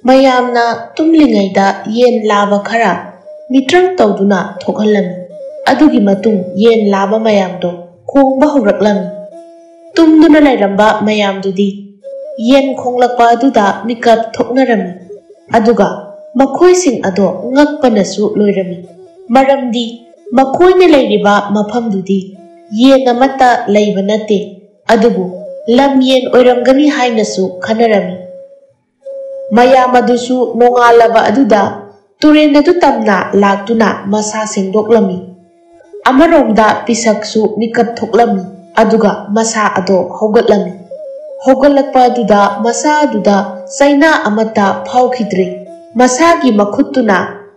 ꯃꯌꯥꯝꯅ ꯇꯨꯝꯂꯤꯉꯩꯗ ꯌꯦꯟ ꯂꯥꯕ ꯈꯔ ꯃꯤꯇ꯭ꯔꯪ ꯇꯧꯗꯨꯅ ꯊꯣꯛꯍꯜꯂꯝꯃꯤ꯫ ꯑꯗꯨꯒꯤ ꯃꯇꯨꯡ ꯌꯦꯟ ꯂꯥꯕ ꯃꯌꯥꯝꯗꯣ ꯈꯣꯡꯕ ꯍꯧꯔꯛꯂꯝꯃꯤ꯫ ꯇꯨꯝꯗꯨꯅ ꯂꯩꯔꯝꯕ ꯃꯌꯥꯝꯗꯨꯗꯤ ꯌꯦꯟ ꯈꯣꯡꯂꯛꯄ ꯑꯗꯨꯗ ꯃꯤꯀꯞ ꯊꯣꯛꯅꯔꯝꯃꯤ꯫ ꯑꯗꯨꯒ ꯃꯈꯣꯏꯁꯤꯡ ꯑꯗꯣ ꯉꯛꯄꯅꯁꯨ ꯂꯣꯏꯔꯝꯃꯤ꯫ ꯃꯔꯝꯗꯤ ꯃꯈꯣꯏꯅ ꯂꯩꯔꯤꯕ ꯃꯐꯝꯗꯨꯗꯤ ꯌꯦꯟ ꯑꯃꯠꯇ ꯂꯩꯕ ꯅꯠꯇꯦ, ꯑꯗꯨꯕꯨ ꯂꯝ ꯌꯦꯟ ꯑꯣꯏꯔꯝꯒꯅꯤ ꯍꯥꯏꯅꯁꯨ ꯈꯟꯅꯔꯝꯃꯤ꯫ ꯃꯌꯥꯝ ꯑꯗꯨꯁꯨ ꯅꯣꯡꯉꯥꯜꯂꯕ ꯑꯗꯨꯗ ꯇꯨꯔꯦꯜ ꯑꯗꯨ ꯇꯝꯅ ꯂꯥꯛꯇꯨꯅ ꯃꯁꯥ ꯁꯦꯡꯗꯣꯛꯂꯝꯃꯤ꯫ ꯑꯃꯔꯣꯝꯗ ꯄꯤꯁꯛꯁꯨ ꯃꯤꯀꯞ ꯊꯣꯛꯂꯝꯃꯤ, ꯑꯗꯨꯒ ꯃꯁꯥ ꯑꯗꯣ ꯍꯧꯒꯠꯂꯝꯃꯤ꯫ ꯍꯧꯒꯠꯂꯛꯄ ꯑꯗꯨꯗ ꯃꯁꯥ ꯑꯗꯨꯗ ꯆꯩꯅꯥ ꯑꯃꯠꯇ ꯐꯥꯎꯈꯤꯗ꯭ꯔꯦ꯫ ꯃꯁꯥꯒꯤ ꯃꯈꯨꯠꯇꯨꯅ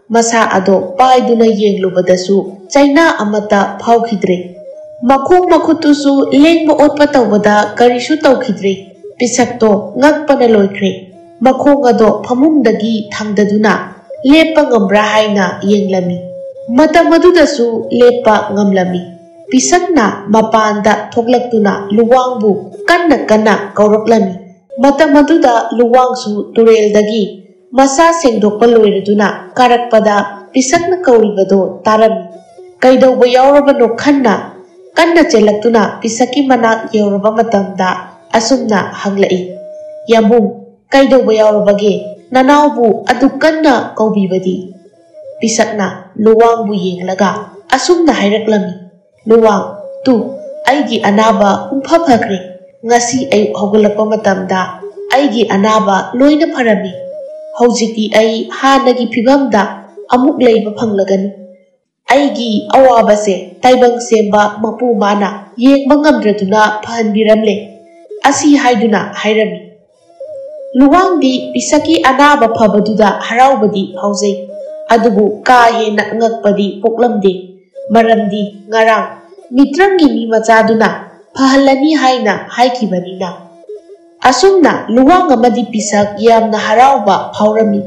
ꯃꯁꯥ ꯑꯗꯣ ꯄꯥꯏꯗꯨꯅ ꯌꯦꯡꯂꯨꯕꯗꯁꯨ ꯆꯩꯅꯥ ꯑꯃꯠꯇ ꯐꯥꯎꯈꯤꯗ꯭ꯔꯦ꯫ ꯃꯈꯣꯡ ꯃꯈꯨꯠꯇꯨꯁꯨ ꯂꯦꯡꯕ ꯑꯣꯠꯄ ꯇꯧꯕꯗ ꯀꯔꯤꯁꯨ ꯇꯧꯈꯤꯗ꯭ꯔꯦ꯫ ꯄꯤꯁꯛꯇꯣ ꯉꯛꯄꯅ ꯂꯣꯏꯈ꯭ꯔꯦ꯫ ꯃꯈꯣꯡ ꯑꯗꯣ ꯐꯃꯨꯡꯗꯒꯤ ꯊꯥꯡꯗꯗꯨꯅ ꯂꯦꯞꯄ ꯉꯝꯕ꯭ꯔꯥ ꯍꯥꯏꯅ ꯌꯦꯡꯂꯝꯃꯤ꯫ ꯃꯇꯝ ꯑꯗꯨꯗꯁꯨ ꯂꯦꯞꯄ ꯉꯝꯂꯝꯃꯤ꯫ ꯄꯤꯁꯛꯅ ꯃꯄꯥꯟꯗ ꯊꯣꯛꯂꯛꯇꯨꯅ ꯂꯨꯋꯥꯡꯕꯨ ꯀꯟꯅ ꯀꯟꯅ ꯀꯧꯔꯛꯂꯝꯃꯤ꯫ ꯃꯇꯝ ꯑꯗꯨꯗ ꯂꯨꯋꯥꯡꯁꯨ ꯇꯨꯔꯦꯜꯗꯒꯤ ꯃꯁꯥ ꯁꯦꯡꯗꯣꯛꯄ ꯂꯣꯏꯔꯗꯨꯅ ꯀꯥꯔꯛꯄꯗ ꯄꯤꯁꯛꯅ ꯀꯧꯔꯤꯕꯗꯣ ꯇꯥꯔꯝꯃꯤ꯫ ꯀꯩꯗꯧꯕ ꯌꯥꯎꯔꯕꯅꯣ ꯈꯟꯅ ꯀꯟꯅ ꯆꯦꯜꯂꯛꯇꯨꯅ ꯄꯤꯁꯛꯀꯤ ꯃꯅꯥꯛ ꯌꯧꯔꯕ ꯃꯇꯝꯗ ꯑꯁꯨꯝꯅ ꯍꯪꯂꯛꯏ, "ꯌꯥꯝꯕꯨꯡ, ꯀꯩꯗꯧꯕ ꯌꯥꯎꯔꯕꯒꯦ? ꯅꯅꯥꯎꯕꯨ ꯑꯗꯨꯛ ꯀꯟꯅ ꯀꯧꯕꯤꯕꯗꯤ?" ꯄꯤꯁꯛꯅ ꯂꯨꯋꯥꯡꯕꯨ ꯌꯦꯡꯂꯒ ꯑꯁꯨꯝꯅ ꯍꯥꯏꯔꯛꯂꯝꯃꯤ, "ꯂꯨꯋꯥꯡ, ꯇꯨ, ꯑꯩꯒꯤ ꯑꯅꯥꯕ ꯄꯨꯡꯐ ꯐꯈ꯭ꯔꯦ꯫ ꯉꯁꯤ ꯑꯌꯨꯛ ꯍꯧꯒꯠꯂꯛꯄ ꯃꯇꯝꯗ ꯑꯩꯒꯤ ꯑꯅꯥꯕ ꯂꯣꯏꯅ ꯐꯔꯝꯃꯤ꯫ ꯍꯧꯖꯤꯛꯇꯤ ꯑꯩ ꯍꯥꯟꯅꯒꯤ ꯐꯤꯕꯝꯗ ꯑꯃꯨꯛ ꯂꯩꯕ ꯐꯪꯂꯒꯅꯤ꯫ ꯑꯩꯒꯤ ꯑꯋꯥꯕꯁꯦ ꯇꯥꯏꯕꯪ ꯁꯦꯝꯕ ꯃꯄꯨ ꯃꯥꯅ ꯌꯦꯡꯕ ꯉꯝꯗ꯭ꯔꯗꯨꯅ ꯐꯍꯟꯕꯤꯔꯝꯂꯦ," ꯑꯁꯤ ꯍꯥꯏꯗꯨꯅ ꯍꯥꯏꯔꯝꯃꯤ꯫ ꯂꯨꯋꯥꯡꯗꯤ ꯄꯤꯁꯛꯀꯤ ꯑꯅꯥꯕ ꯐꯕꯗꯨꯗ ꯍꯔꯥꯎꯕꯗꯤ ꯐꯥꯎꯖꯩ, ꯑꯗꯨꯕꯨ ꯀꯥ ꯍꯦꯟꯅ ꯉꯛꯄꯗꯤ ꯄꯣꯛꯂꯝꯗꯦ꯫ ꯃꯔꯝꯗꯤ ꯉꯔꯥꯡ ꯃꯤꯇ꯭ꯔꯪꯒꯤ ꯃꯤ ꯃꯆꯥꯗꯨꯅ ꯐꯍꯜꯂꯅꯤ ꯍꯥꯏꯅ ꯍꯥꯏꯈꯤꯕꯅꯤꯅ꯫ ꯑꯁꯨꯝꯅ ꯂꯨꯋꯥꯡ ꯑꯃꯗꯤ ꯄꯤꯁꯛ ꯌꯥꯝꯅ ꯍꯔꯥꯎꯕ ꯐꯥꯎꯔꯝꯃꯤ꯫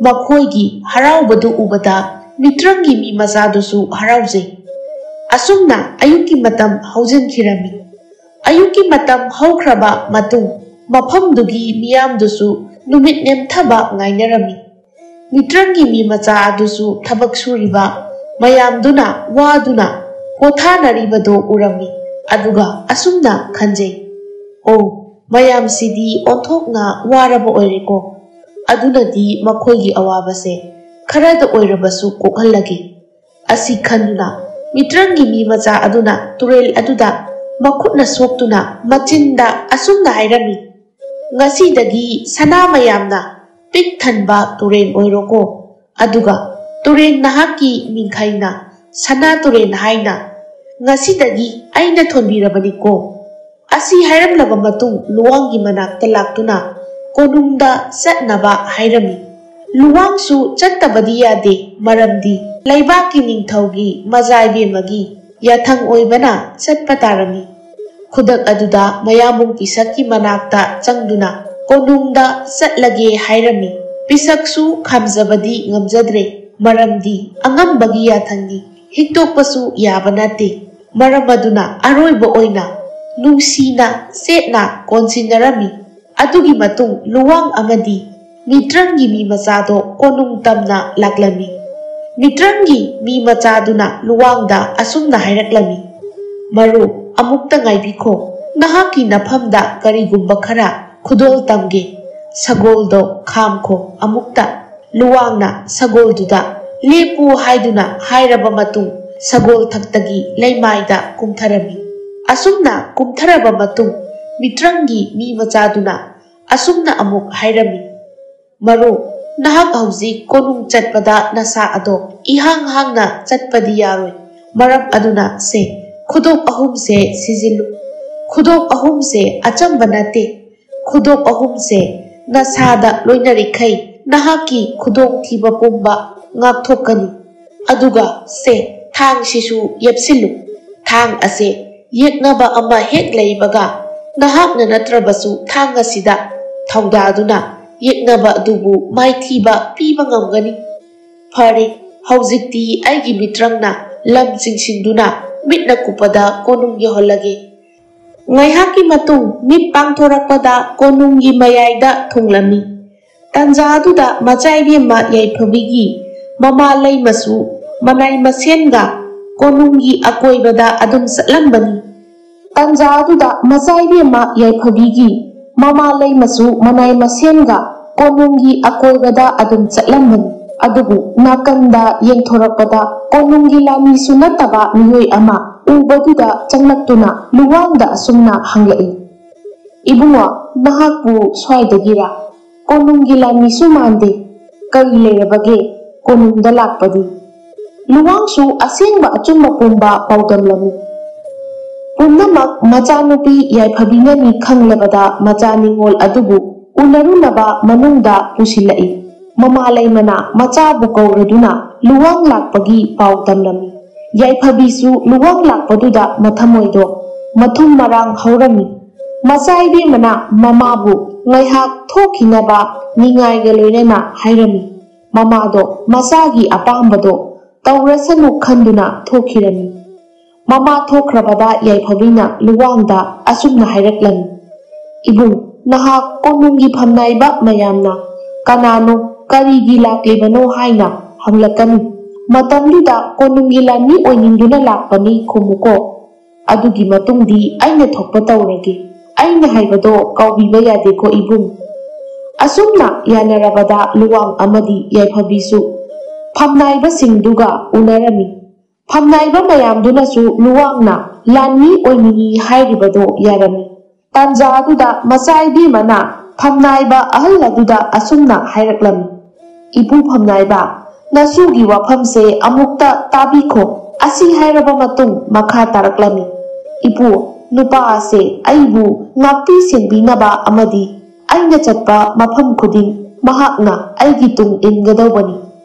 ꯃꯈꯣꯏꯒꯤ ꯍꯔꯥꯎꯕꯗꯨ ꯎꯕꯗ ꯃꯤꯇ꯭ꯔꯪꯒꯤ ꯃꯤ ꯃꯆꯥꯗꯨꯁꯨ ꯍꯔꯥꯎꯖꯩ꯫ ꯑꯁꯨꯝꯅ ꯑꯌꯨꯛꯀꯤ ꯃꯇꯝ ꯍꯧꯖꯤꯟꯈꯤꯔꯝꯃꯤ꯫ ꯑꯌꯨꯛꯀꯤ ꯃꯇꯝ ꯍꯧꯈ꯭ꯔꯕ ꯃꯇꯨꯡ ꯃꯐꯝꯗꯨꯒꯤ ꯃꯤꯌꯥꯝꯗꯨꯁꯨ ꯅꯨꯃꯤꯠ ꯅꯦꯝꯊꯕ ꯉꯥꯏꯅꯔꯝꯃꯤ꯫ ꯃꯤꯇ꯭ꯔꯪꯒꯤ ꯃꯤ ꯃꯆꯥ ꯑꯗꯨꯁꯨ ꯊꯕꯛ ꯁꯨꯔꯤꯕ ꯃꯌꯥꯝꯗꯨꯅ ꯋꯥꯗꯨꯅ ꯄꯣꯊꯥꯅꯔꯤꯕꯗꯨ ꯎꯔꯝꯃꯤ꯫ ꯑꯗꯨꯒ ꯑꯁꯨꯝꯅ ꯈꯟꯖꯩ, "ꯑꯣ, ꯃꯌꯥꯝꯁꯤꯗꯤ ꯑꯣꯟꯊꯣꯛꯅ ꯋꯥꯔꯕ ꯑꯣꯏꯔꯦꯀꯣ꯫ ꯑꯗꯨꯅꯗꯤ ꯃꯈꯣꯏꯒꯤ ꯑꯋꯥꯕꯁꯦ ꯈꯔꯗ ꯑꯣꯏꯔꯕꯁꯨ ꯀꯣꯛꯍꯜꯂꯒꯦ꯫ ꯑꯁꯤ ꯈꯟꯗꯨꯅ ꯃꯤꯇ꯭ꯔꯪꯒꯤ ꯃꯤ ꯃꯆꯥ ꯑꯗꯨꯅ ꯇꯨꯔꯦꯜ ꯑꯗꯨꯗ ꯃꯈꯨꯠꯅ ꯁꯣꯛꯇꯨꯅ ꯃꯆꯤꯟꯗ ꯑꯁꯨꯝꯅ ꯍꯥꯏꯔꯝꯃꯤ, "ꯉꯁꯤꯗꯒꯤ ꯁꯅꯥ ꯃꯌꯥꯝꯅ ꯄꯤꯛ ꯊꯟꯕ ꯇꯨꯔꯦꯜ ꯑꯣꯏꯔꯣꯀꯣ, ꯑꯗꯨꯒ ꯇꯨꯔꯦꯜ ꯅꯍꯥꯛꯀꯤ ꯃꯤꯡꯈꯩꯅ ꯁꯅꯥ ꯇꯨꯔꯦꯜ ꯍꯥꯏꯅ ꯉꯁꯤꯗꯒꯤ ꯑꯩꯅ ꯊꯣꯟꯕꯤꯔꯕꯅꯤꯀꯣ"꯫ ꯑꯁꯤ ꯍꯥꯏꯔꯝꯂꯕ ꯃꯇꯨꯡ ꯂꯨꯋꯥꯡꯒꯤ ꯃꯅꯥꯛꯇ ꯂꯥꯛꯇꯨꯅ ꯀꯣꯅꯨꯡꯗ ꯆꯠꯅꯕ ꯍꯥꯏꯔꯝꯃꯤ꯫ ꯂꯨꯋꯥꯡꯁꯨ ꯆꯠꯇꯕꯗꯤ ꯌꯥꯗꯦ, ꯃꯔꯝꯗꯤ ꯂꯩꯕꯥꯛꯀꯤ ꯅꯤꯡꯊꯧꯒꯤ ꯃꯖꯥꯏꯕꯦꯝꯃꯒꯤ ꯌꯥꯊꯪ ꯑꯣꯏꯕꯅ ꯆꯠꯄ ꯇꯥꯔꯝꯃꯤ꯫ ꯈꯨꯗꯛ ꯑꯗꯨꯗ ꯃꯌꯥꯝꯕꯨꯡ ꯄꯤꯁꯛꯀꯤ ꯃꯅꯥꯛꯇ ꯆꯪꯗꯨꯅ ꯀꯣꯅꯨꯡꯗ ꯆꯠꯂꯒꯦ ꯍꯥꯏꯔꯝꯃꯤ꯫ ꯄꯤꯁꯛꯁꯨ ꯈꯥꯝꯖꯕꯗꯤ ꯉꯝꯖꯗ꯭ꯔꯦ, ꯃꯔꯝꯗꯤ ꯑꯉꯝꯕꯒꯤ ꯌꯥꯊꯪꯅꯤ, ꯍꯤꯛꯇꯣꯛꯄꯁꯨ ꯌꯥꯕ ꯅꯠꯇꯦ꯫ ꯃꯔꯝ ꯑꯗꯨꯅ ꯑꯔꯣꯏꯕ ꯑꯣꯏꯅ ꯅꯨꯡꯁꯤꯅ ꯆꯦꯠꯅ ꯀꯣꯟꯁꯤꯟꯅꯔꯝꯃꯤ꯫ ꯑꯗꯨꯒꯤ ꯃꯇꯨꯡ ꯂꯨꯋꯥꯡ ꯑꯃꯗꯤ ꯃꯤꯇ꯭ꯔꯪꯒꯤ ꯃꯤ ꯃꯆꯥꯗꯣ ꯀꯣꯅꯨꯡ ꯇꯝꯅ ꯂꯥꯛꯂꯝꯃꯤ꯫ ꯃꯤꯇ꯭ꯔꯪꯒꯤ ꯃꯤ ꯃꯆꯥꯗꯨꯅ ꯂꯨꯋꯥꯡꯗ ꯑꯁꯨꯝꯅ ꯍꯥꯏꯔꯛꯂꯝꯃꯤ, "ꯃꯔꯨꯞ, ꯑꯃꯨꯛꯇ ꯉꯥꯏꯕꯤꯈꯣ꯫ ꯅꯍꯥꯛꯀꯤ ꯅꯐꯝꯗ ꯀꯔꯤꯒꯨꯝꯕ ꯈꯔ ꯈꯨꯗꯣꯜ ꯇꯝꯒꯦ꯫ ꯁꯒꯣꯜꯗꯣ ꯈꯥꯝꯈꯣ ꯑꯃꯨꯛꯇ"꯫ ꯂꯨꯋꯥꯡꯅ ꯁꯒꯣꯜꯗꯨꯗ "ꯂꯦꯞꯄꯨ" ꯍꯥꯏꯗꯨꯅ ꯍꯥꯏꯔꯕ ꯃꯇꯨꯡ ꯁꯒꯣꯜ ꯊꯛꯇꯒꯤ ꯂꯩꯃꯥꯏꯗ ꯀꯨꯝꯊꯔꯝꯃꯤ꯫ ꯑꯁꯨꯝꯅ ꯀꯨꯝꯊꯔꯕ ꯃꯇꯨꯡ ꯃꯤꯇ꯭ꯔꯪꯒꯤ ꯃꯤ ꯃꯆꯥꯗꯨꯅ ꯑꯁꯨꯝꯅ ꯑꯃꯨꯛ ꯍꯥꯏꯔꯝꯃꯤ, "ꯃꯔꯨꯞ, ꯅꯍꯥꯛ ꯍꯧꯖꯤꯛ ꯀꯣꯅꯨꯡ ꯆꯠꯄꯗ ꯅꯁꯥ ꯑꯗꯣ ꯏꯍꯥꯡ ꯍꯥꯡꯅ ꯆꯠꯄꯗꯤ ꯌꯥꯔꯣꯏ꯫ ꯃꯔꯝ ꯑꯗꯨꯅ ꯁꯦ, ꯈꯨꯗꯣꯞ ꯑꯍꯨꯝꯁꯦ ꯁꯤꯖꯤꯜꯂꯨ꯫ ꯈꯨꯗꯣꯞ ꯑꯍꯨꯝꯁꯦ ꯑꯆꯝꯕ ꯅꯠꯇꯦ꯫ ꯈꯨꯗꯣꯞ ꯑꯍꯨꯝꯁꯦ ꯅꯁꯥꯗ ꯂꯣꯏꯅꯔꯤꯈꯩ ꯅꯍꯥꯛꯀꯤ ꯈꯨꯗꯣꯡꯊꯤꯕ ꯄꯨꯝꯕ ꯉꯥꯛꯊꯣꯛꯀꯅꯤ꯫ ꯑꯗꯨꯒ ꯁꯦ, ꯊꯥꯡꯁꯤꯁꯨ ꯌꯦꯞꯁꯤꯜꯂꯨ꯫ ꯊꯥꯡ ꯑꯁꯦ ꯌꯦꯛꯅꯕ ꯑꯃ ꯍꯦꯛ ꯂꯩꯕꯒ ꯅꯍꯥꯛꯅ ꯅꯠꯇ꯭ꯔꯕꯁꯨ ꯊꯥꯡ ꯑꯁꯤꯗ ꯊꯧꯗꯥꯗꯨꯅ ꯌꯦꯛꯅꯕ ꯑꯗꯨꯕꯨ ꯃꯥꯏꯊꯤꯕ ꯄꯤꯕ ꯉꯝꯒꯅꯤ꯫ ꯐꯔꯦ, ꯍꯧꯖꯤꯛꯇꯤ ꯑꯩꯒꯤ ꯃꯤꯇ꯭ꯔꯪꯅ ꯂꯝ ꯆꯤꯡꯁꯤꯟꯗꯨꯅ ꯃꯤꯠꯅ ꯀꯨꯞꯄꯗ ꯀꯣꯅꯨꯡ ꯌꯧꯍꯜꯂꯒꯦ"꯫ ꯉꯥꯏꯍꯥꯛꯀꯤ ꯃꯇꯨꯡ ꯃꯤꯠ ꯄꯥꯡꯊꯣꯔꯛꯄꯗ ꯀꯣꯅꯨꯡꯒꯤ ꯃꯌꯥꯏꯗ ꯊꯨꯡꯂꯝꯃꯤ꯫ ꯇꯟꯖꯥ ꯑꯗꯨꯗ ꯃꯆꯥꯏꯕꯦꯝꯃ ꯌꯥꯏꯐꯕꯤꯒꯤ ꯃꯃꯥ ꯂꯩꯃꯁꯨ ꯃꯅꯥꯏ ꯃꯁꯦꯟꯒ ꯀꯣꯅꯨꯡꯒꯤ ꯑꯀꯣꯏꯕꯗ ꯑꯗꯨꯝ ꯆꯠꯂꯝꯕꯅꯤ꯫ ꯇꯥꯟꯖꯥ ꯑꯗꯨꯗ ꯃꯆꯥ ꯏꯕꯦꯝꯃ ꯌꯥꯏꯐꯕꯤꯒꯤ ꯃꯃꯥ ꯂꯩꯃꯁꯨ ꯃꯅꯥꯏ ꯃꯁꯦꯟꯒ ꯀꯣꯅꯨꯡꯒꯤ ꯑꯀꯣꯏꯕꯗ ꯑꯗꯨꯝ ꯆꯠꯂꯝꯕꯅꯤ꯫ ꯑꯗꯨꯕꯨ ꯅꯥꯀꯟꯗ ꯌꯦꯡꯊꯣꯔꯛꯄꯗ ꯀꯣꯅꯨꯡꯒꯤ ꯂꯥꯟꯃꯤꯁꯨ ꯅꯠꯇꯕ ꯃꯤꯑꯣꯏ ꯑꯃ ꯎꯕꯗꯨꯗ ꯆꯪꯂꯛꯇꯨꯅ ꯂꯨꯋꯥꯡꯗ ꯑꯁꯨꯝꯅ ꯍꯪꯂꯛꯏ, "ꯏꯕꯨꯡꯉꯣ, ꯅꯍꯥꯛꯄꯨ ꯁ꯭ꯋꯥꯏꯗꯒꯤꯔꯥ? ꯀꯣꯅꯨꯡꯒꯤ ꯂꯥꯟꯃꯤꯁꯨ ꯃꯥꯟꯗꯦ꯫ ꯀꯔꯤ ꯂꯩꯔꯕꯒꯦ ꯀꯣꯅꯨꯡꯗ ꯂꯥꯛꯄꯗꯤ?" ꯂꯨꯋꯥꯡꯁꯨ ꯑꯁꯦꯡꯕ ꯑꯆꯨꯝꯕ ꯄꯨꯝꯕ ꯄꯥꯎꯗꯝꯂꯝꯃꯤ꯫ ꯄꯨꯝꯅꯃꯛ ꯃꯆꯥꯅꯨꯄꯤ ꯌꯥꯏꯐꯕꯤꯅꯅꯤ ꯈꯪꯂꯕꯗ ꯃꯆꯥ ꯅꯤꯉꯣꯜ ꯑꯗꯨꯕꯨ ꯎꯅꯔꯨꯅꯕ ꯃꯅꯨꯡꯗ ꯄꯨꯁꯤꯜꯂꯛꯏ꯫ ꯃꯃꯥ ꯂꯩꯃꯅ ꯃꯆꯥꯕꯨ ꯀꯧꯔꯗꯨꯅ ꯂꯨꯋꯥꯡ ꯂꯥꯛꯄꯒꯤ ꯄꯥꯎ ꯇꯝꯂꯝꯃꯤ꯫ ꯌꯥꯏꯐꯕꯤꯁꯨ ꯂꯨꯋꯥꯡ ꯂꯥꯛꯄꯗꯨꯗ ꯃꯊꯃꯣꯏꯗꯣ ꯃꯊꯨꯝ ꯃꯔꯥꯡ ꯍꯧꯔꯝꯃꯤ꯫ ꯃꯆꯥ ꯏꯕꯦꯝꯃꯅ ꯃꯃꯥꯕꯨ ꯉꯥꯏꯍꯥꯛ ꯊꯣꯛꯈꯤꯅꯕ ꯅꯤꯡꯉꯥꯏꯒ ꯂꯣꯏꯅꯅ ꯍꯥꯏꯔꯝꯃꯤ꯫ ꯃꯃꯥꯗꯣ ꯃꯆꯥꯒꯤ ꯑꯄꯥꯝꯕꯗꯣ ꯇꯧꯔꯁꯅꯨ ꯈꯟꯗꯨꯅ ꯊꯣꯛꯈꯤꯔꯝꯃꯤ꯫ ꯃꯃꯥ ꯊꯣꯛꯈ꯭ꯔꯕꯗ ꯌꯥꯏꯐꯕꯤꯅ ꯂꯨꯋꯥꯡꯗ ꯑꯁꯨꯝꯅ ꯍꯥꯏꯔꯛꯂꯝꯃꯤ, "ꯏꯕꯨꯡ, ꯅꯍꯥꯛ ꯀꯣꯅꯨꯡꯒꯤ ꯐꯝꯅꯥꯏꯕ ꯃꯌꯥꯝꯅ ꯀꯅꯥꯅꯣ, ꯀꯔꯤꯒꯤ ꯂꯥꯛꯂꯤꯕꯅꯣ ꯍꯥꯏꯅ ꯍꯪꯂꯛꯀꯅꯤ꯫ ꯃꯇꯝꯗꯨꯗ ꯀꯣꯅꯨꯡꯒꯤ ꯂꯥꯟꯃꯤ ꯑꯣꯏꯅꯤꯡꯗꯨꯅ ꯂꯥꯛꯄꯅꯤ ꯈꯨꯝꯃꯨꯀꯣ꯫ ꯑꯗꯨꯒꯤ ꯃꯇꯨꯡꯗꯤ ꯑꯩꯅ ꯊꯣꯛꯄ ꯇꯧꯔꯒꯦ꯫ ꯑꯩꯅ ꯍꯥꯏꯕꯗꯣ ꯀꯥꯎꯕꯤꯕ ꯌꯥꯗꯦꯀꯣ ꯏꯕꯨꯡ꯫" ꯑꯁꯨꯝꯅ ꯌꯥꯅꯔꯕꯗ ꯂꯨꯋꯥꯡ ꯑꯃꯗꯤ ꯌꯥꯏꯐꯕꯤꯁꯨ ꯐꯝꯅꯥꯏꯕꯁꯤꯡꯗꯨꯒ ꯎꯅꯔꯝꯃꯤ꯫ ꯐꯝꯅꯥꯏꯕ ꯃꯌꯥꯝꯗꯨꯅꯁꯨ ꯂꯨꯋꯥꯡꯅ ꯂꯥꯟꯃꯤ ꯑꯣꯏꯅꯤꯡꯏ ꯍꯥꯏꯔꯤꯕꯗꯣ ꯌꯥꯔꯝꯃꯤ꯫ ꯇꯥꯟꯖꯥ ꯑꯗꯨꯗ ꯃꯆꯥ ꯏꯕꯦꯝꯃꯅ ꯐꯝꯅꯥꯏꯕ ꯑꯍꯜ ꯑꯗꯨꯗ ꯑꯁꯨꯝꯅ ꯍꯥꯏꯔꯛꯂꯝꯃꯤ, "ꯏꯄꯨ ꯐꯝꯅꯥꯏꯕ, ꯅꯁꯨꯒꯤ ꯋꯥꯐꯝꯁꯦ ꯑꯃꯨꯛꯇ ꯇꯥꯕꯤꯈꯣ꯫" ꯑꯁꯤ ꯍꯥꯏꯔꯕ ꯃꯇꯨꯡ ꯃꯈꯥ ꯇꯥꯔꯛꯂꯝꯃꯤ, "ꯏꯄꯨ, ꯅꯨꯄꯥ ꯑꯁꯦ ꯑꯩꯕꯨ ꯉꯥꯛꯄꯤ ꯁꯦꯟꯕꯤꯅꯕ ꯑꯃꯗꯤ ꯑꯩꯅ ꯆꯠꯄ ꯃꯐꯝ ꯈꯨꯗꯤꯡ ꯃꯍꯥꯛꯅ ꯑꯩꯒꯤ ꯇꯨꯡ ꯏꯟꯒꯗꯧꯕꯅꯤ꯫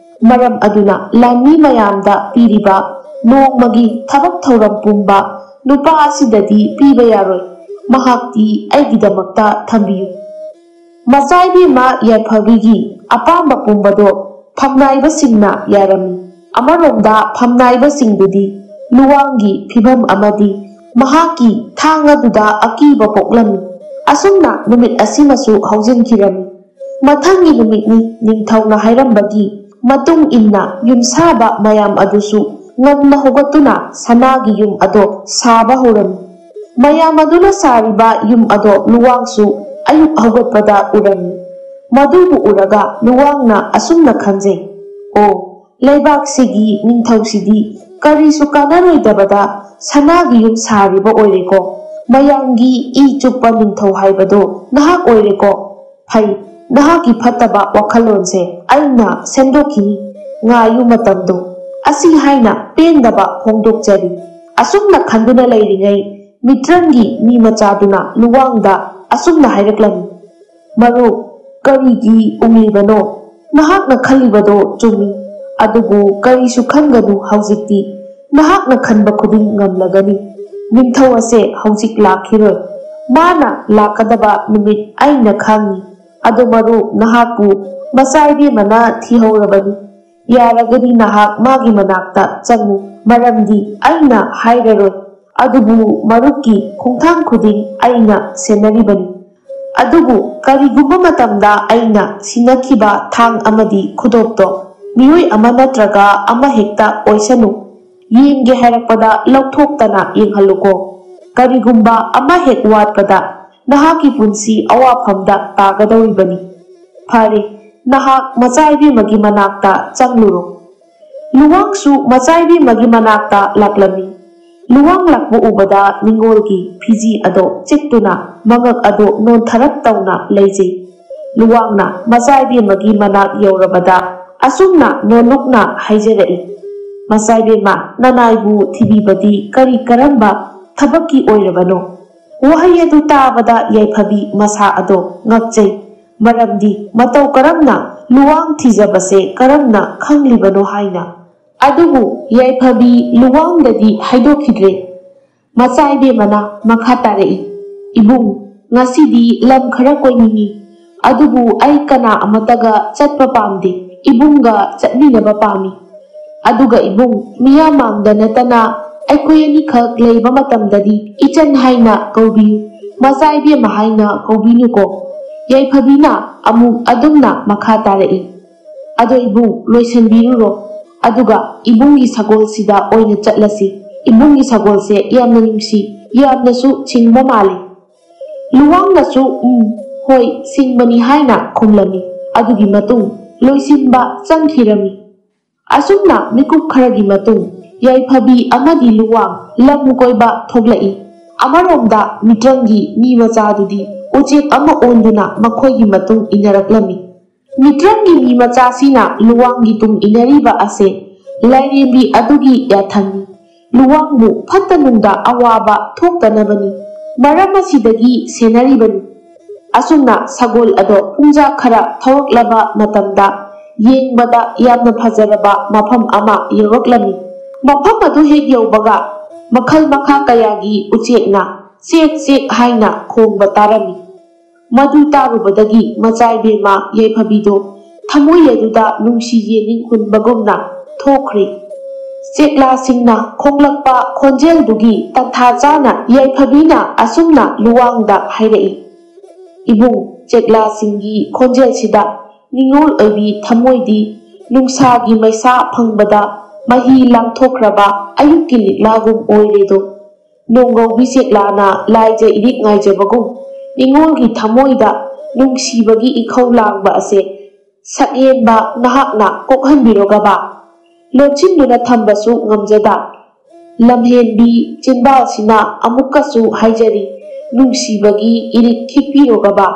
ꯃꯔꯝ ꯑꯗꯨꯅ ꯂꯥꯟꯃꯤ ꯃꯌꯥꯝꯗ ꯄꯤꯔꯤꯕ ꯅꯣꯡꯃꯒꯤ ꯊꯕꯛ ꯊꯧꯔꯝ ꯄꯨꯝꯕ ꯅꯨꯄꯥ ꯑꯁꯤꯗꯗꯤ ꯄꯤꯕ ꯌꯥꯔꯣꯏ꯫ ꯃꯍꯥꯛꯇꯤ ꯑꯩꯒꯤꯗꯃꯛꯇ ꯊꯝꯕꯤꯌꯨ꯫" ꯃꯆꯥ ꯏꯕꯦꯝꯃ ꯌꯥꯏꯐꯕꯤꯒꯤ ꯑꯄꯥꯝꯕ ꯄꯨꯝꯕꯗꯣ ꯐꯝꯅꯥꯏꯕꯁꯤꯡꯅ ꯌꯥꯔꯝꯃꯤ꯫ ꯑꯃꯔꯣꯝꯗ ꯐꯝꯅꯥꯏꯕꯁꯤꯡꯗꯨꯗꯤ ꯂꯨꯋꯥꯡꯒꯤ ꯐꯤꯚꯝ ꯑꯃꯗꯤ ꯃꯍꯥꯛꯀꯤ ꯊꯥꯡ ꯑꯗꯨꯗ ꯑꯀꯤꯕ ꯄꯣꯛꯂꯝꯃꯤ꯫ ꯑꯁꯨꯝꯅ ꯅꯨꯃꯤꯠ ꯑꯁꯤꯃꯁꯨ ꯍꯧꯖꯤꯟꯈꯤꯔꯝꯃꯤ꯫ ꯃꯊꯪꯒꯤ ꯅꯨꯃꯤꯠꯅꯤ꯫ ꯅꯤꯡꯊꯧꯅ ꯍꯥꯏꯔꯝꯕꯒꯤ ꯃꯇꯨꯡ ꯏꯟꯅ ꯌꯨꯝꯁꯥꯕ ꯃꯌꯥꯝ ꯑꯗꯨꯁꯨ ꯉꯟꯅ ꯍꯧꯒꯠꯇꯨꯅ ꯁꯅꯥꯒꯤ ꯌꯨꯝ ꯑꯗꯣ ꯁꯥꯕ ꯍꯧꯔꯝꯃꯤ꯫ ꯃꯌꯥꯝ ꯑꯗꯨꯅ ꯁꯥꯔꯤꯕ ꯌꯨꯝ ꯑꯗꯣ ꯂꯨꯋꯥꯡꯁꯨ ꯑꯌꯨꯛ ꯍꯧꯒꯠꯄꯗ ꯎꯔꯝꯃꯤ꯫ ꯃꯗꯨꯕꯨ ꯎꯔꯒ ꯂꯨꯋꯥꯡꯅ ꯑꯁꯨꯝꯅ ꯈꯟꯖꯩ, "ꯑꯣ, ꯂꯩꯕꯥꯛꯁꯤꯒꯤ ꯅꯤꯡꯊꯧꯁꯤꯗꯤ ꯀꯔꯤꯁꯨ ꯀꯥꯟꯅꯔꯣꯏꯗꯕꯗ ꯁꯅꯥꯒꯤ ꯌꯨꯝ ꯁꯥꯔꯤꯕ ꯑꯣꯏꯔꯦꯀꯣ꯫ ꯃꯌꯥꯝꯒꯤ ꯏ ꯆꯨꯞꯄ ꯅꯤꯡꯊꯧ ꯍꯥꯏꯕꯗꯣ ꯅꯍꯥꯛ ꯑꯣꯏꯔꯦꯀꯣ꯫ ꯐꯩ, ꯅꯍꯥꯛꯀꯤ ꯐꯠꯇꯕ ꯋꯥꯈꯜꯂꯣꯟꯁꯦ ꯑꯩꯅ ꯁꯦꯝꯗꯣꯛꯈꯤꯅꯤ꯫ ꯉꯥꯏꯌꯨ ꯃꯇꯝꯗꯣ"꯫ ꯑꯁꯤ ꯍꯥꯏꯅ ꯄꯦꯟꯗꯕ ꯐꯣꯡꯗꯣꯛꯆꯔꯤ꯫ ꯑꯁꯨꯝꯅ ꯈꯟꯗꯨꯅ ꯂꯩꯔꯤꯉꯩ ꯃꯤꯇ꯭ꯔꯪꯒꯤ ꯃꯤ ꯃꯆꯥꯗꯨꯅ ꯂꯨꯋꯥꯡꯗ ꯑꯁꯨꯝꯅ ꯍꯥꯏꯔꯛꯂꯝꯃꯤ, "ꯃꯔꯨꯞ, ꯀꯔꯤꯒꯤ ꯎꯪꯂꯤꯕꯅꯣ? ꯅꯍꯥꯛꯅ ꯈꯜꯂꯤꯕꯗꯣ ꯆꯨꯝꯃꯤ, ꯑꯗꯨꯕꯨ ꯀꯔꯤꯁꯨ ꯈꯟꯒꯅꯨ ꯍꯧꯖꯤꯛꯇꯤ꯫ ꯅꯍꯥꯛꯅ ꯈꯟꯕ ꯈꯨꯗꯤꯡ ꯉꯝꯂꯒꯅꯤ꯫ ꯅꯤꯡꯊꯧ ꯑꯁꯦ ꯍꯧꯖꯤꯛ ꯂꯥꯛꯈꯤꯔꯣꯏ꯫ ꯃꯥꯅ ꯂꯥꯛꯀꯗꯕ ꯅꯨꯃꯤꯠ ꯑꯩꯅ ꯈꯪꯏ꯫ ꯑꯗꯣ ꯃꯔꯨꯞ, ꯅꯍꯥꯛꯄꯨ ꯃꯆꯥ ꯏꯕꯦꯝꯃꯅ ꯊꯤꯍꯧꯔꯕꯅꯤ꯫ ꯌꯥꯔꯒꯗꯤ ꯅꯍꯥꯛ ꯃꯥꯒꯤ ꯃꯅꯥꯛꯇ ꯆꯪꯉꯨ, ꯃꯔꯝꯗꯤ ꯑꯩꯅ ꯍꯥꯏꯔꯔꯣꯏ꯫ ꯑꯗꯨꯕꯨ ꯃꯔꯨꯞꯀꯤ ꯈꯣꯡꯊꯥꯡ ꯈꯨꯗꯤꯡ ꯑꯩꯅ ꯁꯦꯟꯅꯔꯤꯕꯅꯤ꯫ ꯑꯗꯨꯕꯨ ꯀꯔꯤꯒꯨꯝꯕ ꯃꯇꯝꯗ ꯑꯩꯅ ꯁꯤꯟꯅꯈꯤꯕ ꯊꯥꯡ ꯑꯃꯗꯤ ꯈꯨꯗꯣꯞꯇꯣ ꯃꯤꯑꯣꯏ ꯑꯃ ꯅꯠꯇ꯭ꯔꯒ ꯑꯃ ꯍꯦꯛꯇ ꯑꯣꯏꯁꯅꯨ, ꯌꯦꯡꯒꯦ ꯍꯥꯏꯔꯛꯄꯗ ꯂꯧꯊꯣꯛꯇꯅ ꯌꯦꯡꯍꯜꯂꯨꯀꯣ꯫ ꯀꯔꯤꯒꯨꯝꯕ ꯑꯃ ꯍꯦꯛ ꯋꯥꯠꯄꯗ ꯅꯍꯥꯛꯀꯤ ꯄꯨꯟꯁꯤ ꯑꯋꯥꯐꯝꯗ ꯇꯥꯒꯗꯧꯔꯤꯕꯅꯤ꯫ ꯐꯔꯦ, ꯅꯍꯥꯛ ꯃꯆꯥ ꯏꯕꯦꯝꯃꯒꯤ ꯃꯅꯥꯛꯇ ꯆꯪꯂꯨꯔꯣ"꯫ ꯂꯨꯋꯥꯡꯁꯨ ꯃꯆꯥ ꯏꯕꯦꯝꯃꯒꯤ ꯃꯅꯥꯛꯇ ꯂꯥꯛꯂꯝꯃꯤ꯫ ꯂꯨꯋꯥꯡ ꯂꯥꯛꯄ ꯎꯕꯗ ꯅꯤꯡꯉꯣꯜꯒꯤ ꯐꯤꯖꯤ ꯑꯗꯣ ꯆꯤꯛꯇꯨꯅ ꯃꯉꯛ ꯑꯗꯣ ꯅꯣꯟꯊꯔꯞ ꯇꯧꯅ ꯂꯩꯖꯩ꯫ ꯂꯨꯋꯥꯡꯅ ꯃꯆꯥ ꯏꯕꯦꯝꯃꯒꯤ ꯃꯅꯥꯛ ꯌꯧꯔꯕꯗ ꯑꯁꯨꯝꯅ ꯅꯣꯜꯂꯨꯛꯅ ꯍꯥꯏꯖꯔꯛꯏ, "ꯃꯆꯥ ꯏꯕꯦꯝꯃ, ꯅꯅꯥꯏꯕꯨ ꯊꯤꯕꯤꯕꯗꯤ ꯀꯔꯤ ꯀꯔꯝꯕ ꯊꯕꯛꯀꯤ ꯑꯣꯏꯔꯕꯅꯣ?" ꯋꯥꯍꯩ ꯑꯗꯨ ꯇꯥꯕꯗ ꯌꯥꯏꯐꯕꯤ ꯃꯁꯥ ꯑꯗꯣ ꯉꯛꯆꯩ꯫ ꯃꯔꯝꯗꯤ ꯃꯇꯧ ꯀꯔꯝꯅ ꯂꯨꯋꯥꯡ ꯊꯤꯖꯕꯁꯦ ꯀꯔꯝꯅ ꯈꯪꯂꯤꯕꯅꯣ ꯍꯥꯏꯅ꯫ ꯑꯗꯨꯕꯨ ꯌꯥꯏꯐꯕꯤ ꯂꯨꯋꯥꯡꯗꯗꯤ ꯍꯥꯏꯗꯣꯛꯈꯤꯗ꯭ꯔꯦ꯫ ꯃꯆꯥ ꯏꯕꯦꯝꯃꯅ ꯃꯈꯥ ꯇꯥꯔꯛꯏ, "ꯏꯕꯨꯡ, ꯉꯁꯤꯗꯤ ꯂꯝ ꯈꯔ ꯀꯣꯏꯅꯤꯡꯏ, ꯑꯗꯨꯕꯨ ꯑꯩ ꯀꯅꯥ ꯑꯃꯠꯇꯒ ꯆꯠꯄ ꯄꯥꯝꯗꯦ, ꯏꯕꯨꯡꯒ ꯆꯠꯃꯤꯟꯅꯕ ꯄꯥꯝꯃꯤ꯫ ꯑꯗꯨꯒ ꯏꯕꯨꯡ, ꯃꯤꯌꯥꯝ ꯃꯥꯡꯗ ꯅꯠꯇꯅ ꯑꯩꯈꯣꯏ ꯑꯅꯤꯈꯛ ꯂꯩꯕ ꯃꯇꯝꯗꯗꯤ ꯏꯆꯟ ꯍꯥꯏꯅ ꯀꯧꯕꯤꯌꯨ, ꯃꯆꯥ ꯏꯕꯦꯝꯃ ꯍꯥꯏꯅ ꯀꯧꯕꯤꯅꯨꯀꯣ"꯫ ꯌꯥꯏꯐꯕꯤꯅ ꯑꯃꯨꯛ ꯑꯗꯨꯝꯅ ꯃꯈꯥ ꯇꯥꯔꯛꯏ, "ꯑꯗꯣ ꯏꯕꯨꯡ, ꯂꯣꯏꯁꯟꯕꯤꯔꯨꯔꯣ, ꯑꯗꯨꯒ ꯏꯕꯨꯡꯒꯤ ꯁꯒꯣꯜꯁꯤꯗ ꯑꯣꯏꯅ ꯆꯠꯂꯁꯤ꯫ ꯏꯕꯨꯡꯒꯤ ꯁꯒꯣꯜꯁꯦ ꯌꯥꯝꯅ ꯅꯨꯡꯁꯤ, ꯌꯥꯝꯅꯁꯨ ꯁꯤꯡꯕ ꯃꯥꯜꯂꯤ꯫ ꯂꯨꯋꯥꯡꯅꯁꯨ "ꯎꯝ, ꯍꯣꯏ, ꯁꯤꯡꯕꯅꯤ" ꯍꯥꯏꯅ ꯈꯨꯝꯂꯝꯃꯤ꯫ ꯑꯗꯨꯒꯤ ꯃꯇꯨꯡ ꯂꯣꯏꯁꯤꯟꯕ ꯆꯪꯈꯤꯔꯝꯃꯤ꯫ ꯑꯁꯨꯝꯅ ꯃꯤꯀꯨꯞ ꯈꯔꯒꯤ ꯃꯇꯨꯡ ꯌꯥꯏꯐꯕꯤ ꯑꯃꯗꯤ ꯂꯨꯋꯥꯡ ꯂꯝ ꯀꯣꯏꯕ ꯊꯣꯛꯂꯛꯏ꯫ ꯑꯃꯔꯣꯝꯗ ꯃꯤꯇ꯭ꯔꯪꯒꯤ ꯃꯤ ꯃꯆꯥꯗꯨꯗꯤ ꯎꯆꯦꯛ ꯑꯃ ꯑꯣꯟꯗꯨꯅ ꯃꯈꯣꯏꯒꯤ ꯃꯇꯨꯡ ꯏꯟꯅꯔꯛꯂꯝꯃꯤ꯫ ꯃꯤꯇ꯭ꯔꯪꯒꯤ ꯃꯤ ꯃꯆꯥꯁꯤꯅ ꯂꯨꯋꯥꯡꯒꯤ ꯇꯨꯡ ꯏꯟꯅꯔꯤꯕ ꯑꯁꯦ ꯂꯥꯏꯔꯦꯝꯕꯤ ꯑꯗꯨꯒꯤ ꯌꯥꯊꯪꯅꯤ꯫ ꯂꯨꯋꯥꯡꯕꯨ ꯐꯠꯇ ꯅꯨꯡꯗ ꯑꯋꯥꯕ ꯊꯣꯛꯇꯅꯕꯅꯤ꯫ ꯃꯔꯝ ꯑꯁꯤꯗꯒꯤ ꯁꯦꯟꯅꯔꯤꯕꯅꯤ꯫ ꯑꯁꯨꯝꯅ ꯁꯒꯣꯜ ꯑꯗꯣ ꯄꯨꯡꯖꯥ ꯈꯔ ꯊꯧꯔꯛꯂꯕ ꯃꯇꯝꯗ ꯌꯦꯡꯕꯗ ꯌꯥꯝꯅ ꯐꯖꯔꯕ ꯃꯐꯝ ꯑꯃ ꯌꯧꯔꯛꯂꯝꯃꯤ꯫ ꯃꯐꯝ ꯑꯗꯨ ꯍꯦꯛ ꯌꯧꯕꯒ ꯃꯈꯜ ꯃꯈꯥ ꯀꯌꯥꯒꯤ ꯎꯆꯦꯛꯅ ꯆꯦꯛ ꯆꯦꯛ ꯍꯥꯏꯅ ꯈꯣꯡꯕ ꯇꯥꯔꯝꯃꯤ꯫ ꯃꯗꯨ ꯇꯥꯔꯨꯕꯗꯒꯤ ꯃꯆꯥꯏꯕꯦꯝꯃ ꯌꯥꯏꯐꯕꯤꯗꯣ ꯊꯃꯣꯏ ꯑꯗꯨꯗ ꯅꯨꯡꯁꯤ ꯌꯦꯅꯤꯡ ꯍꯨꯟꯕꯒꯨꯝꯅ ꯊꯣꯛꯈ꯭ꯔꯦ꯫ ꯆꯦꯛꯂꯥꯁꯤꯡꯅ ꯈꯣꯡꯂꯛꯄ ꯈꯣꯟꯖꯦꯜꯗꯨꯒꯤ ꯇꯟꯊꯥ ꯆꯥꯅ ꯌꯥꯏꯐꯕꯤꯅ ꯑꯁꯨꯝꯅ ꯂꯨꯋꯥꯡꯗ ꯍꯥꯏꯔꯛꯏ, "ꯏꯕꯨꯡ, ꯆꯦꯛꯂꯥꯁꯤꯡꯒꯤ ꯈꯣꯟꯖꯦꯜꯁꯤꯗ ꯅꯤꯡꯉꯣꯜ ꯑꯣꯏꯕꯤ ꯊꯃꯣꯏꯗꯤ ꯅꯨꯡꯁꯥꯒꯤ ꯃꯩꯁꯥ ꯐꯪꯕꯗ ꯃꯍꯤ ꯂꯥꯡꯊꯣꯛꯈ꯭ꯔꯕ ꯑꯌꯨꯛꯀꯤ ꯂꯤꯛꯂꯥꯒꯨꯝ ꯑꯣꯏꯔꯦꯗꯣ꯫ ꯅꯣꯡꯒꯧꯕꯤ ꯆꯦꯛꯂꯥꯅ ꯂꯥꯏꯖ ꯏꯔꯤꯛ ꯉꯥꯏꯖꯕꯒꯨꯝ ꯅꯤꯡꯉꯣꯜꯒꯤ ꯊꯃꯣꯏꯗ ꯅꯨꯡꯁꯤꯕꯒꯤ ꯏꯈꯧ ꯂꯥꯡꯕ ꯑꯁꯦ ꯁꯛꯍꯦꯟꯕ ꯅꯍꯥꯛꯅ ꯀꯣꯛꯍꯟꯕꯤꯔꯣꯒꯕ꯫ ꯂꯣꯠꯁꯤꯟꯗꯨꯅ ꯊꯝꯕꯁꯨ ꯉꯝꯖꯗ ꯂꯝꯍꯦꯟꯕꯤ ꯆꯤꯟꯕꯥꯜꯁꯤꯅ ꯑꯃꯨꯛꯀꯁꯨ ꯍꯥꯏꯖꯔꯤ, ꯅꯨꯡꯁꯤꯕꯒꯤ ꯏꯔꯤꯛ ꯈꯤꯛꯄꯤꯔꯣꯒꯕ꯫"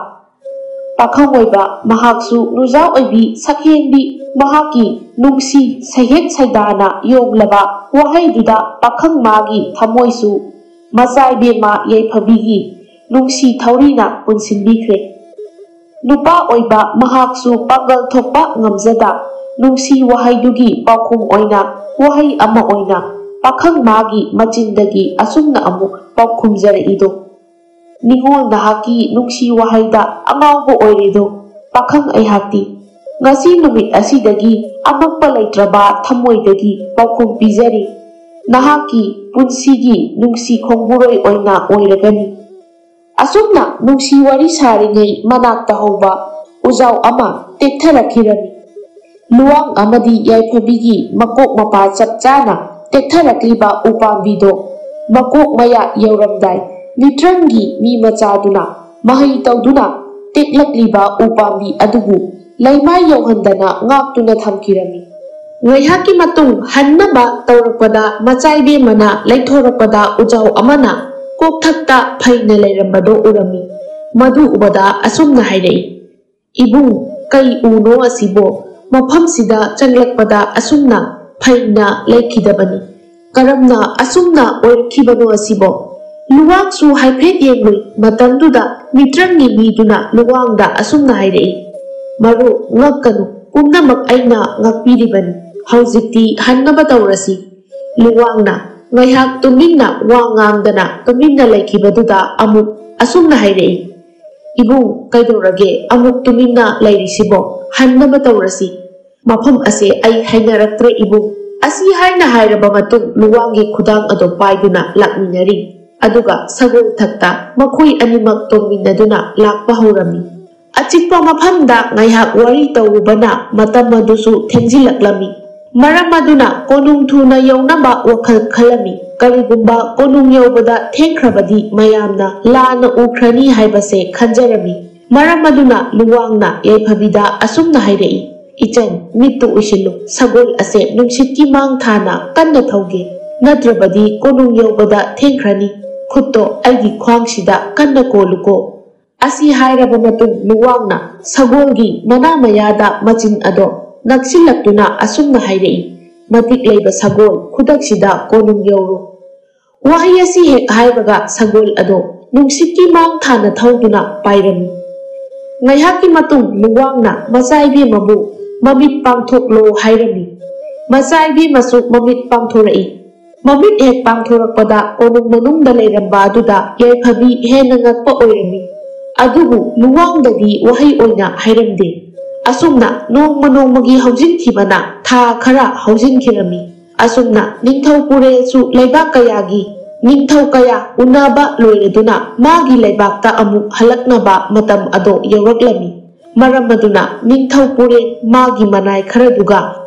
ꯄꯥꯈꯪ ꯑꯣꯏꯕ ꯃꯍꯥꯛꯁꯨ ꯅꯨꯖꯥ ꯑꯣꯏꯕꯤ ꯁꯛꯍꯦꯟꯕꯤ ꯃꯍꯥꯛꯀꯤ ꯅꯨꯡꯁꯤ ꯁꯩꯍꯦꯛ ꯁꯩꯗꯥꯅ ꯌꯣꯝꯂꯕ ꯋꯥꯍꯩꯗꯨꯗ ꯄꯥꯈꯪ ꯃꯥꯒꯤ ꯊꯃꯣꯏꯁꯨ ꯃꯆꯥꯏꯕꯦꯝꯃ ꯌꯥꯏꯐꯕꯤꯒꯤ ꯅꯨꯡꯁꯤ ꯊꯧꯔꯤꯅ ꯄꯨꯟꯁꯤꯟꯕꯤꯈ꯭ꯔꯦ꯫ ꯅꯨꯄꯥ ꯑꯣꯏꯕ ꯃꯍꯥꯛꯁꯨ ꯄꯥꯡꯒꯜ ꯊꯣꯛꯄ ꯉꯝꯖꯗ ꯅꯨꯡꯁꯤ ꯋꯥꯍꯩꯗꯨꯒꯤ ꯄꯥꯎꯈꯨꯝ ꯑꯣꯏꯅ ꯋꯥꯍꯩ ꯑꯃ ꯑꯣꯏꯅ ꯄꯥꯈꯪ ꯃꯥꯒꯤ ꯃꯆꯤꯟꯗꯒꯤ ꯑꯁꯨꯝꯅ ꯑꯃꯨꯛ ꯄꯥꯎꯈꯨꯝꯖꯔꯛꯏꯗꯣ꯫ ꯅꯤꯡꯉꯣꯜ ꯅꯍꯥꯛꯀꯤ ꯅꯨꯡꯁꯤ ꯋꯥꯍꯩꯗ ꯑꯉꯥꯎꯕ ꯑꯣꯏꯔꯦꯗꯣ꯫ ꯄꯥꯈꯪ ꯑꯩꯍꯥꯛꯇꯤ ꯉꯁꯤ ꯅꯨꯃꯤꯠ ꯑꯁꯤꯗꯒꯤ ꯑꯃꯛꯄ ꯂꯩꯇ꯭ꯔꯕ ꯊꯃꯣꯏꯗꯒꯤ ꯄꯥꯎꯈꯨꯝ ꯄꯤꯖꯔꯤ꯫ ꯅꯍꯥꯛꯀꯤ ꯄꯨꯟꯁꯤꯒꯤ ꯅꯨꯡꯁꯤ ꯈꯣꯡꯕꯨꯔꯣꯏ ꯑꯣꯏꯅ ꯑꯣꯏꯔꯒꯅꯤ꯫ ꯑꯁꯨꯝꯅ ꯅꯨꯡꯁꯤ ꯋꯥꯔꯤ ꯁꯥꯔꯤꯉꯩ ꯃꯅꯥꯛꯇ ꯍꯧꯕ ꯎꯖꯥꯎ ꯑꯃ ꯇꯦꯛꯊꯔꯛꯈꯤꯔꯝꯃꯤ꯫ ꯂꯨꯋꯥꯡ ꯑꯃꯗꯤ ꯌꯥꯏꯐꯕꯤꯒꯤ ꯃꯀꯣꯛ ꯃꯄꯥ ꯆꯞ ꯆꯥꯅ ꯇꯦꯛꯊꯔꯛꯂꯤꯕ ꯎꯄꯥꯝꯕꯤꯗꯣ ꯃꯀꯣꯛ ꯃꯌꯥ ꯌꯧꯔꯝꯗꯥꯏ, ꯃꯤꯇ꯭ꯔꯪꯒꯤ ꯃꯤ ꯃꯆꯥꯗꯨꯅ ꯃꯍꯩ ꯇꯧꯗꯨꯅ ꯇꯦꯛꯂꯛꯂꯤꯕ ꯎꯄꯥꯝꯕꯤ ꯑꯗꯨꯕꯨ ꯂꯩꯃꯥꯏ ꯌꯧꯍꯟꯗꯅ ꯉꯥꯛꯇꯨꯅ ꯊꯝꯈꯤꯔꯝꯃꯤ꯫ ꯉꯥꯏꯍꯥꯛꯀꯤ ꯃꯇꯨꯡ ꯍꯟꯅꯕ ꯇꯧꯔꯛꯄꯗ, ꯃꯆꯥꯏꯕꯦꯝꯃꯅ ꯂꯩꯊꯣꯔꯛꯄꯗ ꯎꯖꯥꯎ ꯑꯃꯅ ꯀꯣꯛꯊꯛꯇ ꯐꯩꯅ ꯂꯩꯔꯝꯕꯗꯣ ꯎꯔꯝꯃꯤ꯫ ꯃꯗꯨ ꯎꯕꯗ ꯑꯁꯨꯝꯅ ꯍꯥꯏꯔꯛꯏ, "ꯏꯕꯨꯡ, ꯀꯩ ꯎꯅꯣ ꯑꯁꯤꯕꯣ? ꯃꯐꯝꯁꯤꯗ ꯆꯪꯂꯛꯄꯗ ꯑꯁꯨꯝꯅ ꯐꯩꯅ ꯂꯩꯈꯤꯗꯕꯅꯤ꯫ ꯀꯔꯝꯅ ꯑꯁꯨꯝꯅ ꯑꯣꯏꯔꯛꯈꯤꯕꯅꯣ ꯑꯁꯤꯕꯣ?" ꯂꯨꯋꯥꯡꯁꯨ ꯍꯥꯏꯐꯦꯠ ꯌꯦꯡꯂꯨꯏ꯫ ꯃꯇꯝꯗꯨꯗ ꯃꯤꯇ꯭ꯔꯪꯒꯤ ꯃꯤꯗꯨꯅ ꯂꯨꯋꯥꯡꯗ ꯑꯁꯨꯝꯅ ꯍꯥꯏꯔꯛꯏ, "ꯃꯔꯨꯞ, ꯉꯛꯀꯅꯨ, ꯄꯨꯝꯅꯃꯛ ꯑꯩꯅ ꯉꯥꯛꯄꯤꯔꯤꯕꯅꯤ꯫ ꯍꯧꯖꯤꯛꯇꯤ ꯍꯟꯅꯕ ꯇꯧꯔꯁꯤ꯫" ꯂꯨꯋꯥꯡꯅ ꯉꯥꯏꯍꯥꯛ ꯇꯨꯃꯤꯟꯅ ꯋꯥ ꯉꯥꯡꯗꯅ ꯇꯨꯃꯤꯟꯅ ꯂꯩꯈꯤꯕꯗꯨꯗ ꯑꯃꯨꯛ ꯑꯁꯨꯝꯅ ꯍꯥꯏꯔꯛꯏ, "ꯏꯕꯨꯡ, ꯀꯩꯗꯧꯔꯒꯦ ꯑꯃꯨꯛ ꯇꯨꯃꯤꯟꯅ ꯂꯩꯔꯤꯁꯤꯕꯣ? ꯍꯟꯅꯕ ꯇꯧꯔꯁꯤ꯫ ꯃꯐꯝ ꯑꯁꯦ ꯑꯩ ꯍꯩꯅꯔꯛꯇ꯭ꯔꯦ ꯏꯕꯨꯡ꯫" ꯑꯁꯤ ꯍꯥꯏꯅ ꯍꯥꯏꯔꯕ ꯃꯇꯨꯡ ꯂꯨꯋꯥꯡꯒꯤ ꯈꯨꯗꯥꯡ ꯑꯗꯨ ꯄꯥꯏꯗꯨꯅ ꯂꯥꯛꯃꯤꯟꯅꯔꯤ꯫ ꯑꯗꯨꯒ ꯁꯒꯣꯜ ꯊꯛꯇ ꯃꯈꯣꯏ ꯑꯅꯤꯃꯛ ꯇꯣꯡꯃꯤꯟꯅꯗꯨꯅ ꯂꯥꯛꯄ ꯍꯧꯔꯝꯃꯤ꯫ ꯑꯆꯤꯛꯄ ꯃꯐꯝꯗ ꯉꯥꯏꯍꯥꯛ ꯋꯥꯔꯤ ꯇꯧꯔꯨꯕꯅ ꯃꯇꯝ ꯑꯗꯨꯁꯨ ꯊꯦꯡꯖꯤꯜꯂꯛꯂꯝꯃꯤ꯫ ꯃꯔꯝ ꯑꯗꯨꯅ ꯀꯣꯅꯨꯡ ꯊꯨꯅ ꯌꯧꯅꯕ ꯋꯥꯈꯜ ꯈꯜꯂꯝꯃꯤ꯫ ꯀꯔꯤꯒꯨꯝꯕ ꯀꯣꯅꯨꯡ ꯌꯧꯕꯗ ꯊꯦꯡꯈ꯭ꯔꯕꯗꯤ ꯃꯌꯥꯝꯅ ꯂꯥꯟꯅ ꯎꯈ꯭ꯔꯅꯤ ꯍꯥꯏꯕꯁꯦ ꯈꯟꯖꯔꯝꯃꯤ꯫ ꯃꯔꯝ ꯑꯗꯨꯅ ꯂꯨꯋꯥꯡꯅ ꯌꯥꯏꯐꯕꯤꯗ ꯑꯁꯨꯝꯅ ꯍꯥꯏꯔꯛꯏ, "ꯏꯆꯟ, ꯃꯤꯠꯇꯨ ꯎꯏꯁꯤꯜꯂꯨ, ꯁꯒꯣꯜ ꯑꯁꯦ ꯅꯨꯡꯁꯤꯠꯀꯤ ꯃꯥꯡ ꯊꯥꯅ ꯀꯟꯅ ꯊꯧꯒꯦ, ꯅꯠꯇ꯭ꯔꯕꯗꯤ ꯀꯣꯅꯨꯡ ꯌꯧꯕꯗ ꯊꯦꯡꯈ꯭ꯔꯅꯤ꯫ ꯈꯨꯠꯇꯣ ꯑꯩꯒꯤ ꯈ꯭ꯋꯥꯡꯁꯤꯗ ꯀꯟꯅ ꯀꯣꯜꯂꯨꯀꯣ꯫" ꯑꯁꯤ ꯍꯥꯏꯔꯕ ꯃꯇꯨꯡ ꯂꯨꯋꯥꯡꯅ ꯁꯒꯣꯜꯒꯤ ꯃꯅꯥ ꯃꯌꯥꯗ ꯃꯆꯤꯟ ꯑꯗꯣ ꯅꯛꯁꯤꯜꯂꯛꯇꯨꯅ ꯑꯁꯨꯝꯅ ꯍꯥꯏꯔꯛꯏ, "ꯃꯇꯤꯛ ꯂꯩꯕ ꯁꯒꯣꯜ, ꯈꯨꯗꯛꯁꯤꯗ ꯀꯣꯅꯨꯡ ꯌꯧꯔꯨ꯫" ꯋꯥꯍꯩ ꯑꯁꯤ ꯍꯦꯛ ꯍꯥꯏꯕꯒ ꯁꯒꯣꯜ ꯑꯗꯣ ꯅꯨꯡꯁꯤꯠꯀꯤ ꯃꯥꯡ ꯊꯥꯅ ꯊꯧꯗꯨꯅ ꯄꯥꯏꯔꯝꯃꯤ꯫ ꯉꯥꯏꯍꯥꯛꯀꯤ ꯃꯇꯨꯡ ꯂꯨꯋꯥꯡꯅ ꯃꯆꯥ ꯏꯕꯦꯝꯃꯕꯨ ꯃꯃꯤꯠ ꯄꯥꯡꯊꯣꯛꯂꯣ ꯍꯥꯏꯔꯝꯃꯤ꯫ ꯃꯆꯥ ꯏꯕꯦꯝꯃꯁꯨ ꯃꯃꯤꯠ ꯄꯥꯡꯊꯣꯔꯛꯏ꯫ ꯃꯃꯤꯠ ꯍꯦꯛ ꯄꯥꯡꯊꯣꯔꯛꯄꯗ ꯀꯣꯅꯨꯡ ꯃꯅꯨꯡꯗ ꯂꯩꯔꯝꯕ ꯑꯗꯨꯗ ꯌꯥꯏꯐꯕꯤ ꯍꯦꯟꯅ ꯉꯛꯄ ꯑꯣꯏꯔꯝꯃꯤ꯫ ꯑꯗꯨꯕꯨ ꯂꯨꯋꯥꯡꯗꯗꯤ ꯋꯥꯍꯩ ꯑꯣꯏꯅ ꯍꯥꯏꯔꯝꯗꯦ꯫ ꯑꯁꯨꯝꯅ ꯅꯣꯡꯃ ꯅꯣꯡꯃꯒꯤ ꯍꯧꯖꯤꯟꯈꯤꯕꯅ ꯊꯥ ꯈꯔ ꯍꯧꯖꯤꯟꯈꯤꯔꯝꯃꯤ꯫ ꯑꯁꯨꯝꯅ ꯅꯤꯡꯊꯧ ꯄꯨꯔꯦꯜꯁꯨ ꯂꯩꯕꯥꯛ ꯀꯌꯥꯒꯤ ꯅꯤꯡꯊꯧ ꯀꯌꯥ ꯎꯅꯕ ꯂꯣꯏꯔꯗꯨꯅ ꯃꯥꯒꯤ ꯂꯩꯕꯥꯛꯇ ꯑꯃꯨꯛ ꯍꯜꯂꯛꯅꯕ ꯃꯇꯝ ꯑꯗꯣ ꯌꯧꯔꯛꯂꯝꯃꯤ꯫ ꯃꯔꯝ ꯑꯗꯨꯅ ꯅꯤꯡꯊꯧ ꯄꯨꯔꯦꯜ ꯃꯥꯒꯤ ꯃꯅꯥꯏ ꯈꯔꯗꯨꯒ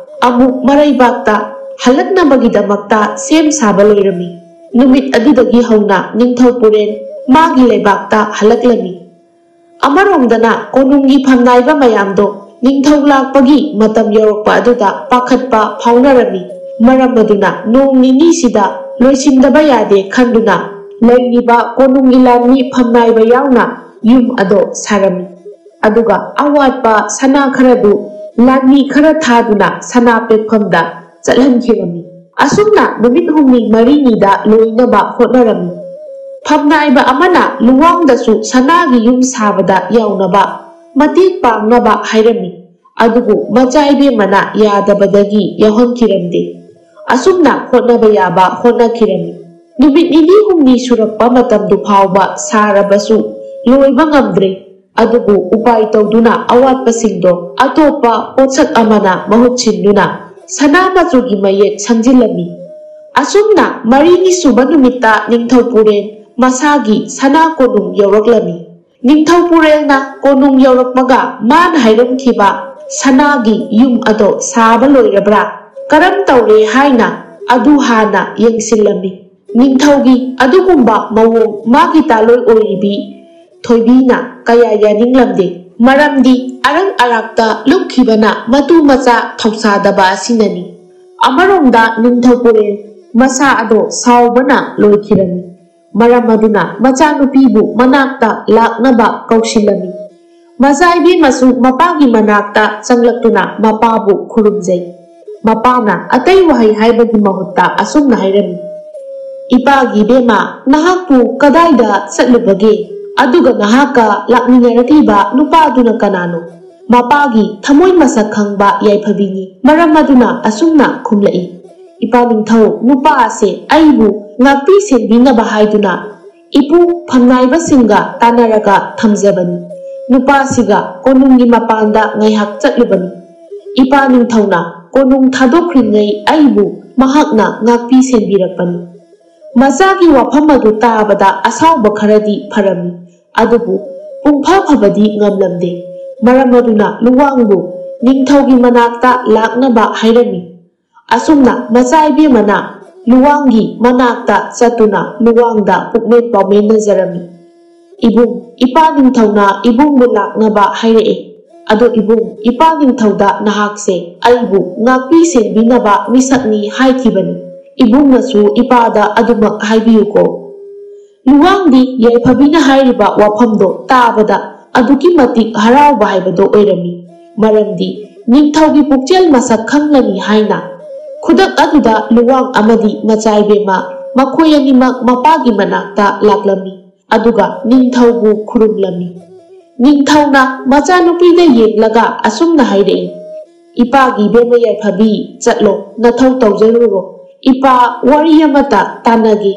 ꯑꯃꯨꯛ ꯃꯔꯩꯕꯥꯛꯇ ꯍꯜꯂꯛꯅꯕꯒꯤꯗꯃꯛꯇ ꯁꯦꯝ ꯁꯥꯕ ꯂꯣꯏꯔꯝꯃꯤ꯫ ꯅꯨꯃꯤꯠ ꯑꯗꯨꯗꯒꯤ ꯍꯧꯅ ꯅꯤꯡꯊꯧ ꯄꯨꯔꯦꯟ ꯃꯥꯒꯤ ꯂꯩꯕꯥꯛꯇ ꯍꯜꯂꯛꯂꯝꯃꯤ꯫ ꯑꯃꯔꯣꯝꯗꯅ ꯀꯣꯅꯨꯡꯒꯤ ꯐꯝꯅꯥꯏꯕ ꯃꯌꯥꯝꯗꯣ ꯅꯤꯡꯊꯧ ꯂꯥꯛꯄꯒꯤ ꯃꯇꯝ ꯌꯧꯔꯛꯄ ꯑꯗꯨꯗ ꯄꯥꯈꯠꯄ ꯐꯥꯎꯅꯔꯝꯃꯤ꯫ ꯃꯔꯝ ꯑꯗꯨꯅ ꯅꯣꯡ ꯅꯤꯅꯤꯁꯤꯗ ꯂꯣꯏꯁꯤꯟꯗꯕ ꯌꯥꯗꯦ ꯈꯟꯗꯨꯅ ꯂꯩꯔꯤꯕ ꯀꯣꯅꯨꯡꯒꯤ ꯂꯥꯟꯃꯤ ꯐꯝꯅꯥꯏꯕ ꯌꯥꯎꯅ ꯌꯨꯝ ꯑꯗꯣ ꯁꯥꯔꯝꯃꯤ꯫ ꯑꯗꯨꯒ ꯑꯋꯥꯠꯄ ꯁꯅꯥ ꯈꯔꯗꯨ ꯂꯥꯟꯃꯤ ꯈꯔ ꯊꯥꯗꯨꯅ ꯁꯅꯥ ꯄꯦꯛꯐꯝꯗ ꯆꯠꯍꯟꯈꯤꯔꯝꯃꯤ꯫ ꯑꯁꯨꯝꯅ ꯅꯨꯃꯤꯠ ꯍꯨꯝꯅꯤ ꯃꯔꯤꯅꯤꯗ ꯂꯣꯏꯅꯕ ꯍꯣꯠꯅꯔꯝꯃꯤ꯫ ꯐꯝꯅꯥꯏꯕ ꯑꯃꯅ ꯂꯨꯋꯥꯡꯗꯁꯨ ꯁꯅꯥꯒꯤ ꯌꯨꯝ ꯁꯥꯕꯗ ꯌꯥꯎꯅꯕ ꯃꯇꯦꯡ ꯄꯥꯡꯅꯕ ꯍꯥꯏꯔꯝꯃꯤ꯫ ꯑꯗꯨꯕꯨ ꯃꯆꯥ ꯏꯕꯦꯝꯃꯅ ꯌꯥꯗꯕꯗꯒꯤ ꯌꯥꯎꯍꯟꯈꯤꯔꯝꯗꯦ꯫ ꯑꯁꯨꯝꯅ ꯍꯣꯠꯅꯕ ꯌꯥꯕ ꯍꯣꯠꯅꯈꯤꯔꯝꯃꯤ꯫ ꯅꯨꯃꯤꯠ ꯅꯤꯅꯤ ꯍꯨꯝꯅꯤ ꯁꯨꯔꯛꯄ ꯃꯇꯝꯗꯨ ꯐꯥꯎꯕ ꯁꯥꯔꯕꯁꯨ ꯂꯣꯏꯕ ꯉꯝꯗ꯭ꯔꯦ꯫ ꯑꯗꯨꯕꯨ ꯎꯄꯥꯏ ꯇꯧꯗꯨꯅ ꯑꯋꯥꯠꯄꯁꯤꯡꯗꯣ ꯑꯇꯣꯞꯄ ꯄꯣꯠꯁꯛ ꯑꯃꯅ ꯃꯍꯨꯠ ꯁꯤꯟꯗꯨꯅ ꯁꯅꯥ ꯃꯆꯨꯒꯤ ꯃꯌꯦꯛ ꯁꯪꯖꯤꯜꯂꯝꯃꯤ꯫ ꯑꯁꯨꯝꯅ ꯃꯔꯤꯅꯤ ꯁꯨꯕ ꯅꯨꯃꯤꯠꯇ ꯅꯤꯡꯊꯧ ꯄꯨꯔꯦꯟ ꯃꯁꯥꯒꯤ ꯁꯅꯥ ꯀꯣꯅꯨꯡ ꯌꯧꯔꯛꯂꯝꯃꯤ꯫ ꯅꯤꯡꯊꯧ ꯄꯨꯔꯦꯜꯅ ꯀꯣꯅꯨꯡ ꯌꯧꯔꯛꯄꯒ ꯃꯥꯅ ꯍꯥꯏꯔꯝꯈꯤꯕ ꯁꯅꯥꯒꯤ ꯌꯨꯝ ꯑꯗꯣ ꯁꯥꯕ ꯂꯣꯏꯔꯕ꯭ꯔꯥ, ꯀꯔꯝ ꯇꯧꯔꯦ ꯍꯥꯏꯅ ꯑꯗꯨ ꯍꯥꯟꯅ ꯌꯦꯡꯁꯤꯜꯂꯝꯃꯤ꯫ ꯅꯤꯡꯊꯧꯒꯤ ꯑꯗꯨꯒꯨꯝꯕ ꯃꯑꯣꯡ ꯃꯥꯒꯤ ꯇꯥꯂꯣꯏ ꯑꯣꯏꯔꯤꯕꯤ ꯊꯣꯏꯕꯤꯅ ꯀꯌꯥ ꯌꯥꯅꯤꯡꯂꯝꯗꯦ꯫ ꯃꯔꯝꯗꯤ ꯑꯔꯪ ꯑꯔꯥꯛꯇ ꯂꯨꯞꯈꯤꯕꯅ ꯃꯇꯨ ꯃꯆꯥ ꯊꯧꯁꯥꯗꯕ ꯑꯁꯤꯅꯅꯤ꯫ ꯑꯃꯔꯣꯝꯗ ꯅꯤꯡꯊꯧ ꯄꯨꯔꯦꯜ ꯃꯁꯥ ꯑꯗꯣ ꯁꯥꯎꯕꯅ ꯂꯣꯏꯈꯤꯔꯝꯃꯤ꯫ ꯃꯔꯝ ꯑꯗꯨꯅ ꯃꯆꯥꯅꯨꯄꯤꯕꯨ ꯃꯅꯥꯛꯇ ꯂꯥꯛꯅꯕ ꯀꯧꯁꯤꯜꯂꯝꯃꯤ꯫ ꯃꯆꯥ ꯏꯕꯦꯝꯃꯁꯨ ꯃꯄꯥꯒꯤ ꯃꯅꯥꯛꯇ ꯆꯪꯂꯛꯇꯨꯅ ꯃꯄꯥꯕꯨ ꯈꯨꯔꯨꯝꯖꯩ꯫ ꯃꯄꯥꯅ ꯑꯇꯩ ꯋꯥꯍꯩ ꯍꯥꯏꯕꯒꯤ ꯃꯍꯨꯠꯇ ꯑꯁꯨꯝꯅ ꯍꯥꯏꯔꯝꯃꯤ, "ꯏꯄꯥꯒꯤ ꯏꯕꯦꯝꯃ, ꯅꯍꯥꯛꯄꯨ ꯀꯗꯥꯏꯗ ꯆꯠꯂꯨꯕꯒꯦ? ꯑꯗꯨꯒ ꯅꯍꯥꯛꯀ ꯂꯥꯛꯃꯤꯟꯅꯔꯛꯂꯤꯕ ꯅꯨꯄꯥꯗꯨꯅ ꯀꯅꯥꯅꯣ?" ꯃꯄꯥꯒꯤ ꯊꯃꯣꯏ ꯃꯁꯛ ꯈꯪꯕ ꯌꯥꯏꯐꯕꯤꯅꯤ꯫ ꯃꯔꯝ ꯑꯗꯨꯅ ꯑꯁꯨꯝꯅ ꯈꯨꯝꯂꯛꯏ, "ꯏꯄꯥ ꯅꯤꯡꯊꯧ, ꯅꯨꯄꯥ ꯑꯁꯦ ꯑꯩꯕꯨ ꯉꯥꯛꯄꯤ ꯁꯦꯟꯕꯤꯅꯕ ꯍꯥꯏꯗꯨꯅ ꯏꯄꯨ ꯐꯝꯅꯥꯏꯕꯁꯤꯡꯒ ꯇꯥꯟꯅꯔꯒ ꯊꯝꯖꯕꯅꯤ꯫ ꯅꯨꯄꯥꯁꯤꯒ ꯀꯣꯅꯨꯡꯒꯤ ꯃꯄꯥꯟꯗ ꯉꯥꯏꯍꯥꯛ ꯆꯠꯂꯨꯕꯅꯤ꯫ ꯏꯄꯥ ꯅꯤꯡꯊꯧꯅ ꯀꯣꯅꯨꯡ ꯊꯥꯗꯣꯛꯈ꯭ꯔꯤꯉꯩ ꯑꯩꯕꯨ ꯃꯍꯥꯛꯅ ꯉꯥꯛꯄꯤ ꯁꯦꯟꯕꯤꯔꯛꯄꯅꯤ꯫" ꯃꯆꯥꯒꯤ ꯋꯥꯐꯝ ꯑꯗꯨ ꯇꯥꯕꯗ ꯑꯁꯥꯎꯕ ꯈꯔꯗꯤ ꯐꯔꯝꯃꯤ꯫ ꯑꯗꯨꯕꯨ ꯄꯨꯡꯐ ꯐꯕꯗꯤ ꯉꯝꯂꯝꯗꯦ꯫ ꯃꯔꯝ ꯑꯗꯨꯅ ꯂꯨꯋꯥꯡꯕꯨ ꯅꯤꯡꯊꯧꯒꯤ ꯃꯅꯥꯛꯇ ꯂꯥꯛꯅꯕ ꯍꯥꯏꯔꯝꯃꯤ꯫ ꯑꯁꯨꯝꯅ ꯃꯆꯥ ꯏꯕꯦꯝꯃꯅ ꯂꯨꯋꯥꯡꯒꯤ ꯃꯅꯥꯛꯇ ꯆꯠꯇꯨꯅ ꯂꯨꯋꯥꯡꯗ ꯄꯨꯛꯃꯦꯟ ꯄꯥꯎꯃꯦꯟꯅꯖꯔꯝꯃꯤ꯫ "ꯏꯕꯨꯡ, ꯏꯄꯥ ꯅꯤꯡꯊꯧꯅ ꯏꯕꯨꯡꯕꯨ ꯂꯥꯛꯅꯕ ꯍꯥꯏꯔꯛꯑꯦ꯫ ꯑꯗꯣ ꯏꯕꯨꯡ, ꯏꯄꯥ ꯅꯤꯡꯊꯧꯗ ꯅꯍꯥꯛꯁꯦ ꯑꯩꯕꯨ ꯉꯥꯛꯄꯤ ꯁꯦꯟꯕꯤꯅꯕ ꯃꯤꯁꯛꯅꯤ ꯍꯥꯏꯈꯤꯕꯅꯤ꯫ ꯏꯕꯨꯡꯅꯁꯨ ꯏꯄꯥꯗ ꯑꯗꯨꯃꯛ ꯍꯥꯏꯕꯤꯌꯨꯀꯣ"꯫ ꯂꯨꯋꯥꯡꯗꯤ ꯌꯥꯏꯐꯕꯤꯅ ꯍꯥꯏꯔꯤꯕ ꯋꯥꯐꯝꯗꯣ ꯇꯥꯕꯗ ꯑꯗꯨꯛꯀꯤ ꯃꯇꯤꯛ ꯍꯔꯥꯎꯕ ꯍꯥꯏꯕꯗꯣ ꯑꯣꯏꯔꯝꯃꯤ꯫ ꯃꯔꯝꯗꯤ ꯅꯤꯡꯊꯧꯒꯤ ꯄꯨꯛꯆꯦꯜ ꯃꯁꯛ ꯈꯪꯂꯅꯤ ꯍꯥꯏꯅ꯫ ꯈꯨꯗꯛ ꯑꯗꯨꯗ ꯂꯨꯋꯥꯡ ꯑꯃꯗꯤ ꯃꯆꯥꯏꯕꯦꯝꯃ ꯃꯈꯣꯏ ꯑꯅꯤꯃꯛ ꯃꯄꯥꯒꯤ ꯃꯅꯥꯛꯇ ꯂꯥꯛꯂꯝꯃꯤ꯫ ꯑꯗꯨꯒ ꯅꯤꯡꯊꯧꯕꯨ ꯈꯨꯔꯨꯝꯂꯝꯃꯤ꯫ ꯅꯤꯡꯊꯧꯅ ꯃꯆꯥꯅꯨꯄꯤꯗ ꯌꯦꯡꯂꯒ ꯑꯁꯨꯝꯅ ꯍꯥꯏꯔꯛꯏ, "ꯏꯄꯥꯒꯤ ꯏꯕꯦꯝꯃ ꯌꯥꯏꯐꯕꯤ, ꯆꯠꯂꯣ, ꯅꯊꯧ ꯇꯧꯖꯔꯨꯔꯣ꯫ ꯏꯄꯥ ꯋꯥꯔꯤ ꯑꯃꯇ ꯇꯥꯟꯅꯒꯦ"꯫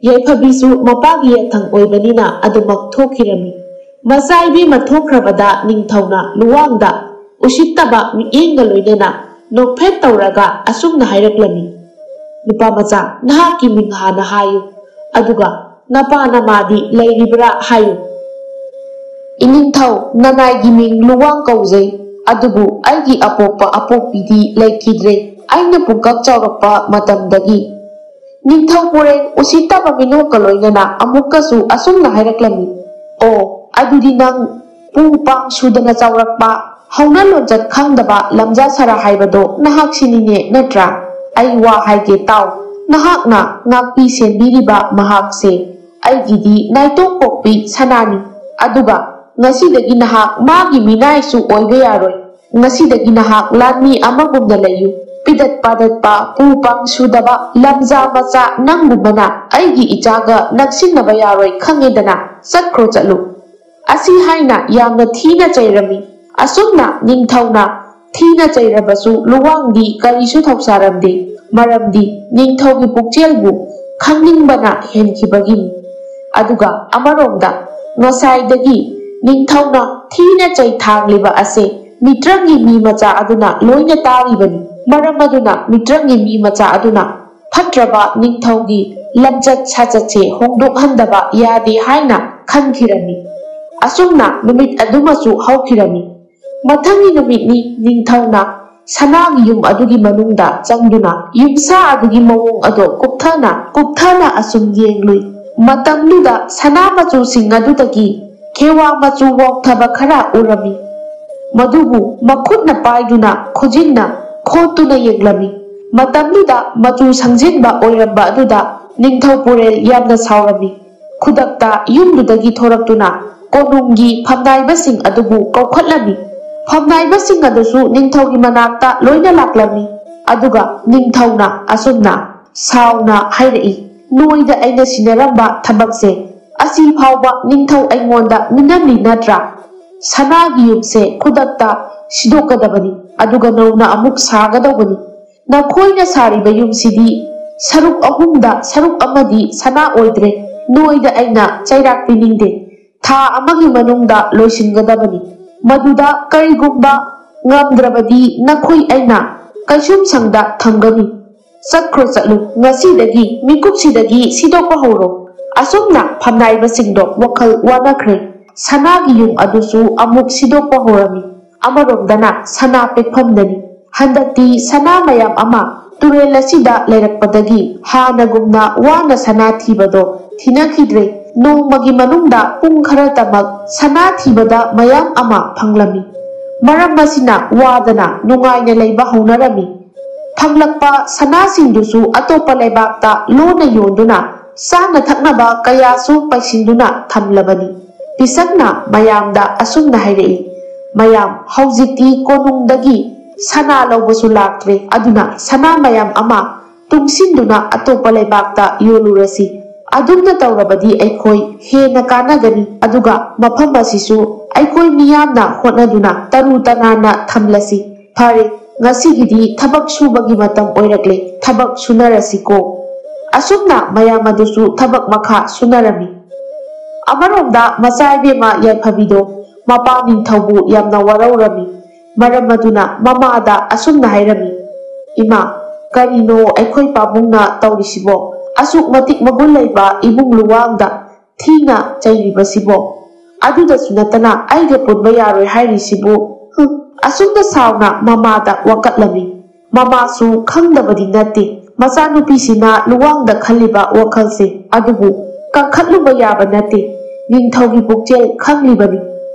ꯌꯥꯏꯐꯕꯤꯁꯨ ꯃꯄꯥꯒꯤ ꯌꯥꯊꯪ ꯑꯣꯏꯕꯅꯤꯅ ꯑꯗꯨꯃꯛ ꯊꯣꯛꯈꯤꯔꯝꯃꯤ꯫ ꯃꯆꯥ ꯏꯕꯦꯝꯃ ꯊꯣꯛꯈ꯭ꯔꯕꯗ ꯅꯤꯡꯊꯧꯅ ꯂꯨꯋꯥꯡꯗ ꯎꯁꯤꯠꯇꯕ ꯃꯤꯠꯌꯦꯡꯒ ꯂꯣꯏꯅꯅ ꯅꯣꯛꯐꯦꯠ ꯇꯧꯔꯒ ꯑꯁꯨꯝꯅ ꯍꯥꯏꯔꯛꯂꯝꯃꯤ, "ꯅꯨꯄꯥ ꯃꯆꯥ, ꯅꯍꯥꯛꯀꯤ ꯃꯤꯡ ꯍꯥꯟꯅ ꯍꯥꯏꯌꯨ, ꯑꯗꯨꯒ ꯅꯄꯥ ꯅꯃꯥꯗꯤ ꯂꯩꯔꯤꯕ꯭ꯔꯥ ꯍꯥꯏꯌꯨ"꯫ "ꯏꯅꯤꯡꯊꯧ, ꯅꯅꯥꯏꯒꯤ ꯃꯤꯡ ꯂꯨꯋꯥꯡ ꯀꯧꯖꯩ, ꯑꯗꯨꯕꯨ ꯑꯩꯒꯤ ꯑꯄꯣꯛꯄ ꯑꯄꯣꯛꯄꯤꯗꯤ ꯂꯩꯈꯤꯗ꯭ꯔꯦ꯫ ꯑꯩꯅ ꯄꯨꯡꯀꯛ ꯆꯥꯎꯔꯛꯄ ꯃꯇꯝꯗꯒꯤ"꯫ ꯅꯤꯡꯊꯧ ꯄꯨꯔꯦꯜ ꯎꯁꯤꯠꯇꯕ ꯃꯤꯅꯣꯛꯀ ꯂꯣꯏꯅꯅ ꯑꯃꯨꯛꯀꯁꯨ ꯑꯁꯨꯝꯅ ꯍꯥꯏꯔꯛꯂꯝꯃꯤ, "ꯑꯣ, ꯑꯗꯨꯗꯤ ꯅꯪ ꯄꯨ ꯄꯥꯡ ꯁꯨꯗꯅ ꯆꯥꯎꯔꯛꯄ, ꯍꯧꯅ ꯂꯣꯟꯆꯠ ꯈꯪꯗꯕ ꯂꯝꯖꯥ ꯁꯔꯥ ꯍꯥꯏꯕꯗꯣ ꯅꯍꯥꯛꯁꯤꯅꯤꯅꯦ, ꯅꯠꯇ꯭ꯔꯥ? ꯑꯩ ꯋꯥ ꯍꯥꯏꯒꯦ ꯇꯥꯎ꯫ ꯅꯍꯥꯛꯅ ꯉꯥꯛꯄꯤ ꯁꯦꯟꯕꯤꯔꯤꯕ ꯃꯍꯥꯛꯁꯦ ꯑꯩꯒꯤꯗꯤ ꯅꯥꯏꯇꯣꯝ ꯄꯣꯛꯄꯤ ꯁꯅꯥꯅꯤ꯫ ꯑꯗꯨꯒ ꯉꯁꯤꯗꯒꯤ ꯅꯍꯥꯛ ꯃꯥꯒꯤ ꯃꯤꯅꯥꯏꯁꯨ ꯑꯣꯏꯕ ꯌꯥꯔꯣꯏ꯫ ꯉꯁꯤꯗꯒꯤ ꯅꯍꯥꯛ ꯂꯥꯟꯃꯤ ꯑꯃꯒꯨꯝꯅ ꯂꯩꯌꯨ꯫ ꯄꯤꯗꯠ ꯄꯥꯗꯠꯄ, ꯄꯨ ꯄꯥꯡ ꯁꯨꯗꯕ, ꯂꯝꯖꯥ ꯃꯆꯥ ꯅꯪꯒꯨꯝꯕꯅ ꯑꯩꯒꯤ ꯏꯆꯥꯒ ꯅꯛꯁꯤꯟꯅꯕ ꯌꯥꯔꯣꯏ ꯈꯪꯉꯦꯗꯅ꯫ ꯆꯠꯈ꯭ꯔꯣ ꯆꯠꯂꯨ"꯫ ꯑꯁꯤ ꯍꯥꯏꯅ ꯌꯥꯝꯅ ꯊꯤꯅ ꯆꯩꯔꯝꯃꯤ꯫ ꯑꯁꯨꯝꯅ ꯅꯤꯡꯊꯧꯅ ꯊꯤꯅ ꯆꯩꯔꯕꯁꯨ ꯂꯨꯋꯥꯡꯗꯤ ꯀꯔꯤꯁꯨ ꯊꯧꯁꯥꯔꯝꯗꯦ꯫ ꯃꯔꯝꯗꯤ ꯅꯤꯡꯊꯧꯒꯤ ꯄꯨꯛꯆꯦꯜꯕꯨ ꯈꯪꯅꯤꯡꯕꯅ ꯍꯦꯟꯈꯤꯕꯒꯤꯅꯤ꯫ ꯑꯗꯨꯒ ꯑꯃꯔꯣꯝꯗ ꯉꯁꯥꯏꯗꯒꯤ ꯅꯤꯡꯊꯧꯅ ꯊꯤꯅ ꯆꯩ ꯊꯥꯡꯂꯤꯕ ꯑꯁꯦ ꯃꯤꯇ꯭ꯔꯪꯒꯤ ꯃꯤ ꯃꯆꯥ ꯑꯗꯨꯅ ꯂꯣꯏꯅ ꯇꯥꯔꯤꯕꯅꯤ꯫ ꯃꯔꯝ ꯑꯗꯨꯅ ꯃꯤꯇ꯭ꯔꯪꯒꯤ ꯃꯤ ꯃꯆꯥ ꯑꯗꯨꯅ ꯐꯠꯇ꯭ꯔꯕ ꯅꯤꯡꯊꯧꯒꯤ ꯂꯝꯆꯠ ꯁꯥꯖꯠꯁꯦ ꯍꯣꯡꯗꯣꯛꯍꯟꯗꯕ ꯌꯥꯗꯦ ꯍꯥꯏꯅ ꯈꯟꯈꯤꯔꯝꯃꯤ꯫ ꯑꯁꯨꯝꯅ ꯅꯨꯃꯤꯠ ꯑꯗꯨꯃꯁꯨ ꯍꯧꯈꯤꯔꯝꯃꯤ꯫ ꯃꯊꯪꯒꯤ ꯅꯨꯃꯤꯠꯅꯤ ꯅꯤꯡꯊꯧꯅ ꯁꯅꯥꯒꯤ ꯌꯨꯝ ꯑꯗꯨꯒꯤ ꯃꯅꯨꯡꯗ ꯆꯪꯗꯨꯅ ꯌꯨꯝꯁꯥ ꯑꯗꯨꯒꯤ ꯃꯑꯣꯡ ꯑꯗꯣ ꯀꯨꯞꯊꯅ, ꯀꯨꯞꯊꯅ ꯑꯁꯨꯝ ꯌꯦꯡꯂꯨꯏ꯫ ꯃꯇꯝꯗꯨꯗ ꯁꯅꯥ ꯃꯆꯨꯁꯤꯡ ꯑꯗꯨꯗꯒꯤ ꯈꯦꯋꯥ ꯃꯆꯨ ꯋꯥꯎꯊꯕ ꯈꯔ ꯎꯔꯝꯃꯤ꯫ ꯃꯗꯨꯕꯨ ꯃꯈꯨꯠꯅ ꯄꯥꯏꯗꯨꯅ ꯈꯨꯖꯤꯟꯅ ꯈꯣꯠꯇꯨꯅ ꯌꯦꯡꯂꯝꯃꯤ꯫ ꯃꯇꯝꯗꯨꯗ ꯃꯆꯨ ꯁꯪꯖꯤꯟꯕ ꯑꯣꯏꯔꯝꯕ ꯑꯗꯨꯗ ꯅꯤꯡꯊꯧ ꯄꯨꯔꯦꯜ ꯌꯥꯝꯅ ꯁꯥꯎꯔꯝꯃꯤ꯫ ꯈꯨꯗꯛꯇ ꯌꯨꯝꯗꯨꯗꯒꯤ ꯊꯣꯔꯛꯇꯨꯅ ꯀꯣꯅꯨꯡꯒꯤ ꯐꯝꯅꯥꯏꯕꯁꯤꯡ ꯑꯗꯨꯕꯨ ꯀꯧꯈꯠꯂꯝꯃꯤ꯫ ꯐꯝꯅꯥꯏꯕꯁꯤꯡ ꯑꯗꯨꯁꯨ ꯅꯤꯡꯊꯧꯒꯤ ꯃꯅꯥꯛꯇ ꯂꯣꯏꯅ ꯂꯥꯛꯂꯝꯃꯤ꯫ ꯑꯗꯨꯒ ꯅꯤꯡꯊꯧꯅ ꯑꯁꯨꯝꯅ ꯁꯥꯎꯅ ꯍꯥꯏꯔꯛꯏ, "ꯅꯣꯏꯗ ꯑꯩꯅ ꯁꯤꯟꯅꯔꯝꯕ ꯊꯕꯛꯁꯦ ꯑꯁꯤ ꯐꯥꯎꯕ ꯅꯤꯡꯊꯧ ꯑꯩꯉꯣꯟꯗ ꯃꯤꯅꯝꯂꯤ ꯅꯠꯇ꯭ꯔꯥ? ꯁꯅꯥꯒꯤ ꯌꯨꯝꯁꯦ ꯈꯨꯗꯛꯇ ꯁꯤꯗꯣꯛꯀꯗꯕꯅꯤ, ꯑꯗꯨꯒ ꯅꯧꯅ ꯑꯃꯨꯛ ꯁꯥꯒꯗꯧꯕꯅꯤ꯫ ꯅꯈꯣꯏꯅ ꯁꯥꯔꯤꯕ ꯌꯨꯝꯁꯤꯗꯤ ꯁꯔꯨꯛ ꯑꯍꯨꯝꯗ ꯁꯔꯨꯛ ꯑꯃꯗꯤ ꯁꯅꯥ ꯑꯣꯏꯗ꯭ꯔꯦ꯫ ꯅꯣꯏꯗ ꯑꯩꯅ ꯆꯩꯔꯥꯛ ꯄꯤꯅꯤꯡꯗꯦ꯫ ꯊꯥ ꯑꯃꯒꯤ ꯃꯅꯨꯡꯗ ꯂꯣꯏꯁꯤꯟꯒꯗꯕꯅꯤ꯫ ꯃꯗꯨꯗ ꯀꯔꯤꯒꯨꯝꯕ ꯉꯝꯗ꯭ꯔꯕꯗꯤ ꯅꯈꯣꯏ ꯑꯩꯅ ꯀꯩꯁꯨꯝꯁꯪꯗ ꯊꯝꯒꯅꯤ꯫ ꯆꯠꯈ꯭ꯔꯣ, ꯆꯠꯂꯨ꯫ ꯉꯁꯤꯗꯒꯤ, ꯃꯤꯀꯨꯞꯁꯤꯗꯒꯤ ꯁꯤꯗꯣꯛꯄ ꯍꯧꯔꯣ꯫" ꯑꯁꯨꯝꯅ ꯐꯝꯅꯥꯏꯕꯁꯤꯡꯗꯣ ꯋꯥꯈꯜ ꯋꯥꯅꯈ꯭ꯔꯦ꯫ ꯁꯅꯥꯒꯤ ꯌꯨꯝ ꯑꯗꯨꯁꯨ ꯑꯃꯨꯛ ꯁꯤꯗꯣꯛꯄ ꯍꯧꯔꯝꯃꯤ꯫ ꯑꯃꯔꯣꯝꯗꯅ ꯁꯅꯥ ꯄꯦꯛꯐꯝꯗꯅꯤ꯫ ꯍꯟꯗꯛꯇꯤ ꯁꯅꯥ ꯃꯌꯥꯝ ꯑꯃ ꯇꯨꯔꯦꯜ ꯑꯁꯤꯗ ꯂꯩꯔꯛꯄꯗꯒꯤ ꯍꯥꯟꯅꯒꯨꯝꯅ ꯋꯥꯅ ꯁꯅꯥ ꯊꯤꯕꯗꯣ ꯊꯤꯅꯈꯤꯗ꯭ꯔꯦ꯫ ꯅꯣꯡꯃꯒꯤ ꯃꯅꯨꯡꯗ ꯄꯨꯡ ꯈꯔꯇꯃꯛ ꯁꯅꯥ ꯊꯤꯕꯗ ꯃꯌꯥꯝ ꯑꯃ ꯐꯪꯂꯝꯃꯤ꯫ ꯃꯔꯝ ꯑꯁꯤꯅ ꯋꯥꯗꯅ ꯅꯨꯡꯉꯥꯏꯅ ꯂꯩꯕ ꯍꯧꯅꯔꯝꯃꯤ꯫ ꯐꯪꯂꯛꯄ ꯁꯅꯥꯁꯤꯡꯗꯨꯁꯨ ꯑꯇꯣꯞꯄ ꯂꯩꯕꯥꯛꯇ ꯂꯣꯟꯅ ꯌꯣꯟꯗꯨꯅ ꯆꯥꯅ ꯊꯛꯅꯕ ꯀꯌꯥꯁꯨ ꯄꯩꯁꯤꯟꯗꯨꯅ ꯊꯝꯂꯕꯅꯤ꯫ ꯄꯤꯁꯛꯅ ꯃꯌꯥꯝꯗ ꯑꯁꯨꯝꯅ ꯍꯥꯏꯔꯛꯏ, "ꯃꯌꯥꯝ, ꯍꯧꯖꯤꯛꯇꯤ ꯀꯣꯅꯨꯡꯗꯒꯤ ꯁꯅꯥ ꯂꯧꯕꯁꯨ ꯂꯥꯛꯇ꯭ꯔꯦ, ꯑꯗꯨꯅ ꯁꯅꯥ ꯃꯌꯥꯝ ꯑꯃ ꯇꯨꯡꯁꯤꯟꯗꯨꯅ ꯑꯇꯣꯞꯄ ꯂꯩꯕꯥꯛꯇ ꯌꯣꯜꯂꯨꯔꯁꯤ꯫ ꯑꯗꯨꯝꯅ ꯇꯧꯔꯕꯗꯤ ꯑꯩꯈꯣꯏ ꯍꯦꯟꯅ ꯀꯥꯟꯅꯒꯅꯤ, ꯑꯗꯨꯒ ꯃꯐꯝ ꯑꯁꯤꯁꯨ ꯑꯩꯈꯣꯏ ꯃꯤꯌꯥꯝꯅ ꯍꯣꯠꯅꯗꯨꯅ ꯇꯔꯨ ꯇꯅꯥꯟꯅ ꯊꯝꯂꯁꯤ꯫ ꯐꯔꯦ, ꯉꯁꯤꯒꯤꯗꯤ ꯊꯕꯛ ꯁꯨꯕꯒꯤ ꯃꯇꯝ ꯑꯣꯏꯔꯛꯂꯦ, ꯊꯕꯛ ꯁꯨꯅꯔꯁꯤꯀꯣ꯫" ꯑꯁꯨꯝꯅ ꯃꯌꯥꯝ ꯑꯗꯨꯁꯨ ꯊꯕꯛ ꯃꯈꯥ ꯁꯨꯅꯔꯝꯃꯤ꯫ ꯑꯃꯔꯣꯝꯗ ꯃꯆꯥ ꯏꯕꯦꯝꯃ ꯌꯥꯏꯐꯕꯤꯗꯣ ꯃꯄꯥ ꯅꯤꯡꯊꯧꯕꯨ ꯌꯥꯝꯅ ꯋꯥꯔꯧꯔꯝꯃꯤ꯫ ꯃꯔꯝ ꯑꯗꯨꯅ ꯃꯃꯥꯗ ꯑꯁꯨꯝꯅ ꯍꯥꯏꯔꯝꯃꯤ, "ꯏꯃꯥ, ꯀꯔꯤꯅꯣ ꯑꯩꯈꯣꯏ ꯄꯥꯕꯨꯡꯅ ꯇꯧꯔꯤꯁꯤꯕꯣ? ꯑꯁꯨꯛ ꯃꯇꯤꯛ ꯃꯒꯨꯟ ꯂꯩꯕ ꯏꯃꯨꯡ ꯂꯨꯋꯥꯡꯗ ꯊꯤꯅ ꯆꯩꯔꯤꯕꯁꯤꯕꯣ? ꯑꯗꯨꯗꯁꯨ ꯅꯠꯇꯅ ꯑꯩꯒ ꯄꯨꯟꯕ ꯌꯥꯔꯣꯏ ꯍꯥꯏꯔꯤꯁꯤꯕꯨ ꯑꯁꯨꯝꯅ ꯁꯥꯎꯅ ꯃꯃꯥꯗ ꯋꯥꯀꯠꯂꯝꯃꯤ꯫ ꯃꯃꯥꯁꯨ ꯈꯪꯗꯕꯗꯤ ꯅꯠꯇꯦ ꯃꯆꯥꯅꯨꯄꯤꯁꯤꯅ ꯂꯨꯋꯥꯡꯗ ꯈꯜꯂꯤꯕ ꯋꯥꯈꯜꯁꯦ, ꯑꯗꯨꯕꯨ ꯀꯟꯈꯠꯂꯨꯕ ꯌꯥꯕ ꯅꯠꯇꯦ꯫ ꯅꯤꯡꯊꯧꯒꯤ ꯄꯨꯛꯆꯦꯜ ꯈꯪꯂꯤꯕꯅꯤ꯫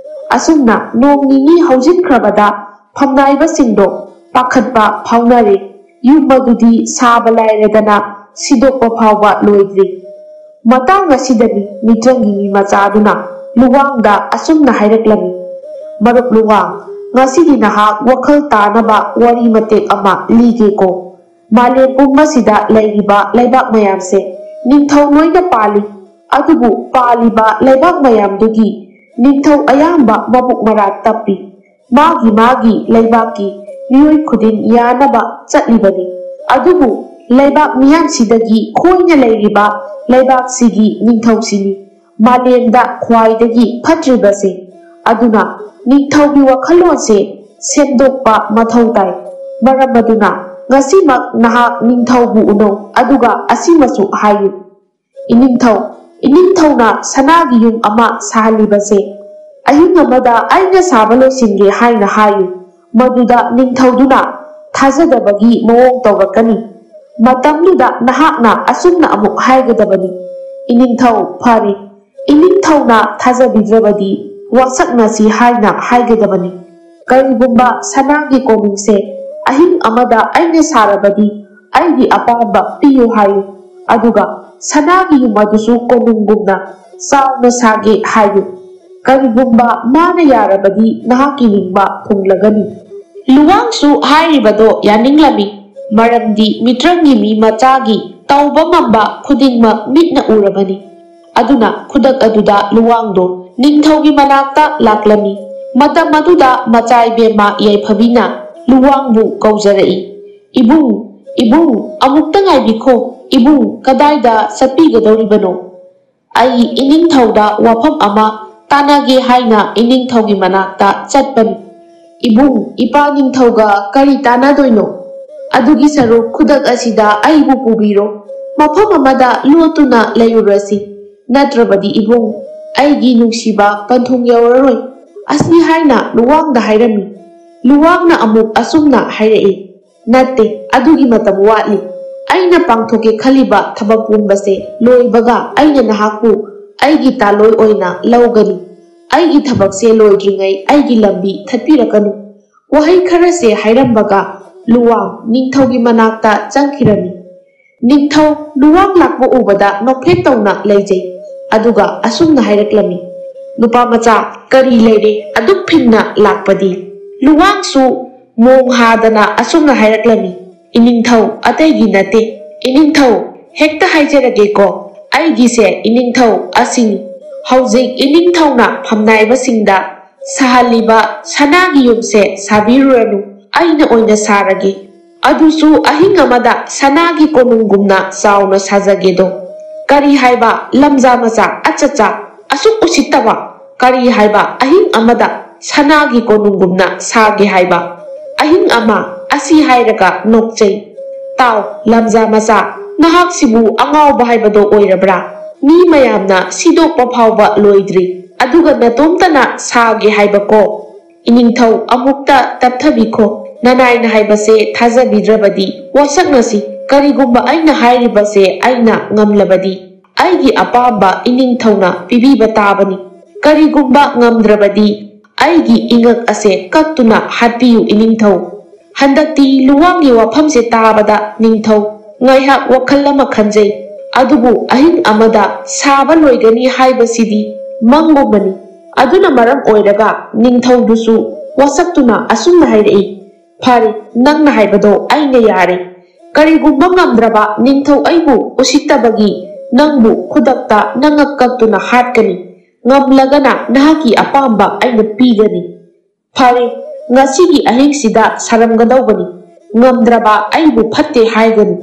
ꯑꯁꯨꯝꯅ ꯅꯣꯡ ꯅꯤꯅꯤ ꯍꯧꯖꯤꯟꯈ꯭ꯔꯕꯗ ꯐꯝꯅꯥꯏꯕꯁꯤꯡꯗꯣ ꯄꯥꯈꯠꯄ ꯐꯥꯎꯅꯔꯦ꯫ ꯌꯨꯝ ꯑꯗꯨꯗꯤ ꯁꯥꯕ ꯂꯥꯏꯔꯗꯅ ꯁꯤꯗꯣꯛꯄ ꯐꯥꯎꯕ ꯂꯣꯏꯗ꯭ꯔꯤ꯫ ꯃꯇꯥꯡ ꯑꯁꯤꯗꯅꯤ ꯃꯤꯇ꯭ꯔꯪꯒꯤ ꯃꯤ ꯃꯆꯥꯗꯨꯅ ꯂꯨꯋꯥꯡꯗ ꯑꯁꯨꯝꯅ ꯍꯥꯏꯔꯛꯂꯝꯃꯤ, "ꯃꯔꯨꯞ ꯂꯨꯋꯥꯡ, ꯉꯁꯤꯗꯤ ꯅꯍꯥꯛ ꯋꯥꯈꯜ ꯇꯥꯅꯕ ꯋꯥꯔꯤ ꯃꯇꯦꯛ ꯑꯃ ꯂꯤꯒꯦꯀꯣ꯫ ꯃꯥꯂꯦꯝ ꯄꯨꯝꯕꯁꯤꯗ ꯂꯩꯔꯤꯕ ꯂꯩꯕꯥꯛ ꯃꯌꯥꯝꯁꯦ ꯅꯤꯡꯊꯧ ꯂꯣꯏꯅ ꯄꯥꯜꯂꯤ꯫ ꯑꯗꯨꯕꯨ ꯄꯥꯜꯂꯤꯕ ꯂꯩꯕꯥꯛ ꯃꯌꯥꯝꯗꯨꯒꯤ ꯅꯤꯡꯊꯧ ꯑꯌꯥꯝꯕ ꯃꯕꯨꯛ ꯃꯔꯥ ꯇꯞꯄꯤ꯫ ꯃꯥꯒꯤ ꯃꯥꯒꯤ ꯂꯩꯕꯥꯛꯀꯤ ꯃꯤꯑꯣꯏ ꯈꯨꯗꯤꯡ ꯌꯥꯅꯕ ꯆꯠꯂꯤꯕꯅꯤ꯫ ꯑꯗꯨꯕꯨ ꯂꯩꯕꯥꯛ ꯃꯤꯌꯥꯝꯁꯤꯗꯒꯤ ꯈꯣꯏꯅ ꯂꯩꯔꯤꯕ ꯂꯩꯕꯥꯛꯁꯤꯒꯤ ꯅꯤꯡꯊꯧꯁꯤꯅꯤ ꯃꯥꯂꯦꯝꯗ ꯈ꯭ꯋꯥꯏꯗꯒꯤ ꯐꯠꯇ꯭ꯔꯤꯕꯁꯦ꯫ ꯑꯗꯨꯅ ꯅꯤꯡꯊꯧꯒꯤ ꯋꯥꯈꯜꯂꯣꯟꯁꯦ ꯁꯦꯝꯗꯣꯛꯄ ꯃꯊꯧ ꯇꯥꯏ꯫ ꯃꯔꯝ ꯑꯗꯨꯅ ꯉꯁꯤꯃꯛ ꯅꯍꯥꯛ ꯅꯤꯡꯊꯧꯕꯨ ꯎꯅꯧ, ꯑꯗꯨꯒ ꯑꯁꯤꯃꯁꯨ ꯍꯥꯏꯌꯨ, ꯏꯅꯤꯡꯊꯧ, ꯏꯅꯤꯡꯊꯧꯅ ꯁꯅꯥꯒꯤ ꯌꯨꯝ ꯑꯃ ꯁꯥꯍꯜꯂꯤꯕꯁꯦ ꯑꯍꯤꯡ ꯑꯃꯗ ꯑꯩꯅ ꯁꯥꯕ ꯂꯣꯏꯁꯤꯟꯒꯦ ꯍꯥꯏꯅ ꯍꯥꯏꯌꯨ꯫ ꯃꯗꯨꯗ ꯅꯤꯡꯊꯧꯗꯨꯅ ꯊꯥꯖꯗꯕꯒꯤ ꯃꯑꯣꯡ ꯇꯧꯔꯛꯀꯅꯤ꯫ ꯃꯇꯝꯗꯨꯗ ꯅꯍꯥꯛꯅ ꯑꯁꯨꯝꯅ ꯑꯃꯨꯛ ꯍꯥꯏꯒꯗꯕꯅꯤ, 'ꯏꯅꯤꯡꯊꯧ, ꯐꯔꯦ, ꯏꯅꯤꯡꯊꯧꯅ ꯊꯥꯖꯕꯤꯗ꯭ꯔꯕꯗꯤ ꯋꯥꯁꯛꯅꯁꯤ' ꯍꯥꯏꯅ ꯍꯥꯏꯒꯗꯕꯅꯤ꯫ ꯀꯔꯤꯒꯨꯝꯕ ꯁꯅꯥꯒꯤ ꯀꯣꯅꯨꯡꯁꯦ ꯑꯍꯤꯡ ꯑꯃꯗ ꯑꯩꯅ ꯁꯥꯔꯕꯗꯤ ꯑꯩꯒꯤ ꯑꯄꯥꯝꯕ ꯄꯤꯌꯨ ꯍꯥꯏꯌꯨ, ꯑꯗꯨꯒ ꯁꯅꯥꯒꯤ ꯌꯨꯝ ꯑꯗꯨꯁꯨ ꯀꯣꯅꯨꯡꯒꯨꯝꯅ ꯆꯥꯎꯅ ꯁꯥꯒꯦ ꯍꯥꯏꯌꯨ꯫ ꯀꯔꯤꯒꯨꯝꯕ ꯃꯥꯅ ꯌꯥꯔꯕꯗꯤ ꯅꯍꯥꯛꯀꯤ ꯅꯤꯡꯕ ꯊꯨꯡꯂꯒꯅꯤ꯫ ꯂꯨꯋꯥꯡꯁꯨ ꯍꯥꯏꯔꯤꯕꯗꯣ ꯌꯥꯅꯤꯡꯂꯝꯃꯤ, ꯃꯔꯝꯗꯤ ꯃꯤꯇ꯭ꯔꯪꯒꯤ ꯃꯤ ꯃꯆꯥꯒꯤ ꯇꯧꯕ ꯉꯝꯕ ꯈꯨꯗꯤꯡꯃꯛ ꯃꯤꯠꯅ ꯎꯔꯕꯅꯤ꯫ ꯑꯗꯨꯅ ꯈꯨꯗꯛ ꯑꯗꯨꯗ ꯂꯨꯋꯥꯡꯗꯣ ꯅꯤꯡꯊꯧꯒꯤ ꯃꯅꯥꯛꯇ ꯂꯥꯛꯂꯝꯃꯤ꯫ ꯃꯇꯝ ꯑꯗꯨꯗ ꯃꯆꯥ ꯏꯕꯦꯝꯃ ꯌꯥꯏꯐꯕꯤꯅ ꯂꯨꯋꯥꯡꯕꯨ ꯀꯧꯖꯔꯛꯏ, "ꯏꯕꯨꯡ, ꯏꯕꯨꯡ, ꯑꯃꯨꯛꯇ ꯉꯥꯏꯕꯤꯈꯣ, ꯏꯕꯨꯡ, ꯀꯗꯥꯏꯗ ꯆꯠꯄꯤꯒꯗꯧꯔꯤꯕꯅꯣ?" "ꯑꯩ ꯏꯅꯤꯡꯊꯧꯗ ꯋꯥꯐꯝ ꯑꯃ ꯇꯥꯟꯅꯒꯦ ꯍꯥꯏꯅ ꯏꯅꯤꯡꯊꯧꯒꯤ ꯃꯅꯥꯛꯇ ꯆꯠꯄꯅꯤ꯫" "ꯏꯕꯨꯡ, ꯏꯄꯥ ꯅꯤꯡꯊꯧꯒ ꯀꯔꯤ ꯇꯥꯟꯅꯗꯣꯏꯅꯣ? ꯑꯗꯨꯒꯤ ꯁꯔꯨꯛ ꯈꯨꯗꯛ ꯑꯁꯤꯗ ꯑꯩꯕꯨ ꯄꯨꯕꯤꯔꯣ꯫ ꯃꯐꯝ ꯑꯃꯗ ꯂꯣꯠꯇꯨꯅ ꯂꯩꯔꯨꯔꯁꯤ꯫ ꯅꯠꯇ꯭ꯔꯕꯗꯤ ꯏꯕꯨꯡ, ꯑꯩꯒꯤ ꯅꯨꯡꯁꯤꯕ ꯄꯟꯊꯨꯡ ꯌꯧꯔꯔꯣꯏ꯫" ꯑꯁꯤ ꯍꯥꯏꯅ ꯂꯨꯋꯥꯡꯗ ꯍꯥꯏꯔꯝꯃꯤ꯫ ꯂꯨꯋꯥꯡꯅ ꯑꯃꯨꯛ ꯑꯁꯨꯝꯅ ꯍꯥꯏꯔꯛꯏ, "ꯅꯠꯇꯦ, ꯑꯗꯨꯒꯤ ꯃꯇꯝ ꯋꯥꯠꯂꯤ꯫ ꯑꯩꯅ ꯄꯥꯡꯊꯣꯛꯀꯦ ꯈꯜꯂꯤꯕ ꯊꯕꯛ ꯄꯨꯝꯕꯁꯦ ꯂꯣꯏꯕꯒ ꯑꯩꯅ ꯅꯍꯥꯛꯄꯨ ꯑꯩꯒꯤ ꯇꯥꯂꯣꯏ ꯑꯣꯏꯅ ꯂꯧꯒꯅꯤ꯫ ꯑꯩꯒꯤ ꯊꯕꯛꯁꯦ ꯂꯣꯏꯗ꯭ꯔꯤꯉꯩ ꯑꯩꯒꯤ ꯂꯝꯕꯤ ꯊꯠꯄꯤꯔꯛꯀꯅꯨ"꯫ ꯋꯥꯍꯩ ꯈꯔꯁꯦ ꯍꯥꯏꯔꯝꯕꯒ ꯂꯨꯋꯥꯡ ꯅꯤꯡꯊꯧꯒꯤ ꯃꯅꯥꯛꯇ ꯆꯪꯈꯤꯔꯝꯃꯤ꯫ ꯅꯤꯡꯊꯧ ꯂꯨꯋꯥꯡ ꯂꯥꯛꯄ ꯎꯕꯗ ꯅꯣꯛꯐꯦꯠ ꯇꯧꯅ ꯂꯩꯖꯩ꯫ ꯑꯗꯨꯒ ꯑꯁꯨꯝꯅ ꯍꯥꯏꯔꯛꯂꯝꯃꯤ, "ꯅꯨꯄꯥ ꯃꯆꯥ, ꯀꯔꯤ ꯂꯩꯔꯦ ꯑꯗꯨꯛ ꯐꯤꯡꯅ ꯂꯥꯛꯄꯗꯤ?" ꯂꯨꯋꯥꯡꯁꯨ ꯃꯣꯡ ꯍꯥꯗꯅ ꯑꯁꯨꯝꯅ ꯍꯥꯏꯔꯛꯂꯝꯃꯤ, "ꯏꯅꯤꯡꯊꯧ, ꯑꯇꯩꯒꯤ ꯅꯠꯇꯦ꯫ ꯏꯅꯤꯡꯊꯧ, ꯍꯦꯛꯇ ꯍꯥꯏꯖꯔꯒꯦꯀꯣ, ꯑꯩꯒꯤꯁꯦ ꯏꯅꯤꯡꯊꯧ ꯑꯁꯤꯅꯤ꯫ ꯍꯧꯖꯤꯛ ꯏꯅꯤꯡꯊꯧꯅ ꯐꯝꯅꯥꯏꯕꯁꯤꯡꯗ ꯁꯥꯍꯜꯂꯤꯕ ꯁꯅꯥꯒꯤ ꯌꯨꯝꯁꯦ ꯁꯥꯕꯤꯔꯨꯔꯅꯨ, ꯑꯩꯅ ꯑꯣꯏꯅ ꯁꯥꯔꯒꯦ꯫ ꯑꯗꯨꯁꯨ ꯑꯍꯤꯡ ꯑꯃꯗ ꯁꯅꯥꯒꯤ ꯀꯣꯅꯨꯡꯒꯨꯝꯅ ꯆꯥꯎꯅ ꯁꯥꯖꯒꯦꯗꯣ꯫ ꯀꯔꯤ ꯍꯥꯏꯕ ꯂꯝꯖꯥ ꯃꯆꯥ, ꯑꯆꯆꯥ, ꯑꯁꯨꯛ ꯎꯁꯤꯠꯇꯕ! ꯀꯔꯤ ꯍꯥꯏꯕ ꯑꯍꯤꯡ ꯑꯃꯗ ꯁꯅꯥꯒꯤ ꯀꯣꯅꯨꯡꯒꯨꯝꯅ ꯁꯥꯒꯦ ꯍꯥꯏꯕ? ꯑꯍꯤꯡ ꯑꯃ ꯑꯁꯤ ꯍꯥꯏꯔꯒ ꯅꯣꯛꯆꯩ꯫ ꯇꯥꯎ, ꯂꯝꯖꯥ ꯃꯆꯥ, ꯅꯍꯥꯛꯁꯤꯕꯨ ꯑꯉꯥꯎꯕ ꯍꯥꯏꯕꯗꯣ ꯑꯣꯏꯔꯕ꯭ꯔꯥ? ꯃꯤ ꯃꯌꯥꯝꯅ ꯁꯤꯗꯣꯛꯄ ꯐꯥꯎꯕ ꯂꯣꯏꯗ꯭ꯔꯤ, ꯑꯗꯨꯒ ꯅꯇꯣꯝꯇꯅ ꯁꯥꯒꯦ ꯍꯥꯏꯕꯀꯣ? ꯏꯅꯤꯡꯊꯧ, ꯑꯃꯨꯛꯇ ꯇꯞꯊꯕꯤꯈꯣ꯫ ꯅꯅꯥꯏꯅ ꯍꯥꯏꯕꯁꯦ ꯊꯥꯖꯕꯤꯗ꯭ꯔꯕꯗꯤ ꯋꯥꯁꯛꯅꯁꯤ꯫ ꯀꯔꯤꯒꯨꯝꯕ ꯑꯩꯅ ꯍꯥꯏꯔꯤꯕꯁꯦ ꯑꯩꯅ ꯉꯝꯂꯕꯗꯤ, ꯑꯩꯒꯤ ꯑꯄꯥꯝꯕ ꯏꯅꯤꯡꯊꯧꯅ ꯄꯤꯕꯤꯕ ꯇꯥꯕꯅꯤ꯫ ꯀꯔꯤꯒꯨꯝꯕ ꯉꯝꯗ꯭ꯔꯕꯗꯤ, ꯑꯩꯒꯤ ꯏꯉꯛ ꯑꯁꯦ ꯀꯛꯇꯨꯅ ꯍꯥꯠꯄꯤꯌꯨ, ꯏꯅꯤꯡꯊꯧ꯫ ꯍꯟꯗꯛꯇꯤ ꯂꯨꯋꯥꯡꯒꯤ ꯋꯥꯐꯝꯁꯦ ꯇꯥꯕꯗ ꯅꯤꯡꯊꯧ ꯉꯥꯏꯍꯥꯛ ꯋꯥꯈꯜ ꯑꯃ ꯈꯟꯖꯩ꯫ ꯑꯗꯨꯕꯨ ꯑꯍꯤꯡ ꯑꯃꯗ ꯁꯥꯕ ꯂꯣꯏꯒꯅꯤ ꯍꯥꯏꯕꯁꯤꯗꯤ ꯃꯪꯒꯨꯝꯕꯅꯤ꯫ ꯑꯗꯨꯅ ꯃꯔꯝ ꯑꯣꯏꯔꯒ ꯅꯤꯡꯊꯧꯗꯨꯁꯨ ꯋꯥꯁꯛꯇꯨꯅ ꯑꯁꯨꯝꯅ ꯍꯥꯏꯔꯛꯏ, "ꯐꯔꯦ, ꯅꯪꯅ ꯍꯥꯏꯕꯗꯣ ꯑꯩꯅ ꯌꯥꯔꯦ꯫ ꯀꯔꯤꯒꯨꯝꯕ ꯉꯝꯗ꯭ꯔꯕ ꯅꯤꯡꯊꯧ ꯑꯩꯕꯨ ꯎꯁꯤꯠꯇꯕꯒꯤ ꯅꯪꯕꯨ ꯈꯨꯗꯛꯇ ꯅꯉꯛ ꯀꯛꯇꯨꯅ ꯍꯥꯠꯀꯅꯤ꯫ ꯉꯝꯂꯒꯅ ꯅꯍꯥꯛꯀꯤ ꯑꯄꯥꯝꯕ ꯑꯩꯅ ꯄꯤꯒꯅꯤ꯫ ꯐꯔꯦ, ꯉꯁꯤꯒꯤ ꯑꯍꯤꯡꯁꯤꯗ ꯁꯥꯔꯝꯒꯗꯧꯕꯅꯤ꯫ ꯉꯝꯗ꯭ꯔꯕ ꯑꯩꯕꯨ ꯐꯠꯇꯦ ꯍꯥꯏꯒꯅꯨ"꯫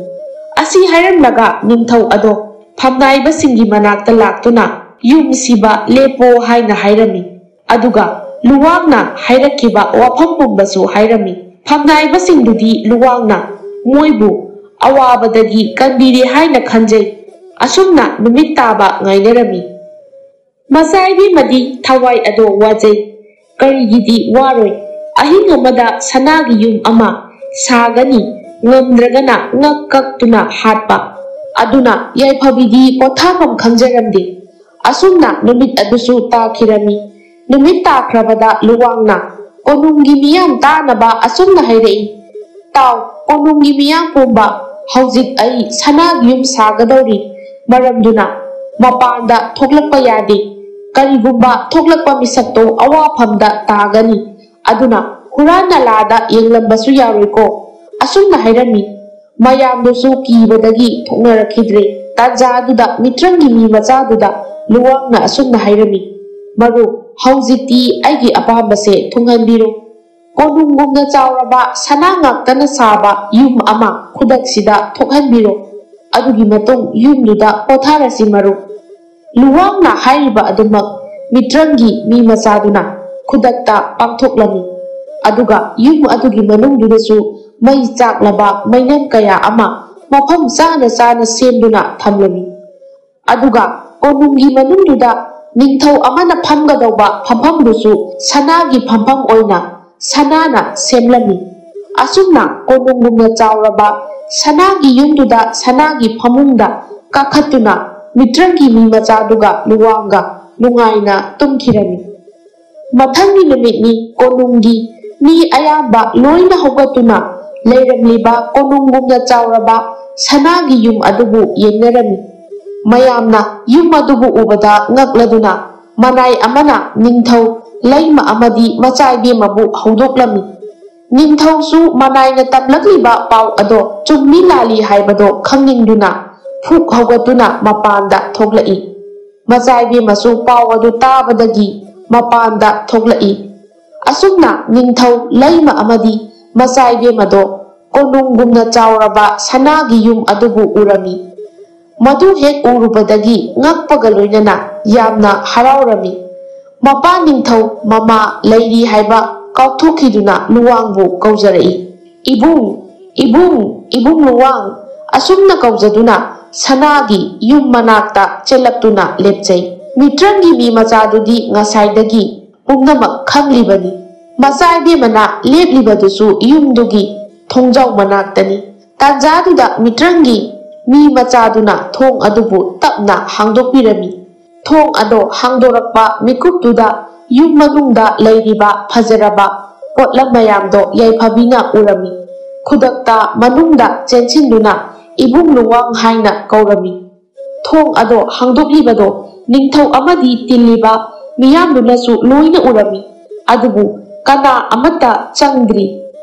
ꯑꯁꯤ ꯍꯥꯏꯔꯝꯂꯒ ꯅꯤꯡꯊꯧ ꯑꯗꯣ ꯐꯝꯅꯥꯏꯕꯁꯤꯡꯒꯤ ꯃꯅꯥꯛꯇ ꯂꯥꯛꯇꯨꯅ, "ꯌꯨꯝꯁꯤꯕ ꯂꯦꯞꯄꯣ" ꯍꯥꯏꯅ ꯍꯥꯏꯔꯝꯃꯤ꯫ ꯑꯗꯨꯒ ꯂꯨꯋꯥꯡꯅ ꯍꯥꯏꯔꯛꯈꯤꯕ ꯋꯥꯐꯝ ꯄꯨꯝꯕꯁꯨ ꯍꯥꯏꯔꯝꯃꯤ꯫ ꯐꯝꯅꯥꯏꯕꯁꯤꯡꯗꯨꯗꯤ ꯂꯨꯋꯥꯡꯅ ꯃꯣꯏꯕꯨ ꯑꯋꯥꯕꯗꯒꯤ ꯀꯟꯕꯤꯔꯦ ꯍꯥꯏꯅ ꯈꯟꯖꯩ꯫ ꯑꯁꯨꯝꯅ ꯅꯨꯃꯤꯠ ꯇꯥꯕ ꯉꯥꯏꯅꯔꯝꯃꯤ꯫ ꯃꯆꯥ ꯏꯕꯦꯝꯃꯗꯤ ꯊꯋꯥꯏ ꯑꯗꯣ ꯋꯥꯖꯩ꯫ ꯀꯔꯤꯒꯤꯗꯤ ꯋꯥꯔꯣꯏ? ꯑꯍꯤꯡ ꯑꯃꯗ ꯁꯅꯥꯒꯤ ꯌꯨꯝ ꯑꯃ ꯁꯥꯒꯅꯤ, ꯉꯝꯗ꯭ꯔꯒꯅ ꯉꯛ ꯀꯛꯇꯨꯅ ꯍꯥꯠꯄ꯫ ꯑꯗꯨꯅ ꯌꯥꯏꯐꯕꯤꯗꯤ ꯄꯣꯊꯥꯐꯝ ꯈꯪꯖꯔꯝꯗꯦ꯫ ꯑꯁꯨꯝꯅ ꯅꯨꯃꯤꯠ ꯑꯗꯨꯁꯨ ꯇꯥꯈꯤꯔꯝꯃꯤ꯫ ꯅꯨꯃꯤꯠ ꯇꯥꯈ꯭ꯔꯕꯗ ꯂꯨꯋꯥꯡꯅ ꯀꯣꯅꯨꯡꯒꯤ ꯃꯤꯌꯥꯝ ꯇꯥꯅꯕ ꯑꯁꯨꯝꯅ ꯍꯥꯏꯔꯛꯏ, "ꯇꯥꯎ, ꯀꯣꯅꯨꯡꯒꯤ ꯃꯤꯌꯥꯝ ꯄꯨꯝꯕ, ꯍꯧꯖꯤꯛ ꯑꯩ ꯁꯅꯥꯒꯤ ꯌꯨꯝ ꯁꯥꯒꯗꯧꯔꯤ꯫ ꯃꯔꯝꯗꯨꯅ ꯃꯄꯥꯟꯗ ꯊꯣꯛꯂꯛꯄ ꯌꯥꯗꯦ꯫ ꯀꯔꯤꯒꯨꯝꯕ ꯊꯣꯛꯂꯛꯄ ꯃꯤꯁꯛꯇꯣ ꯑꯋꯥꯐꯝꯗ ꯇꯥꯒꯅꯤ꯫ ꯑꯗꯨꯅ ꯍꯨꯔꯥꯟ ꯅꯂꯥꯗ ꯌꯦꯡꯂꯝꯕꯁꯨ ꯌꯥꯔꯣꯏꯀꯣ"꯫ ꯑꯁꯨꯝꯅ ꯍꯥꯏꯔꯝꯃꯤ꯫ ꯃꯌꯥꯝꯗꯨꯁꯨ ꯀꯤꯕꯗꯒꯤ ꯊꯣꯛꯅꯔꯛꯈꯤꯗ꯭ꯔꯦ꯫ ꯇꯥꯟꯖꯥꯗꯨꯗ ꯃꯤꯇ꯭ꯔꯪꯒꯤ ꯃꯤ ꯃꯆꯥꯗꯨꯗ ꯂꯨꯋꯥꯡꯅ ꯑꯁꯨꯝꯅ ꯍꯥꯏꯔꯝꯃꯤ, "ꯃꯔꯨꯞ, ꯍꯧꯖꯤꯛꯇꯤ ꯑꯩꯒꯤ ꯑꯄꯥꯝꯕꯁꯦ ꯊꯨꯡꯍꯟꯕꯤꯔꯣ꯫ ꯀꯣꯅꯨꯡꯒꯨꯝꯅ ꯆꯥꯎꯔꯕ ꯁꯅꯥ ꯉꯥꯛꯇꯅ ꯁꯥꯕ ꯌꯨꯝ ꯑꯃ ꯈꯨꯗꯛꯁꯤꯗ ꯊꯣꯛꯍꯟꯕꯤꯔꯣ꯫ ꯑꯗꯨꯒꯤ ꯃꯇꯨꯡ ꯌꯨꯝꯗꯨꯗ ꯄꯣꯊꯥꯔꯁꯤ ꯃꯔꯨꯞ"꯫ ꯂꯨꯋꯥꯡꯅ ꯍꯥꯏꯔꯤꯕ ꯑꯗꯨꯃꯛ ꯃꯤꯇ꯭ꯔꯪꯒꯤ ꯃꯤ ꯃꯆꯥꯗꯨꯅ ꯈꯨꯗꯛꯇ ꯄꯥꯡꯊꯣꯛꯂꯝꯃꯤ꯫ ꯑꯗꯨꯒ ꯌꯨꯝ ꯑꯗꯨꯒꯤ ꯃꯅꯨꯡꯗꯨꯗꯁꯨ ꯃꯩ ꯆꯥꯛꯂꯕ ꯃꯩꯅꯝ ꯀꯌꯥ ꯑꯃ ꯃꯐꯝ ꯆꯥꯅ ꯆꯥꯅ ꯁꯦꯝꯗꯨꯅ ꯊꯝꯂꯝꯃꯤ꯫ ꯑꯗꯨꯒ ꯀꯣꯅꯨꯡꯒꯤ ꯃꯅꯨꯡꯗꯨꯗ ꯅꯤꯡꯊꯧ ꯑꯃꯅ ꯐꯝꯒꯗꯧꯕ ꯐꯝꯐꯝꯗꯨꯁꯨ ꯁꯅꯥꯒꯤ ꯐꯝꯐꯝ ꯑꯣꯏꯅ ꯁꯅꯥꯅ ꯁꯦꯝꯂꯝꯃꯤ꯫ ꯑꯁꯨꯝꯅ ꯀꯣꯅꯨꯡꯒꯨꯝꯅ ꯆꯥꯎꯔꯕ ꯁꯅꯥꯒꯤ ꯌꯨꯝꯗꯨꯗ ꯁꯅꯥꯒꯤ ꯐꯃꯨꯡꯗ ꯀꯥꯈꯠꯇꯨꯅ ꯃꯤꯇ꯭ꯔꯪꯒꯤ ꯃꯤ ꯃꯆꯥꯗꯨꯒ ꯂꯨꯋꯥꯡꯒ ꯅꯨꯡꯉꯥꯏꯅ ꯇꯨꯝꯈꯤꯔꯝꯃꯤ꯫ ꯃꯊꯪꯒꯤ ꯅꯨꯃꯤꯠꯅꯤ꯫ ꯀꯣꯅꯨꯡꯒꯤ ꯃꯤ ꯑꯌꯥꯝꯕ ꯂꯣꯏꯅ ꯍꯧꯒꯠꯇꯨꯅ ꯂꯩꯔꯝꯂꯤꯕ ꯀꯣꯅꯨꯡꯒꯨꯝꯅ ꯆꯥꯎꯔꯕ ꯁꯅꯥꯒꯤ ꯌꯨꯝ ꯑꯗꯨꯕꯨ ꯌꯦꯡꯅꯔꯝꯃꯤ꯫ ꯃꯌꯥꯝꯅ ꯌꯨꯝ ꯑꯗꯨꯕꯨ ꯎꯕꯗ ꯉꯛꯂꯗꯨꯅ ꯃꯅꯥꯏ ꯑꯃꯅ ꯅꯤꯡꯊꯧ ꯂꯩꯃ ꯑꯃꯗꯤ ꯃꯆꯥꯏꯕꯦꯝꯃꯕꯨ ꯍꯧꯗꯣꯛꯂꯝꯃꯤ꯫ ꯅꯤꯡꯊꯧꯁꯨ ꯃꯅꯥꯏꯅ ꯇꯝꯂꯛꯂꯤꯕ ꯄꯥꯎ ꯑꯗꯣ ꯆꯨꯝꯃꯤ ꯂꯥꯜꯂꯤ ꯍꯥꯏꯕꯗꯣ ꯈꯪꯅꯤꯡꯗꯨꯅ ꯐꯨꯛ ꯍꯧꯒꯠꯇꯨꯅ ꯃꯄꯥꯟꯗ ꯊꯣꯛꯂꯛꯏ꯫ ꯃꯆꯥꯏꯕꯦꯝꯃꯁꯨ ꯄꯥꯎ ꯑꯗꯨ ꯇꯥꯕꯗꯒꯤ ꯃꯄꯥꯟꯗ ꯊꯣꯛꯂꯛꯏ꯫ ꯑꯁꯨꯝꯅ ꯅꯤꯡꯊꯧ ꯂꯩꯃ ꯑꯃꯗꯤ ꯃꯆꯥꯏꯕꯦꯝꯃꯗꯣ ꯀꯣꯅꯨꯡꯒꯨꯝꯅ ꯆꯥꯎꯔꯕ ꯁꯅꯥꯒꯤ ꯌꯨꯝ ꯑꯗꯨꯕꯨ ꯎꯔꯝꯃꯤ꯫ ꯃꯗꯨ ꯍꯦꯛ ꯎꯔꯨꯕꯗꯒꯤ ꯉꯛꯄꯒ ꯂꯣꯏꯅꯅ ꯌꯥꯝꯅ ꯍꯔꯥꯎꯔꯝꯃꯤ꯫ ꯃꯄꯥ ꯅꯤꯡꯊꯧ ꯃꯃꯥ ꯂꯩꯔꯤ ꯍꯥꯏꯕ ꯀꯥꯎꯊꯣꯛꯈꯤꯗꯨꯅ ꯂꯨꯋꯥꯡꯕꯨ ꯀꯧꯖꯔꯛꯏ, "ꯏꯕꯨꯡ, ꯏꯕꯨꯡ, ꯏꯕꯨꯡ ꯂꯨꯋꯥꯡ!" ꯑꯁꯨꯝꯅ ꯀꯧꯖꯗꯨꯅ ꯁꯅꯥꯒꯤ ꯌꯨꯝ ꯃꯅꯥꯛꯇ ꯆꯦꯜꯂꯛꯇꯨꯅ ꯂꯦꯞꯆꯩ꯫ ꯃꯤꯇ꯭ꯔꯪꯒꯤ ꯃꯤ ꯃꯆꯥꯗꯨꯗꯤ ꯉꯁꯥꯏꯗꯒꯤ ꯄꯨꯝꯅꯃꯛ ꯈꯪꯂꯤꯕꯅꯤ꯫ ꯃꯆꯥ ꯏꯕꯦꯝꯃꯅ ꯂꯦꯞꯂꯤꯕꯗꯨꯁꯨ ꯌꯨꯝꯗꯨꯒꯤ ꯊꯣꯡꯖꯥꯎ ꯃꯅꯥꯛꯇꯅꯤ꯫ ꯇꯥꯟꯖꯥꯗꯨꯗ ꯃꯤꯇ꯭ꯔꯪꯒꯤ ꯃꯤ ꯃꯆꯥꯗꯨꯅ ꯊꯣꯡ ꯑꯗꯨꯕꯨ ꯇꯞꯅ ꯍꯥꯡꯗꯣꯛꯄꯤꯔꯝꯃꯤ꯫ ꯊꯣꯡ ꯑꯗꯣ ꯍꯥꯡꯗꯣꯔꯛꯄ ꯃꯤꯀꯨꯞꯇꯨꯗ ꯌꯨꯝ ꯃꯅꯨꯡꯗ ꯂꯩꯔꯤꯕ ꯐꯖꯔꯕ ꯄꯣꯠꯂꯝ ꯃꯌꯥꯝꯗꯣ ꯌꯥꯏꯐꯕꯤꯅ ꯎꯔꯝꯃꯤ꯫ ꯈꯨꯗꯛꯇ ꯃꯅꯨꯡꯗ ꯆꯦꯟꯁꯤꯟꯗꯨꯅ ꯏꯕꯨꯡ ꯂꯨꯋꯥꯡ ꯍꯥꯏꯅ ꯀꯧꯔꯝꯃꯤ꯫ ꯊꯣꯡ ꯑꯗꯣ ꯍꯥꯡꯗꯣꯛꯂꯤꯕꯗꯣ ꯅꯤꯡꯊꯧ ꯑꯃꯗꯤ ꯇꯤꯜꯂꯤꯕ ꯃꯤꯌꯥꯝꯗꯨꯅꯁꯨ ꯂꯣꯏꯅ ꯎꯔꯝꯃꯤ꯫ ꯑꯗꯨꯕꯨ ꯀꯅꯥ ꯑꯃꯠꯇ ꯆꯪꯗ꯭ꯔꯤ꯫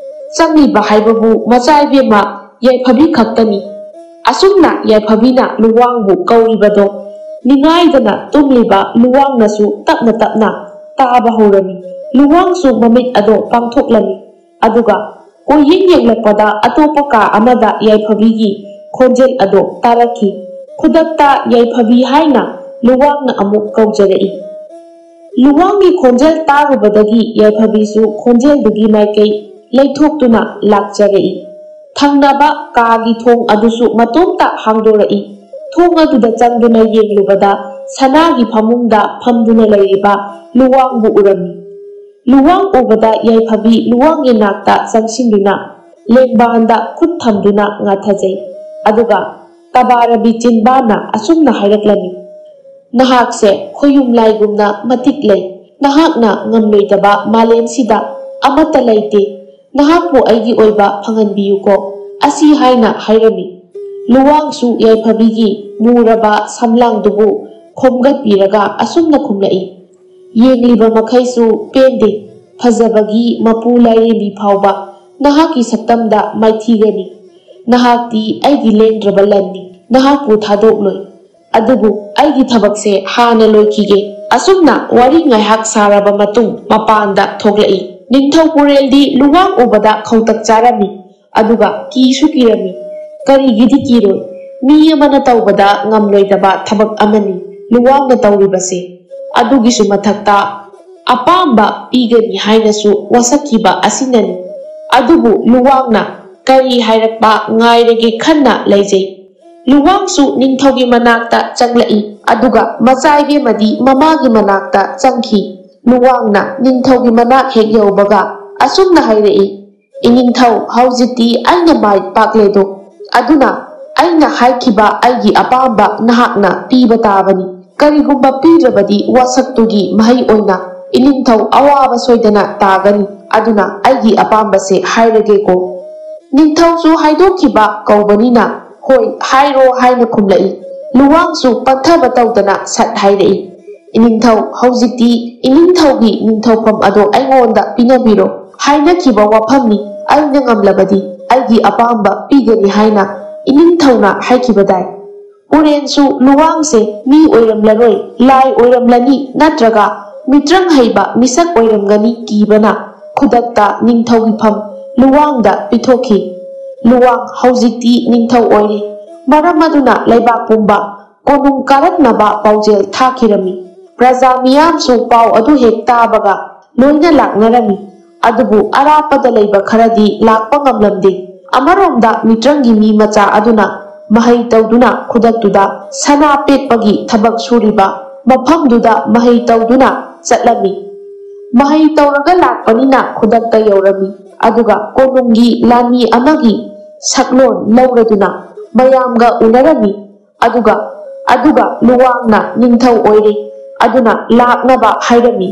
ꯆꯪꯂꯤꯕ ꯍꯥꯏꯕꯕꯨ ꯃꯆꯥ ꯏꯕꯦꯝꯃ ꯌꯥꯏꯐꯕꯤ ꯈꯛꯇꯅꯤ꯫ ꯑꯁꯨꯝꯅ ꯌꯥꯏꯐꯕꯤꯅ ꯂꯨꯋꯥꯡꯕꯨ ꯀꯧꯔꯤꯕꯗꯣ ꯅꯤꯡꯉꯥꯏꯗꯅ ꯇꯨꯝꯂꯤꯕ ꯂꯨꯋꯥꯡꯅꯁꯨ ꯇꯞꯅ ꯇꯞꯅ ꯇꯥꯕ ꯍꯧꯔꯝꯃꯤ꯫ ꯂꯨꯋꯥꯡꯁꯨ ꯃꯃꯤꯠ ꯑꯗꯣ ꯄꯥꯡꯊꯣꯛꯂꯝꯃꯤ꯫ ꯑꯗꯨꯒ ꯀꯣꯏꯌꯦꯡ ꯌꯦꯡꯂꯛꯄꯗ ꯑꯇꯣꯞꯄ ꯀꯥ ꯑꯃꯗ ꯌꯥꯏꯐꯕꯤꯒꯤ ꯈꯣꯟꯖꯦꯜ ꯑꯗꯣ ꯇꯥꯔꯛꯈꯤ꯫ ꯈꯨꯗꯛꯇ ꯌꯥꯏꯐꯕꯤ ꯍꯥꯏꯅ ꯂꯨꯋꯥꯡꯅ ꯑꯃꯨꯛ ꯀꯧꯖꯔꯛꯏ꯫ ꯂꯨꯋꯥꯡꯒꯤ ꯈꯣꯟꯖꯦꯜ ꯇꯥꯔꯨꯕꯗꯒꯤ ꯌꯥꯏꯐꯕꯤꯁꯨ ꯈꯣꯟꯖꯦꯜꯗꯨꯒꯤ ꯃꯥꯏꯀꯩ ꯂꯩꯊꯣꯛꯇꯨꯅ ꯂꯥꯛꯆꯔꯛꯏ꯫ ꯊꯪꯅꯕ ꯀꯥꯒꯤ ꯊꯣꯡ ꯑꯗꯨꯁꯨ ꯃꯇꯣꯝꯇ ꯍꯥꯡꯗꯣꯔꯛꯏ꯫ ꯊꯣꯡ ꯑꯗꯨꯗ ꯆꯪꯗꯨꯅ ꯌꯦꯡꯂꯨꯕꯗ ꯁꯅꯥꯒꯤ ꯐꯃꯨꯡꯗ ꯐꯝꯗꯨꯅ ꯂꯩꯔꯤꯕ ꯂꯨꯋꯥꯡꯕꯨ ꯎꯔꯝꯃꯤ꯫ ꯂꯨꯋꯥꯡ ꯎꯕꯗ ꯌꯥꯏꯐꯕꯤ ꯂꯨꯋꯥꯡꯒꯤ ꯅꯥꯛꯇ ꯆꯪꯁꯤꯟꯗꯨꯅ ꯂꯦꯡꯕꯥꯟꯗ ꯈꯨꯠ ꯊꯝꯗꯨꯅ ꯉꯥꯊꯖꯩ꯫ ꯑꯗꯨꯒ ꯇꯕꯥꯔꯕꯤ ꯆꯤꯟꯕꯥꯅ ꯑꯁꯨꯝꯅ ꯍꯥꯏꯔꯛꯂꯝꯃꯤ, "ꯅꯍꯥꯛꯁꯦ ꯈꯣꯌꯨꯝ ꯂꯥꯏꯒꯨꯝꯅ ꯃꯇꯤꯛ ꯂꯩ꯫ ꯅꯍꯥꯛꯅ ꯉꯝꯂꯣꯏꯗꯕ ꯃꯥꯂꯦꯝꯁꯤꯗ ꯑꯃꯠꯇ ꯂꯩꯇꯦ꯫ ꯅꯍꯥꯛꯄꯨ ꯑꯩꯒꯤ ꯑꯣꯏꯕ ꯐꯪꯍꯟꯕꯤꯌꯨꯀꯣ," ꯑꯁꯤ ꯍꯥꯏꯅ ꯍꯥꯏꯔꯝꯃꯤ꯫ ꯂꯨꯋꯥꯡꯁꯨ ꯌꯥꯏꯐꯕꯤꯒꯤ ꯃꯨꯔꯕ ꯁꯝꯂꯥꯡꯗꯨꯕꯨ ꯈꯣꯝꯒꯠꯄꯤꯔꯒ ꯑꯁꯨꯝꯅ ꯈꯨꯝꯂꯛꯏ, "ꯌꯦꯡꯂꯤꯕ ꯃꯈꯩꯁꯨ ꯄꯦꯟꯗꯦ꯫ ꯐꯖꯕꯒꯤ ꯃꯄꯨ ꯂꯥꯏꯔꯦꯝꯕꯤ ꯐꯥꯎꯕ ꯅꯍꯥꯛꯀꯤ ꯁꯛꯇꯝꯗ ꯃꯥꯏꯊꯤꯒꯅꯤ꯫ ꯅꯍꯥꯛꯇꯤ ꯑꯩꯒꯤ ꯂꯦꯡꯗ꯭ꯔꯕ ꯂꯟꯅꯤ꯫ ꯅꯍꯥꯛꯄꯨ ꯊꯥꯗꯣꯛꯂꯣꯏ꯫ ꯑꯗꯨꯕꯨ ꯑꯩꯒꯤ ꯊꯕꯛꯁꯦ ꯍꯥꯟꯅ ꯂꯣꯏꯈꯤꯒꯦ꯫" ꯑꯁꯨꯝꯅ ꯋꯥꯔꯤ ꯉꯥꯏꯍꯥꯛ ꯁꯥꯔꯕ ꯃꯇꯨꯡ ꯃꯄꯥꯟꯗ ꯊꯣꯛꯂꯛꯏ꯫ ꯅꯤꯡꯊꯧ ꯄꯨꯔꯦꯜꯗꯤ ꯂꯨꯋꯥꯡ ꯎꯕꯗ ꯈꯧꯇꯛ ꯆꯥꯔꯝꯃꯤ꯫ ꯑꯗꯨꯒ ꯀꯤꯁꯨ ꯀꯤꯔꯝꯃꯤ꯫ ꯀꯔꯤꯒꯤꯗꯤ ꯀꯤꯔꯣꯏ? ꯃꯤ ꯑꯃꯅ ꯇꯧꯕꯗ ꯉꯝꯂꯣꯏꯗꯕ ꯊꯕꯛ ꯑꯃꯅꯤ ꯂꯨꯋꯥꯡꯅ ꯇꯧꯔꯤꯕꯁꯦ꯫ ꯑꯗꯨꯒꯤꯁꯨ ꯃꯊꯛꯇ ꯑꯄꯥꯝꯕ ꯄꯤꯒꯅꯤ ꯍꯥꯏꯅꯁꯨ ꯋꯥꯁꯛꯈꯤꯕ ꯑꯁꯤꯅꯅꯤ꯫ ꯑꯗꯨꯕꯨ ꯂꯨꯋꯥꯡꯅ ꯀꯔꯤ ꯍꯥꯏꯔꯛꯄ ꯉꯥꯏꯔꯒꯦ ꯈꯟꯅ ꯂꯩꯖꯩ꯫ ꯂꯨꯋꯥꯡꯁꯨ ꯅꯤꯡꯊꯧꯒꯤ ꯃꯅꯥꯛꯇ ꯆꯪꯂꯛꯏ, ꯑꯗꯨꯒ ꯃꯆꯥ ꯏꯕꯦꯝꯃꯗꯤ ꯃꯃꯥꯒꯤ ꯃꯅꯥꯛꯇ ꯆꯪꯈꯤ꯫ ꯂꯨꯋꯥꯡꯅ ꯅꯤꯡꯊꯧꯒꯤ ꯃꯅꯥꯛ ꯍꯦꯛ ꯌꯧꯕꯒ ꯑꯁꯨꯝꯅ ꯍꯥꯏꯔꯛꯏ, "ꯏꯅꯤꯡꯊꯧ, ꯍꯧꯖꯤꯛꯇꯤ ꯑꯩꯅ ꯃꯥꯏ ꯄꯥꯛꯂꯦꯗꯣ꯫ ꯑꯗꯨꯅ ꯑꯩꯅ ꯍꯥꯏꯈꯤꯕ ꯑꯩꯒꯤ ꯑꯄꯥꯝꯕ ꯅꯍꯥꯛꯅ ꯄꯤꯕ ꯇꯥꯕꯅꯤ꯫ ꯀꯔꯤꯒꯨꯝꯕ ꯄꯤꯗ꯭ꯔꯕꯗꯤ ꯋꯥꯁꯛꯇꯨꯒꯤ ꯃꯍꯩ ꯑꯣꯏꯅ ꯏꯅꯤꯡꯊꯧ ꯑꯋꯥꯕ ꯁꯣꯏꯗꯅ ꯇꯥꯒꯅꯤ꯫ ꯑꯗꯨꯅ ꯑꯩꯒꯤ ꯑꯄꯥꯝꯕꯁꯦ ꯍꯥꯏꯔꯒꯦꯀꯣ꯫" ꯅꯤꯡꯊꯧꯁꯨ ꯍꯥꯏꯗꯣꯛꯈꯤꯕ ꯀꯧꯕꯅꯤꯅ "ꯍꯣꯏ, ꯍꯥꯏꯔꯣ" ꯍꯥꯏꯅ ꯈꯨꯝꯂꯛꯏ꯫ ꯂꯨꯋꯥꯡꯁꯨ ꯄꯟꯊꯕ ꯇꯧꯗꯅ ꯁꯠ ꯍꯥꯏꯔꯛꯏ, "ꯏꯅꯤꯡꯊꯧ, ꯍꯧꯖꯤꯛꯇꯤ ꯏꯅꯤꯡꯊꯧꯒꯤ ꯅꯤꯡꯊꯧꯐꯝ ꯑꯗꯣ ꯑꯩꯉꯣꯟꯗ ꯄꯤꯅꯕꯤꯔꯣ꯫ ꯍꯥꯏꯅꯈꯤꯕ ꯋꯥꯐꯝꯅꯤ, ꯑꯩꯅ ꯉꯝꯂꯕꯗꯤ ꯑꯩꯒꯤ ꯑꯄꯥꯝꯕ ꯄꯤꯒꯅꯤ" ꯍꯥꯏꯅ ꯏꯅꯤꯡꯊꯧꯅ ꯍꯥꯏꯈꯤꯕꯗꯥꯏ꯫ ꯎꯔꯦꯟꯁꯨ ꯂꯨꯋꯥꯡꯁꯦ ꯃꯤ ꯑꯣꯏꯔꯝꯂꯔꯣꯏ, ꯂꯥꯏ ꯑꯣꯏꯔꯝꯂꯅꯤ, ꯅꯠꯇ꯭ꯔꯒ ꯃꯤꯇ꯭ꯔꯪ ꯍꯩꯕ ꯃꯤꯁꯛ ꯑꯣꯏꯔꯝꯒꯅꯤ ꯀꯤꯕꯅ ꯈꯨꯗꯛꯇ ꯅꯤꯡꯊꯧꯒꯤ ꯐꯝ ꯂꯨꯋꯥꯡꯗ ꯄꯤꯊꯣꯛꯈꯤ꯫ ꯂꯨꯋꯥꯡ ꯍꯧꯖꯤꯛꯇꯤ ꯅꯤꯡꯊꯧ ꯑꯣꯏꯔꯦ꯫ ꯃꯔꯝ ꯑꯗꯨꯅ ꯂꯩꯕꯥꯛ ꯄꯨꯝꯕ ꯀꯣꯅꯨꯡ ꯀꯥꯔꯛꯅꯕ ꯄꯥꯎꯖꯦꯜ ꯊꯥꯈꯤꯔꯝꯃꯤ꯫ ꯄ꯭ꯔꯖꯥ ꯃꯤꯌꯥꯝꯁꯨ ꯄꯥꯎ ꯑꯗꯨ ꯍꯦꯛ ꯇꯥꯕꯒ ꯂꯣꯏꯅ ꯂꯥꯛꯅꯔꯝꯃꯤ꯫ ꯑꯗꯨꯕꯨ ꯑꯔꯥꯞꯄꯗ ꯂꯩꯕ ꯈꯔꯗꯤ ꯂꯥꯛꯄ ꯉꯝꯂꯝꯗꯦ꯫ ꯑꯃꯔꯣꯝꯗ ꯃꯤꯇ꯭ꯔꯪꯒꯤ ꯃꯤ ꯃꯆꯥ ꯑꯗꯨꯅ ꯃꯍꯩ ꯇꯧꯗꯨꯅ ꯈꯨꯗꯛꯇꯨꯗ ꯁꯅꯥ ꯄꯦꯛꯄꯒꯤ ꯊꯕꯛ ꯁꯨꯔꯤꯕ ꯃꯐꯝꯗꯨꯗ ꯃꯍꯩ ꯇꯧꯗꯨꯅ ꯆꯠꯂꯝꯃꯤ꯫ ꯃꯍꯩ ꯇꯧꯔꯒ ꯂꯥꯛꯄꯅꯤꯅ ꯈꯨꯗꯛꯇ ꯌꯧꯔꯝꯃꯤ꯫ ꯑꯗꯨꯒ ꯀꯣꯅꯨꯡꯒꯤ ꯂꯥꯟꯃꯤ ꯑꯃꯒꯤ ꯁꯛꯂꯣꯟ ꯂꯧꯔꯗꯨꯅ ꯃꯌꯥꯝꯒ ꯎꯅꯔꯝꯃꯤ꯫ ꯑꯗꯨꯒ, ꯑꯗꯨꯒ ꯂꯨꯋꯥꯡꯅ ꯅꯤꯡꯊꯧ ꯑꯣꯏꯔꯦ, ꯑꯗꯨꯅ ꯂꯥꯛꯅꯕ ꯍꯥꯏꯔꯝꯃꯤ꯫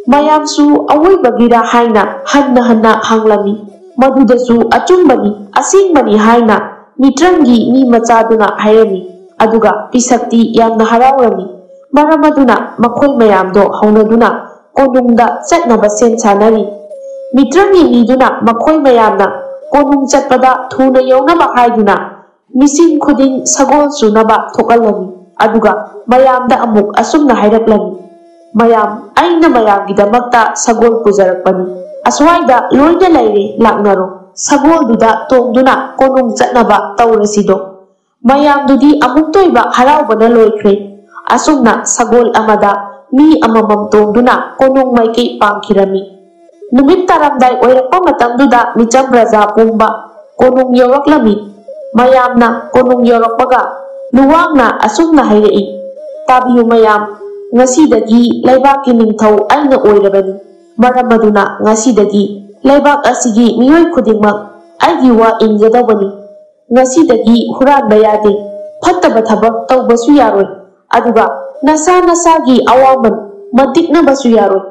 ꯃꯌꯥꯝꯁꯨ ꯑꯋꯣꯏꯕꯒꯤꯔ ꯍꯥꯏꯅ ꯍꯟꯅ ꯍꯟꯅ ꯍꯪꯂꯝꯃꯤ꯫ ꯃꯗꯨꯗꯁꯨ ꯑꯆꯨꯝꯕꯅꯤ, ꯑꯁꯦꯡꯕꯅꯤ ꯍꯥꯏꯅ ꯃꯤꯇ꯭ꯔꯪꯒꯤ ꯃꯤ ꯃꯆꯥꯗꯨꯅ ꯍꯥꯏꯔꯝꯃꯤ꯫ ꯑꯗꯨꯒ ꯄꯤꯁꯛꯇꯤ ꯌꯥꯝꯅ ꯍꯔꯥꯎꯔꯝꯃꯤ꯫ ꯃꯔꯝ ꯑꯗꯨꯅ ꯃꯈꯣꯏ ꯃꯌꯥꯝꯗꯣ ꯍꯧꯅꯗꯨꯅ ꯀꯣꯅꯨꯡꯗ ꯆꯠꯅꯕ ꯁꯦꯝ ꯁꯥꯅꯔꯤ꯫ ꯃꯤꯇ꯭ꯔꯪꯒꯤ ꯃꯤꯗꯨꯅ ꯃꯈꯣꯏ ꯃꯌꯥꯝꯅ ꯀꯣꯅꯨꯡ ꯆꯠꯄꯗ ꯊꯨꯅ ꯌꯧꯅꯕ ꯍꯥꯏꯗꯨꯅ ꯃꯤꯁꯤꯡ ꯈꯨꯗꯤꯡ ꯁꯒꯣꯜ ꯁꯨꯅꯕ ꯊꯣꯛꯍꯜꯂꯝꯃꯤ꯫ ꯑꯗꯨꯒ ꯃꯌꯥꯝꯗ ꯑꯃꯨꯛ ꯑꯁꯨꯝꯅ ꯍꯥꯏꯔꯛꯂꯝꯃꯤ, "ꯃꯌꯥꯝ, ꯑꯩꯅ ꯃꯌꯥꯝꯒꯤꯗꯃꯛꯇ ꯁꯒꯣꯜ ꯄꯨꯖꯔꯛꯄꯅꯤ꯫ ꯑꯁ꯭ꯋꯥꯏꯗ ꯂꯣꯏꯅ ꯂꯩꯔꯦ, ꯂꯥꯛꯅꯔꯣ꯫ ꯁꯒꯣꯜꯗꯨꯗ ꯇꯣꯡꯗꯨꯅ ꯀꯣꯅꯨꯡ ꯆꯠꯅꯕ ꯇꯧꯔꯁꯤꯗꯣ꯫" ꯃꯌꯥꯝꯗꯨꯗꯤ ꯑꯃꯨꯛꯇ ꯑꯣꯏꯕ ꯍꯔꯥꯎꯕꯅ ꯂꯣꯏꯈ꯭ꯔꯦ꯫ ꯑꯁꯨꯝꯅ ꯁꯒꯣꯜ ꯑꯃꯗ ꯃꯤ ꯑꯃꯃꯝ ꯇꯣꯡꯗꯨꯅ ꯀꯣꯅꯨꯡ ꯃꯥꯏꯀꯩ ꯄꯥꯡꯈꯤꯔꯝꯃꯤ꯫ ꯅꯨꯃꯤꯠ ꯇꯥꯔꯝꯗꯥꯏ ꯑꯣꯏꯔꯛꯄ ꯃꯇꯝꯗꯨꯗ ꯃꯤꯆꯝ ꯄ꯭ꯔꯖꯥ ꯄꯨꯝꯕ ꯀꯣꯅꯨꯡ ꯌꯧꯔꯛꯂꯝꯃꯤ꯫ ꯃꯌꯥꯝꯅ ꯀꯣꯅꯨꯡ ꯌꯧꯔꯛꯄꯒ ꯂꯨꯋꯥꯡꯅ ꯑꯁꯨꯝꯅ ꯍꯥꯏꯔꯛꯏ, "ꯇꯥꯕꯤꯌꯨ ꯃꯌꯥꯝ, "ꯉꯁꯤꯗꯒꯤ ꯂꯩꯕꯥꯛꯀꯤ ꯅꯤꯡꯊꯧ ꯑꯩꯅ ꯑꯣꯏꯔꯕꯅꯤ꯫ ꯃꯔꯝ ꯑꯗꯨꯅ ꯉꯁꯤꯗꯒꯤ ꯂꯩꯕꯥꯛ ꯑꯁꯤꯒꯤ ꯃꯤꯑꯣꯏ ꯈꯨꯗꯤꯡꯃꯛ ꯑꯩꯒꯤ ꯋꯥ ꯏꯟꯒꯗꯧꯕꯅꯤ꯫ ꯉꯁꯤꯗꯒꯤ ꯍꯨꯔꯥꯟꯕ ꯌꯥꯗꯦ, ꯐꯠꯇꯕ ꯊꯕꯛ ꯇꯧꯕꯁꯨ ꯌꯥꯔꯣꯏ, ꯑꯗꯨꯒ ꯅꯁꯥ ꯅꯁꯥꯒꯤ ꯑꯋꯥꯃꯟ ꯃꯟꯇꯤꯛꯅꯕꯁꯨ ꯌꯥꯔꯣꯏ꯫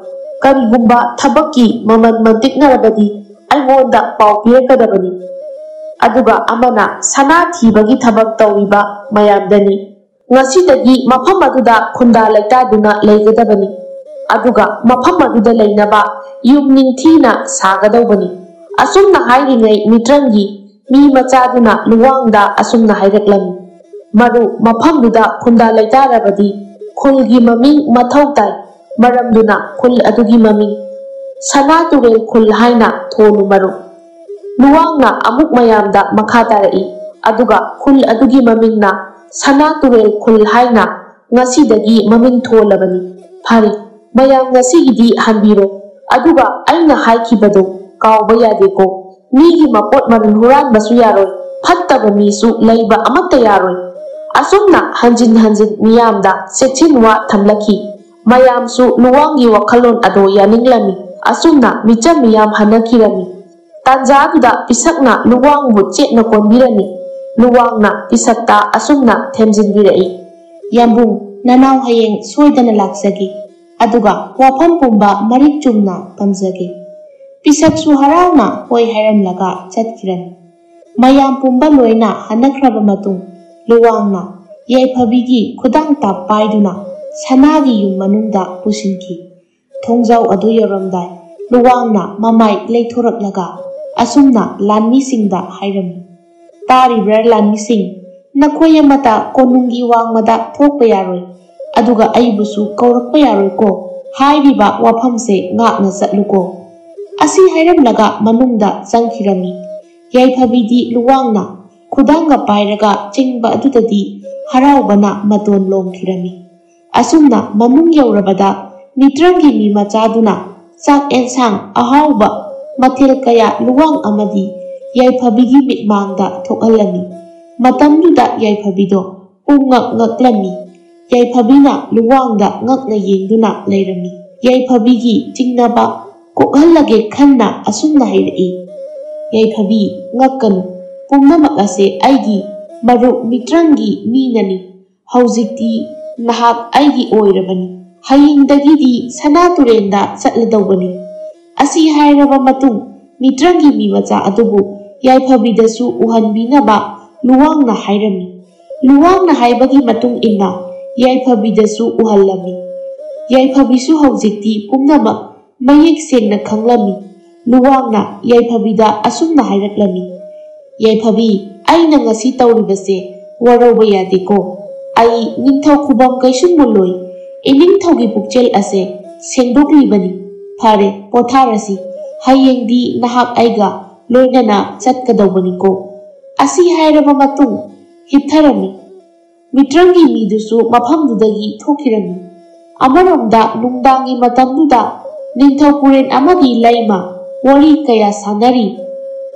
ꯀꯔꯤꯒꯨꯝꯕ ꯊꯕꯛꯀꯤ ꯃꯃꯜ ꯃꯟꯇꯤꯛꯅꯔꯕꯗꯤ ꯑꯩꯉꯣꯟꯗ ꯄꯥꯎ ꯄꯤꯔꯛꯀꯗꯕꯅꯤ"꯫ ꯑꯗꯨꯒ ꯑꯃꯅ ꯁꯅꯥ ꯊꯤꯕꯒꯤ ꯊꯕꯛ ꯇꯧꯔꯤꯕ ꯃꯌꯥꯝꯗꯅꯤ, "ꯉꯁꯤꯗꯒꯤ ꯃꯐꯝ ꯑꯗꯨꯗ ꯈꯨꯟꯗꯥ ꯂꯩꯇꯥꯗꯨꯅ ꯂꯩꯒꯗꯕꯅꯤ, ꯑꯗꯨꯒ ꯃꯐꯝ ꯑꯗꯨꯗ ꯂꯩꯅꯕ ꯌꯨꯝ ꯅꯤꯡꯊꯤꯅ ꯁꯥꯒꯗꯧꯕꯅꯤ"꯫ ꯑꯁꯨꯝꯅ ꯍꯥꯏꯔꯤꯉꯩ ꯃꯤꯇ꯭ꯔꯪꯒꯤ ꯃꯤ ꯃꯆꯥꯗꯨꯅ ꯂꯨꯋꯥꯡꯗ ꯑꯁꯨꯝꯅ ꯍꯥꯏꯔꯛꯂꯝꯃꯤ: "ꯃꯔꯨ ꯃꯐꯝꯗꯨꯗ ꯈꯨꯟꯗꯥ ꯂꯩꯇꯥꯔꯕꯗꯤ ꯈꯨꯜꯒꯤ ꯃꯃꯤꯡ ꯃꯊꯧ ꯇꯥꯏ꯫ ꯃꯔꯝꯗꯨꯅ ꯈꯨꯜ ꯑꯗꯨꯒꯤ ꯃꯃꯤꯡ ꯁꯅꯥ ꯇꯨꯔꯦꯜ ꯈꯨꯜ ꯍꯥꯏꯅ ꯊꯣꯜꯂꯨ ꯃꯔꯨ"꯫ ꯂꯨꯋꯥꯡꯅ ꯑꯃꯨꯛ ꯃꯌꯥꯝꯗ ꯃꯈꯥ ꯇꯥꯔꯛꯏ, ꯑꯗꯨꯒ ꯈꯨꯜ ꯑꯗꯨꯒꯤ ꯃꯃꯤꯡꯅ ꯁꯅꯥ ꯇꯨꯔꯦꯜ ꯈꯨꯜ ꯍꯥꯏꯅ ꯉꯁꯤꯗꯒꯤ ꯃꯃꯤꯡ ꯊꯣꯜꯂꯕꯅꯤ꯫ ꯐꯔꯦ, ꯃꯌꯥꯝ ꯉꯁꯤꯒꯤꯗꯤ ꯍꯟꯕꯤꯔꯣ, ꯑꯗꯨꯒ ꯑꯩꯅ ꯍꯥꯏꯈꯤꯕꯗꯨ ꯀꯥꯎꯕ ꯌꯥꯗꯦꯀꯣ꯫ ꯃꯤꯒꯤ ꯃꯄꯣꯠ ꯃꯔꯜ ꯍꯨꯔꯥꯟꯕꯁꯨ ꯌꯥꯔꯣꯏ, ꯐꯠꯇꯕ ꯃꯤꯁꯨ ꯂꯩꯕ ꯑꯃꯠꯇ ꯌꯥꯔꯣꯏ꯫ ꯑꯁꯨꯝꯅ ꯍꯟꯖꯤꯟ ꯍꯟꯖꯤꯟ ꯃꯤꯌꯥꯝꯗ ꯆꯦꯛꯁꯤꯟꯋꯥ ꯊꯝꯂꯛꯈꯤ꯫ ꯃꯌꯥꯝꯁꯨ ꯂꯨꯋꯥꯡꯒꯤ ꯋꯥꯈꯜꯂꯣꯟ ꯑꯗꯣ ꯌꯥꯅꯤꯡꯂꯝꯃꯤ꯫ ꯑꯁꯨꯝꯅ ꯃꯤꯆꯝ ꯃꯤꯌꯥꯝ ꯍꯟꯅꯈꯤꯔꯝꯃꯤ꯫ ꯇꯥꯟꯖꯥꯗꯨꯗ ꯄꯤꯁꯛꯅ ꯂꯨꯋꯥꯡꯕꯨ ꯆꯦꯠꯅ ꯀꯣꯟꯕꯤꯔꯝꯃꯤ꯫ ꯂꯨꯋꯥꯡꯅ ꯄꯤꯁꯛꯇ ꯑꯁꯨꯝꯅ ꯊꯦꯝꯖꯤꯟꯕꯤꯔꯛꯏ: "ꯌꯥꯝꯕꯨꯡ, ꯅꯅꯥꯎ ꯍꯌꯦꯡ ꯁꯣꯏꯗꯅ ꯂꯥꯛꯆꯒꯦ, ꯑꯗꯨꯒ ꯋꯥꯐꯝ ꯄꯨꯝꯕ ꯃꯔꯤꯛ ꯆꯨꯝꯅ ꯇꯝꯖꯒꯦ"꯫ ꯄꯤꯁꯛꯁꯨ ꯍꯔꯥꯎꯅ ꯍꯣꯏ ꯍꯥꯏꯔꯝꯂꯒ ꯆꯠꯈꯤꯔꯝꯃꯤ꯫ ꯃꯌꯥꯝ ꯄꯨꯝꯕ ꯂꯣꯏꯅ ꯍꯟꯅꯈ꯭ꯔꯕ ꯃꯇꯨꯡ, ꯂꯨꯋꯥꯡꯅ ꯌꯥꯏꯐꯕꯤꯒꯤ ꯈꯨꯗꯥꯡ ꯇꯥꯞ ꯄꯥꯏꯗꯨꯅ ꯁꯅꯥꯒꯤ ꯌꯨꯝ ꯃꯅꯨꯡꯗ ꯄꯨꯁꯤꯟꯈꯤ꯫ ꯊꯣꯡꯖꯥꯎ ꯑꯗꯨ ꯌꯧꯔꯝꯗꯥꯏ, ꯂꯨꯋꯥꯡꯅ ꯃꯃꯥꯏ ꯂꯩꯊꯣꯔꯛꯂꯒ ꯑꯁꯨꯝꯅ ꯂꯥꯟꯃꯤꯁꯤꯡꯗ ꯍꯥꯏꯔꯝꯃꯤ: "ꯇꯥꯔꯤꯕ꯭ꯔꯥ ꯂꯥꯟꯃꯤꯁꯤꯡ? ꯅꯈꯣꯏ ꯑꯃꯠꯇ ꯀꯣꯅꯨꯡꯒꯤ ꯋꯥꯡꯃꯗ ꯊꯣꯛꯄ ꯌꯥꯔꯣꯏ, ꯑꯗꯨꯒ ꯑꯩꯕꯨꯁꯨ ꯀꯧꯔꯛꯄ ꯌꯥꯔꯣꯏꯀꯣ꯫ ꯍꯥꯏꯔꯤꯕ ꯋꯥꯐꯝꯁꯦ ꯉꯥꯛꯅ ꯆꯠꯂꯨꯀꯣ"꯫ ꯑꯁꯤ ꯍꯥꯏꯔꯝꯂꯒ ꯃꯅꯨꯡꯗ ꯆꯪꯈꯤꯔꯝꯃꯤ꯫ ꯌꯥꯏꯐꯕꯤꯗꯤ ꯂꯨꯋꯥꯡꯅ ꯈꯨꯗꯥꯡꯒ ꯄꯥꯏꯔꯒ ꯆꯤꯡꯕ ꯑꯗꯨꯗꯗꯤ ꯍꯔꯥꯎꯕꯅ ꯃꯇꯣꯟ ꯂꯣꯝꯈꯤꯔꯝꯃꯤ꯫ ꯑꯁꯨꯝꯅ ꯃꯅꯨꯡ ꯌꯧꯔꯕꯗ ꯃꯤꯇ꯭ꯔꯪꯒꯤ ꯃꯤ ꯃꯆꯥꯗꯨꯅ ꯆꯥꯛ ꯑꯦꯟꯁꯥꯡ ꯑꯍꯥꯎꯕ ꯃꯊꯦꯜ ꯀꯌꯥ ꯂꯨꯋꯥꯡ ꯑꯃꯗꯤ ꯌꯥꯏꯐꯕꯤꯒꯤ ꯃꯤꯠꯃꯥꯡꯗ ꯊꯣꯛꯍꯜꯂꯝꯃꯤ꯫ ꯃꯇꯝꯗꯨꯗ ꯌꯥꯏꯐꯕꯤꯗꯣ ꯄꯨꯡꯉꯛ ꯉꯛꯂꯝꯃꯤ꯫ ꯌꯥꯏꯐꯕꯤꯅ ꯂꯨꯋꯥꯡꯗ ꯉꯛꯅ ꯌꯦꯡꯗꯨꯅ ꯂꯩꯔꯝꯃꯤ꯫ ꯌꯥꯏꯐꯕꯤꯒꯤ ꯆꯤꯡꯅꯕ ꯀꯣꯛꯍꯜꯂꯒꯦ ꯈꯟꯅ ꯑꯁꯨꯝꯅ ꯍꯥꯏꯔꯛꯏ, "ꯌꯥꯏꯐꯕꯤ, ꯉꯛꯀꯅꯨ꯫ ꯄꯨꯝꯅꯃꯛ ꯑꯁꯦ ꯑꯩꯒꯤ ꯃꯔꯨꯞ ꯃꯤꯇ꯭ꯔꯪꯒꯤ ꯃꯤꯅꯅꯤ꯫ ꯍꯧꯖꯤꯛꯇꯤ ꯅꯍꯥꯛ ꯑꯩꯒꯤ ꯑꯣꯏꯔꯕꯅꯤ꯫ ꯍꯌꯦꯡꯗꯒꯤꯗꯤ ꯁꯅꯥ ꯇꯨꯔꯦꯜꯗ ꯆꯠꯂꯗꯧꯕꯅꯤ꯫" ꯑꯁꯤ ꯍꯥꯏꯔꯕ ꯃꯇꯨꯡ, ꯃꯤꯇ꯭ꯔꯪꯒꯤ ꯃꯤ ꯃꯆꯥ ꯑꯗꯨꯕꯨ ꯌꯥꯏꯐꯕꯤꯗꯁꯨ ꯎꯍꯟꯕꯤꯅꯕ ꯂꯨꯋꯥꯡꯅ ꯍꯥꯏꯔꯝꯃꯤ꯫ ꯂꯨꯋꯥꯡꯅ ꯍꯥꯏꯕꯒꯤ ꯃꯇꯨꯡ ꯏꯟꯅ ꯌꯥꯏꯐꯕꯤꯗꯁꯨ ꯎꯍꯜꯂꯝꯃꯤ꯫ ꯌꯥꯏꯐꯕꯤꯁꯨ ꯍꯧꯖꯤꯛꯇꯤ ꯄꯨꯝꯅꯃꯛ ꯃꯌꯦꯛ ꯁꯦꯡꯅ ꯈꯪꯂꯝꯃꯤ꯫ ꯂꯨꯋꯥꯡꯅ ꯌꯥꯏꯐꯕꯤꯗ ꯑꯁꯨꯝꯅ ꯍꯥꯏꯔꯛꯂꯝꯃꯤ, "ꯌꯥꯏꯐꯕꯤ, ꯑꯩꯅ ꯉꯁꯤ ꯇꯧꯔꯤꯕꯁꯦ ꯋꯥꯔꯧꯕ ꯌꯥꯗꯦꯀꯣ꯫ ꯑꯩ ꯅꯤꯡꯊꯧ ꯈꯨꯕꯝ ꯀꯩꯁꯨꯝ ꯃꯨꯜꯂꯣꯏ꯫ ꯏꯅꯤꯡꯊꯧꯒꯤ ꯄꯨꯛꯆꯦꯜ ꯑꯁꯦ ꯁꯦꯡꯗꯣꯛꯂꯤꯕꯅꯤ꯫ ꯐꯔꯦ, ꯄꯣꯊꯥꯔꯁꯤ꯫ ꯍꯌꯦꯡꯗꯤ ꯅꯍꯥꯛ ꯑꯩꯒ ꯂꯣꯏꯅꯅ ꯆꯠꯀꯗꯧꯕꯅꯤꯀꯣ꯫" ꯑꯁꯤ ꯍꯥꯏꯔꯕ ꯃꯇꯨꯡ ꯍꯤꯞꯊꯔꯝꯃꯤ꯫ ꯃꯤꯇ꯭ꯔꯪꯒꯤ ꯃꯤꯗꯨꯁꯨ ꯃꯐꯝꯗꯨꯗꯒꯤ ꯊꯣꯛꯈꯤꯔꯝꯃꯤ꯫ ꯑꯃꯔꯣꯝꯗ ꯅꯨꯡꯗꯥꯡꯒꯤ ꯃꯇꯝꯗꯨꯗ ꯅꯤꯡꯊꯧ ꯄꯨꯔꯦꯟ ꯑꯃꯗꯤ ꯂꯩꯃ ꯋꯥꯔꯤ ꯀꯌꯥ ꯁꯥꯟꯅꯔꯤ꯫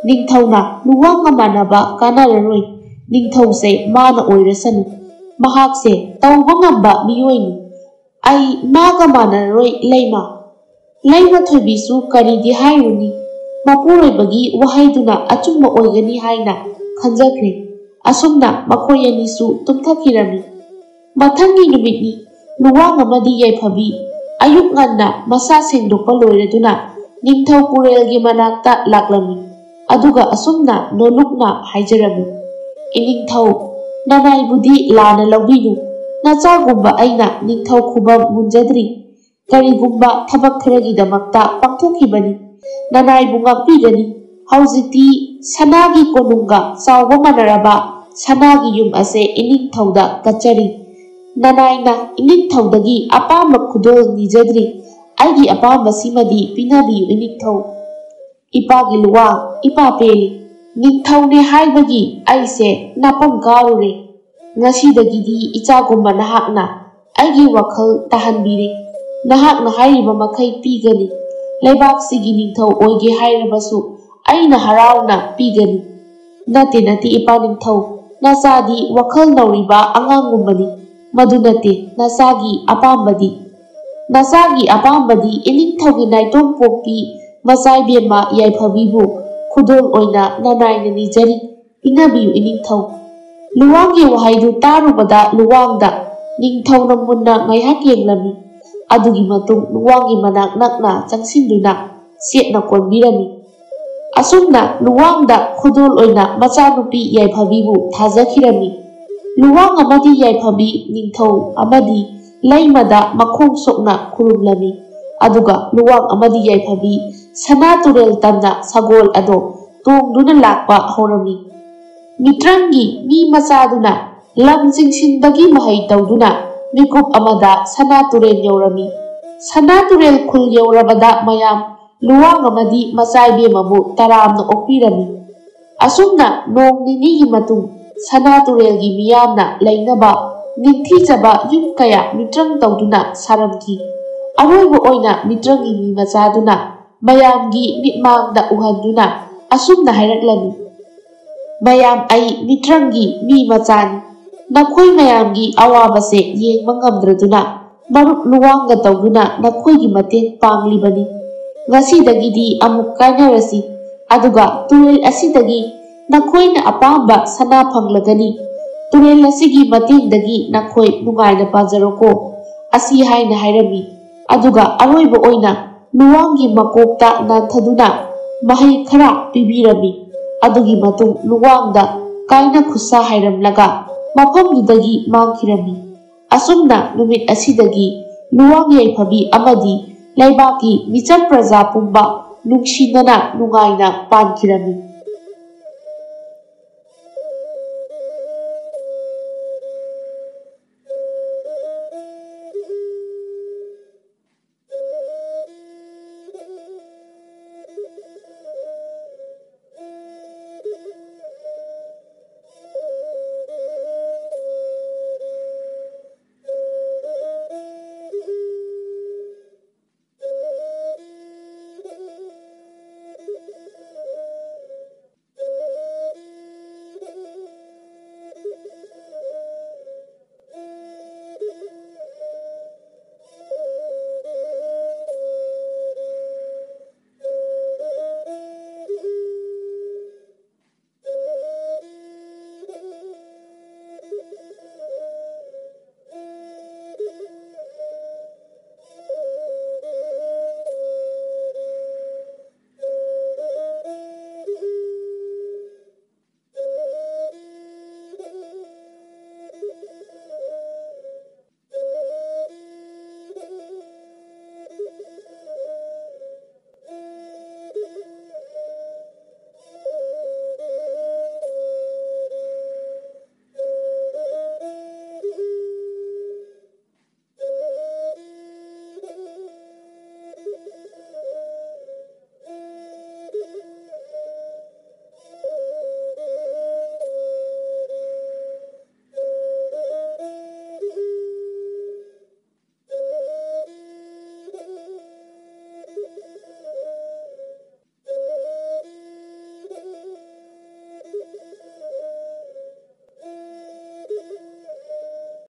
ꯅꯤꯡꯊꯧꯅ ꯂꯨꯋꯥꯡꯒ ꯃꯥꯟꯅꯕ ꯀꯥꯟꯅꯔꯔꯣꯏ, ꯅꯤꯡꯊꯧꯁꯦ ꯃꯥꯅ ꯑꯣꯏꯔꯁꯅꯨ꯫ ꯃꯍꯥꯛꯁꯦ ꯇꯧꯕ ꯉꯝꯕ ꯃꯤꯑꯣꯏꯅꯤ꯫ ꯑꯩ ꯃꯥꯒ ꯃꯥꯟꯅꯔꯔꯣꯏ ꯂꯩꯃ꯫ ꯂꯩꯃ ꯊꯣꯏꯕꯤꯁꯨ ꯀꯔꯤꯗꯤ ꯍꯥꯏꯔꯨꯅꯤ, ꯃꯄꯨꯔꯣꯏꯕꯒꯤ ꯋꯥꯍꯩꯗꯨꯅ ꯑꯆꯨꯝꯕ ꯑꯣꯏꯒꯅꯤ ꯍꯥꯏꯅ ꯈꯟꯖꯈ꯭ꯔꯦ꯫ ꯑꯁꯨꯝꯅ ꯃꯈꯣꯏ ꯑꯅꯤꯁꯨ ꯇꯨꯝꯊꯈꯤꯔꯝꯃꯤ꯫ ꯃꯊꯪꯒꯤ ꯅꯨꯃꯤꯠꯅꯤ꯫ ꯂꯨꯋꯥꯡ ꯑꯃꯗꯤ ꯌꯥꯏꯐꯕꯤ ꯑꯌꯨꯛ ꯉꯟꯅ ꯃꯁꯥ ꯁꯦꯡꯗꯣꯛꯄ ꯂꯣꯏꯔꯗꯨꯅ ꯅꯤꯡꯊꯧ ꯄꯨꯔꯦꯜꯒꯤ ꯃꯅꯥꯛꯇ ꯂꯥꯛꯂꯝꯃꯤ꯫ ꯑꯗꯨꯒ ꯑꯁꯨꯝꯅ ꯅꯣꯂꯨꯛꯅ ꯍꯥꯏꯖꯔꯝꯃꯤ, "ꯏꯅꯤꯡꯊꯧ, ꯅꯅꯥꯏꯕꯨꯗꯤ ꯂꯥꯟꯅ ꯂꯧꯕꯤꯅꯨ꯫ ꯅꯆꯥꯒꯨꯝꯕ ꯑꯩꯅ ꯅꯤꯡꯊꯧ ꯈꯨꯕꯝ ꯃꯨꯟꯖꯗ꯭ꯔꯤ꯫ ꯀꯔꯤꯒꯨꯝꯕ ꯊꯕꯛ ꯈꯔꯒꯤꯗꯃꯛꯇ ꯄꯥꯡꯊꯣꯛꯈꯤꯕꯅꯤ꯫ ꯅꯅꯥꯏꯕꯨ ꯉꯥꯛꯄꯤꯒꯅꯤ꯫ ꯍꯧꯖꯤꯛꯇꯤ ꯁꯅꯥꯒꯤ ꯀꯣꯅꯨꯡꯒ ꯆꯥꯎꯕ ꯃꯥꯟꯅꯔꯕ ꯁꯅꯥꯒꯤ ꯌꯨꯝ ꯑꯁꯦ ꯏꯅꯤꯡꯊꯧꯗ ꯀꯠꯆꯔꯤ꯫ ꯅꯅꯥꯏꯅ ꯏꯅꯤꯡꯊꯧꯗꯒꯤ ꯑꯄꯥꯝꯕ ꯈꯨꯗꯣꯜ ꯅꯤꯖꯗ꯭ꯔꯤ꯫ ꯑꯩꯒꯤ ꯑꯄꯥꯝꯕꯁꯤꯃꯗꯤ ꯄꯤꯅꯕꯤꯌꯨ ꯏꯅꯤꯡꯊꯧ꯫" ꯏꯄꯥꯒꯤ ꯂꯨꯋꯥꯡ, ꯏꯄꯥ ꯄꯦꯜꯂꯤ꯫ ꯅꯤꯡꯊꯧꯅꯦ ꯍꯥꯏꯕꯒꯤ ꯑꯩꯁꯦ ꯅꯥꯄꯝ ꯀꯥꯔꯨꯔꯦ꯫ ꯉꯁꯤꯗꯒꯤꯗꯤ ꯏꯆꯥꯒꯨꯝꯕ ꯅꯍꯥꯛꯅ ꯑꯩꯒꯤ ꯋꯥꯈꯜ ꯇꯥꯍꯟꯕꯤꯔꯦ꯫ ꯅꯍꯥꯛꯅ ꯍꯥꯏꯔꯤꯕ ꯃꯈꯩ ꯄꯤꯒꯅꯤ꯫ ꯂꯩꯕꯥꯛꯁꯤꯒꯤ ꯅꯤꯡꯊꯧ ꯑꯣꯏꯒꯦ ꯍꯥꯏꯔꯕꯁꯨ ꯑꯩꯅ ꯍꯔꯥꯎꯅ ꯄꯤꯒꯅꯤ꯫ ꯅꯠꯇꯦ, ꯅꯠꯇꯦ, ꯏꯄꯥ ꯅꯤꯡꯊꯧ, ꯅꯆꯥꯗꯤ ꯋꯥꯈꯜ ꯅꯧꯔꯤꯕ ꯑꯉꯥꯡꯒꯨꯝꯕꯅꯤ꯫ ꯃꯗꯨ ꯅꯠꯇꯦ ꯅꯆꯥꯒꯤ ꯑꯄꯥꯝꯕꯗꯤ꯫ ꯅꯆꯥꯒꯤ ꯑꯄꯥꯝꯕꯗꯤ ꯏꯅꯤꯡꯊꯧꯒꯤ ꯅꯥꯏꯇꯣꯝ ꯄꯣꯛꯄꯤ ꯃꯆꯥ ꯏꯕꯦꯝꯃ ꯌꯥꯏꯐꯕꯤꯕꯨ ꯈꯨꯗꯣꯜ ꯑꯣꯏꯅ ꯅꯅꯥꯏꯅ ꯅꯤꯖꯔꯤ, ꯄꯤꯅꯕꯤꯌꯨ ꯏꯅꯤꯡꯊꯧ꯫ ꯂꯨꯋꯥꯡꯒꯤ ꯋꯥꯍꯩꯗꯨ ꯇꯥꯔꯨꯕꯗ ꯂꯨꯋꯥꯡꯗ ꯅꯤꯡꯊꯧꯅ ꯃꯨꯟꯅ ꯉꯥꯏꯍꯥꯛ ꯌꯦꯡꯂꯝꯃꯤ꯫ ꯑꯗꯨꯒꯤ ꯃꯇꯨꯡ ꯂꯨꯋꯥꯡꯒꯤ ꯃꯅꯥꯛ ꯅꯛꯅ ꯆꯪꯁꯤꯟꯗꯨꯅ ꯆꯦꯠꯅ ꯀꯣꯟꯕꯤꯔꯝꯃꯤ꯫ ꯑꯁꯨꯝꯅ ꯂꯨꯋꯥꯡꯗ ꯈꯨꯗꯣꯜ ꯑꯣꯏꯅ ꯃꯆꯥꯅꯨꯄꯤ ꯌꯥꯏꯐꯕꯤꯕꯨ ꯊꯥꯖꯈꯤꯔꯝꯃꯤ꯫ ꯂꯨꯋꯥꯡ ꯑꯃꯗꯤ ꯌꯥꯏꯐꯕꯤ ꯅꯤꯡꯊꯧ ꯑꯃꯗꯤ ꯂꯩꯃꯗ ꯃꯈꯣꯡ ꯁꯣꯛꯅ ꯈꯨꯔꯨꯝꯂꯝꯃꯤ꯫ ꯑꯗꯨꯒ ꯂꯨꯋꯥꯡ ꯑꯃꯗꯤ ꯌꯥꯏꯐꯕꯤ ꯁꯅꯥ ꯇꯨꯔꯦꯜ ꯇꯝꯅ ꯁꯒꯣꯜ ꯑꯗꯣ ꯇꯣꯡꯗꯨꯅ ꯂꯥꯛꯄ ꯍꯧꯔꯝꯃꯤ꯫ ꯃꯤꯇ꯭ꯔꯪꯒꯤ ꯃꯤ ꯃꯆꯥꯗꯨꯅ ꯂꯝ ꯆꯤꯡꯁꯤꯟꯕꯒꯤ ꯃꯍꯩ ꯇꯧꯗꯨꯅ ꯃꯤꯀꯨꯞ ꯑꯃꯗ ꯁꯅꯥ ꯇꯨꯔꯦꯜ ꯌꯧꯔꯝꯃꯤ꯫ ꯁꯅꯥ ꯇꯨꯔꯦꯜ ꯈꯨꯜ ꯌꯧꯔꯕꯗ ꯃꯌꯥꯝ ꯂꯨꯋꯥꯡ ꯑꯃꯗꯤ ꯃꯆꯥ ꯏꯕꯦꯝꯃꯕꯨ ꯇꯔꯥꯝꯅ ꯑꯣꯛꯄꯤꯔꯝꯃꯤ꯫ ꯑꯁꯨꯝꯅ ꯅꯣꯡ ꯅꯤꯅꯤꯒꯤ ꯃꯇꯨꯡ ꯁꯅꯥ ꯇꯨꯔꯦꯜꯒꯤ ꯃꯤꯌꯥꯝꯅ ꯂꯩꯅꯕ ꯅꯤꯡꯊꯤꯖꯕ ꯌꯨꯝ ꯀꯌꯥ ꯃꯤꯇ꯭ꯔꯪ ꯇꯧꯗꯨꯅ ꯁꯥꯔꯝꯈꯤ꯫ ꯑꯔꯣꯏꯕ ꯑꯣꯏꯅ ꯃꯤꯇ꯭ꯔꯪꯒꯤ ꯃꯤ ꯃꯆꯥꯗꯨꯅ ꯃꯌꯥꯝꯒꯤ ꯃꯤꯠꯃꯥꯡꯗ ꯎꯍꯟꯗꯨꯅ ꯑꯁꯨꯝꯅ ꯍꯥꯏꯔꯛꯂꯝꯃꯤ, "ꯃꯌꯥꯝ, ꯑꯩ ꯃꯤꯇ꯭ꯔꯪꯒꯤ ꯃꯤ ꯃꯆꯥꯅꯤ꯫ ꯅꯈꯣꯏ ꯃꯌꯥꯝꯒꯤ ꯑꯋꯥꯕꯁꯦ ꯌꯦꯡꯕ ꯉꯝꯗ꯭ꯔꯗꯨꯅ ꯃꯔꯨꯞ ꯂꯨꯋꯥꯡꯒ ꯇꯧꯗꯨꯅ ꯅꯈꯣꯏꯒꯤ ꯃꯇꯦꯡ ꯄꯥꯡꯂꯤꯕꯅꯤ꯫ ꯉꯁꯤꯗꯒꯤꯗꯤ ꯑꯃꯨꯛ ꯀꯥꯏꯅꯔꯁꯤ꯫ ꯑꯗꯨꯒ ꯇꯨꯔꯦꯜ ꯑꯁꯤꯗꯒꯤ ꯅꯈꯣꯏꯅ ꯑꯄꯥꯝꯕ ꯁꯅꯥ ꯐꯪꯂꯒꯅꯤ꯫ ꯇꯨꯔꯦꯜ ꯑꯁꯤꯒꯤ ꯃꯇꯦꯡꯗꯒꯤ ꯅꯈꯣꯏ ꯅꯨꯡꯉꯥꯏꯅ ꯄꯥꯖꯔꯣꯀꯣ"꯫ ꯑꯁꯤ ꯍꯥꯏꯅ ꯍꯥꯏꯔꯝꯃꯤ꯫ ꯑꯗꯨꯒ ꯑꯔꯣꯏꯕ ꯑꯣꯏꯅ ꯂꯨꯋꯥꯡꯒꯤ ꯃꯀꯣꯛꯇ ꯅꯥꯟꯊꯗꯨꯅ ꯃꯍꯩ ꯈꯔ ꯄꯤꯕꯤꯔꯝꯃꯤ꯫ ꯑꯗꯨꯒꯤ ꯃꯇꯨꯡ ꯂꯨꯋꯥꯡꯗ ꯀꯥꯏꯅ ꯈꯨꯠꯁꯥ ꯍꯥꯏꯔꯝꯂꯒ ꯃꯐꯝꯗꯨꯗꯒꯤ ꯃꯥꯡꯈꯤꯔꯝꯃꯤ꯫ ꯑꯁꯨꯝꯅ ꯅꯨꯃꯤꯠ ꯑꯁꯤꯗꯒꯤ ꯂꯨꯋꯥꯡ ꯌꯥꯏꯐꯕꯤ ꯑꯃꯗꯤ ꯂꯩꯕꯥꯛꯀꯤ ꯃꯤꯆꯝ ꯄ꯭ꯔꯖꯥ ꯄꯨꯝꯕ ꯅꯨꯡꯁꯤꯅꯅ ꯅꯨꯡꯉꯥꯏꯅ ꯄꯥꯟꯈꯤꯔꯝꯃꯤ꯫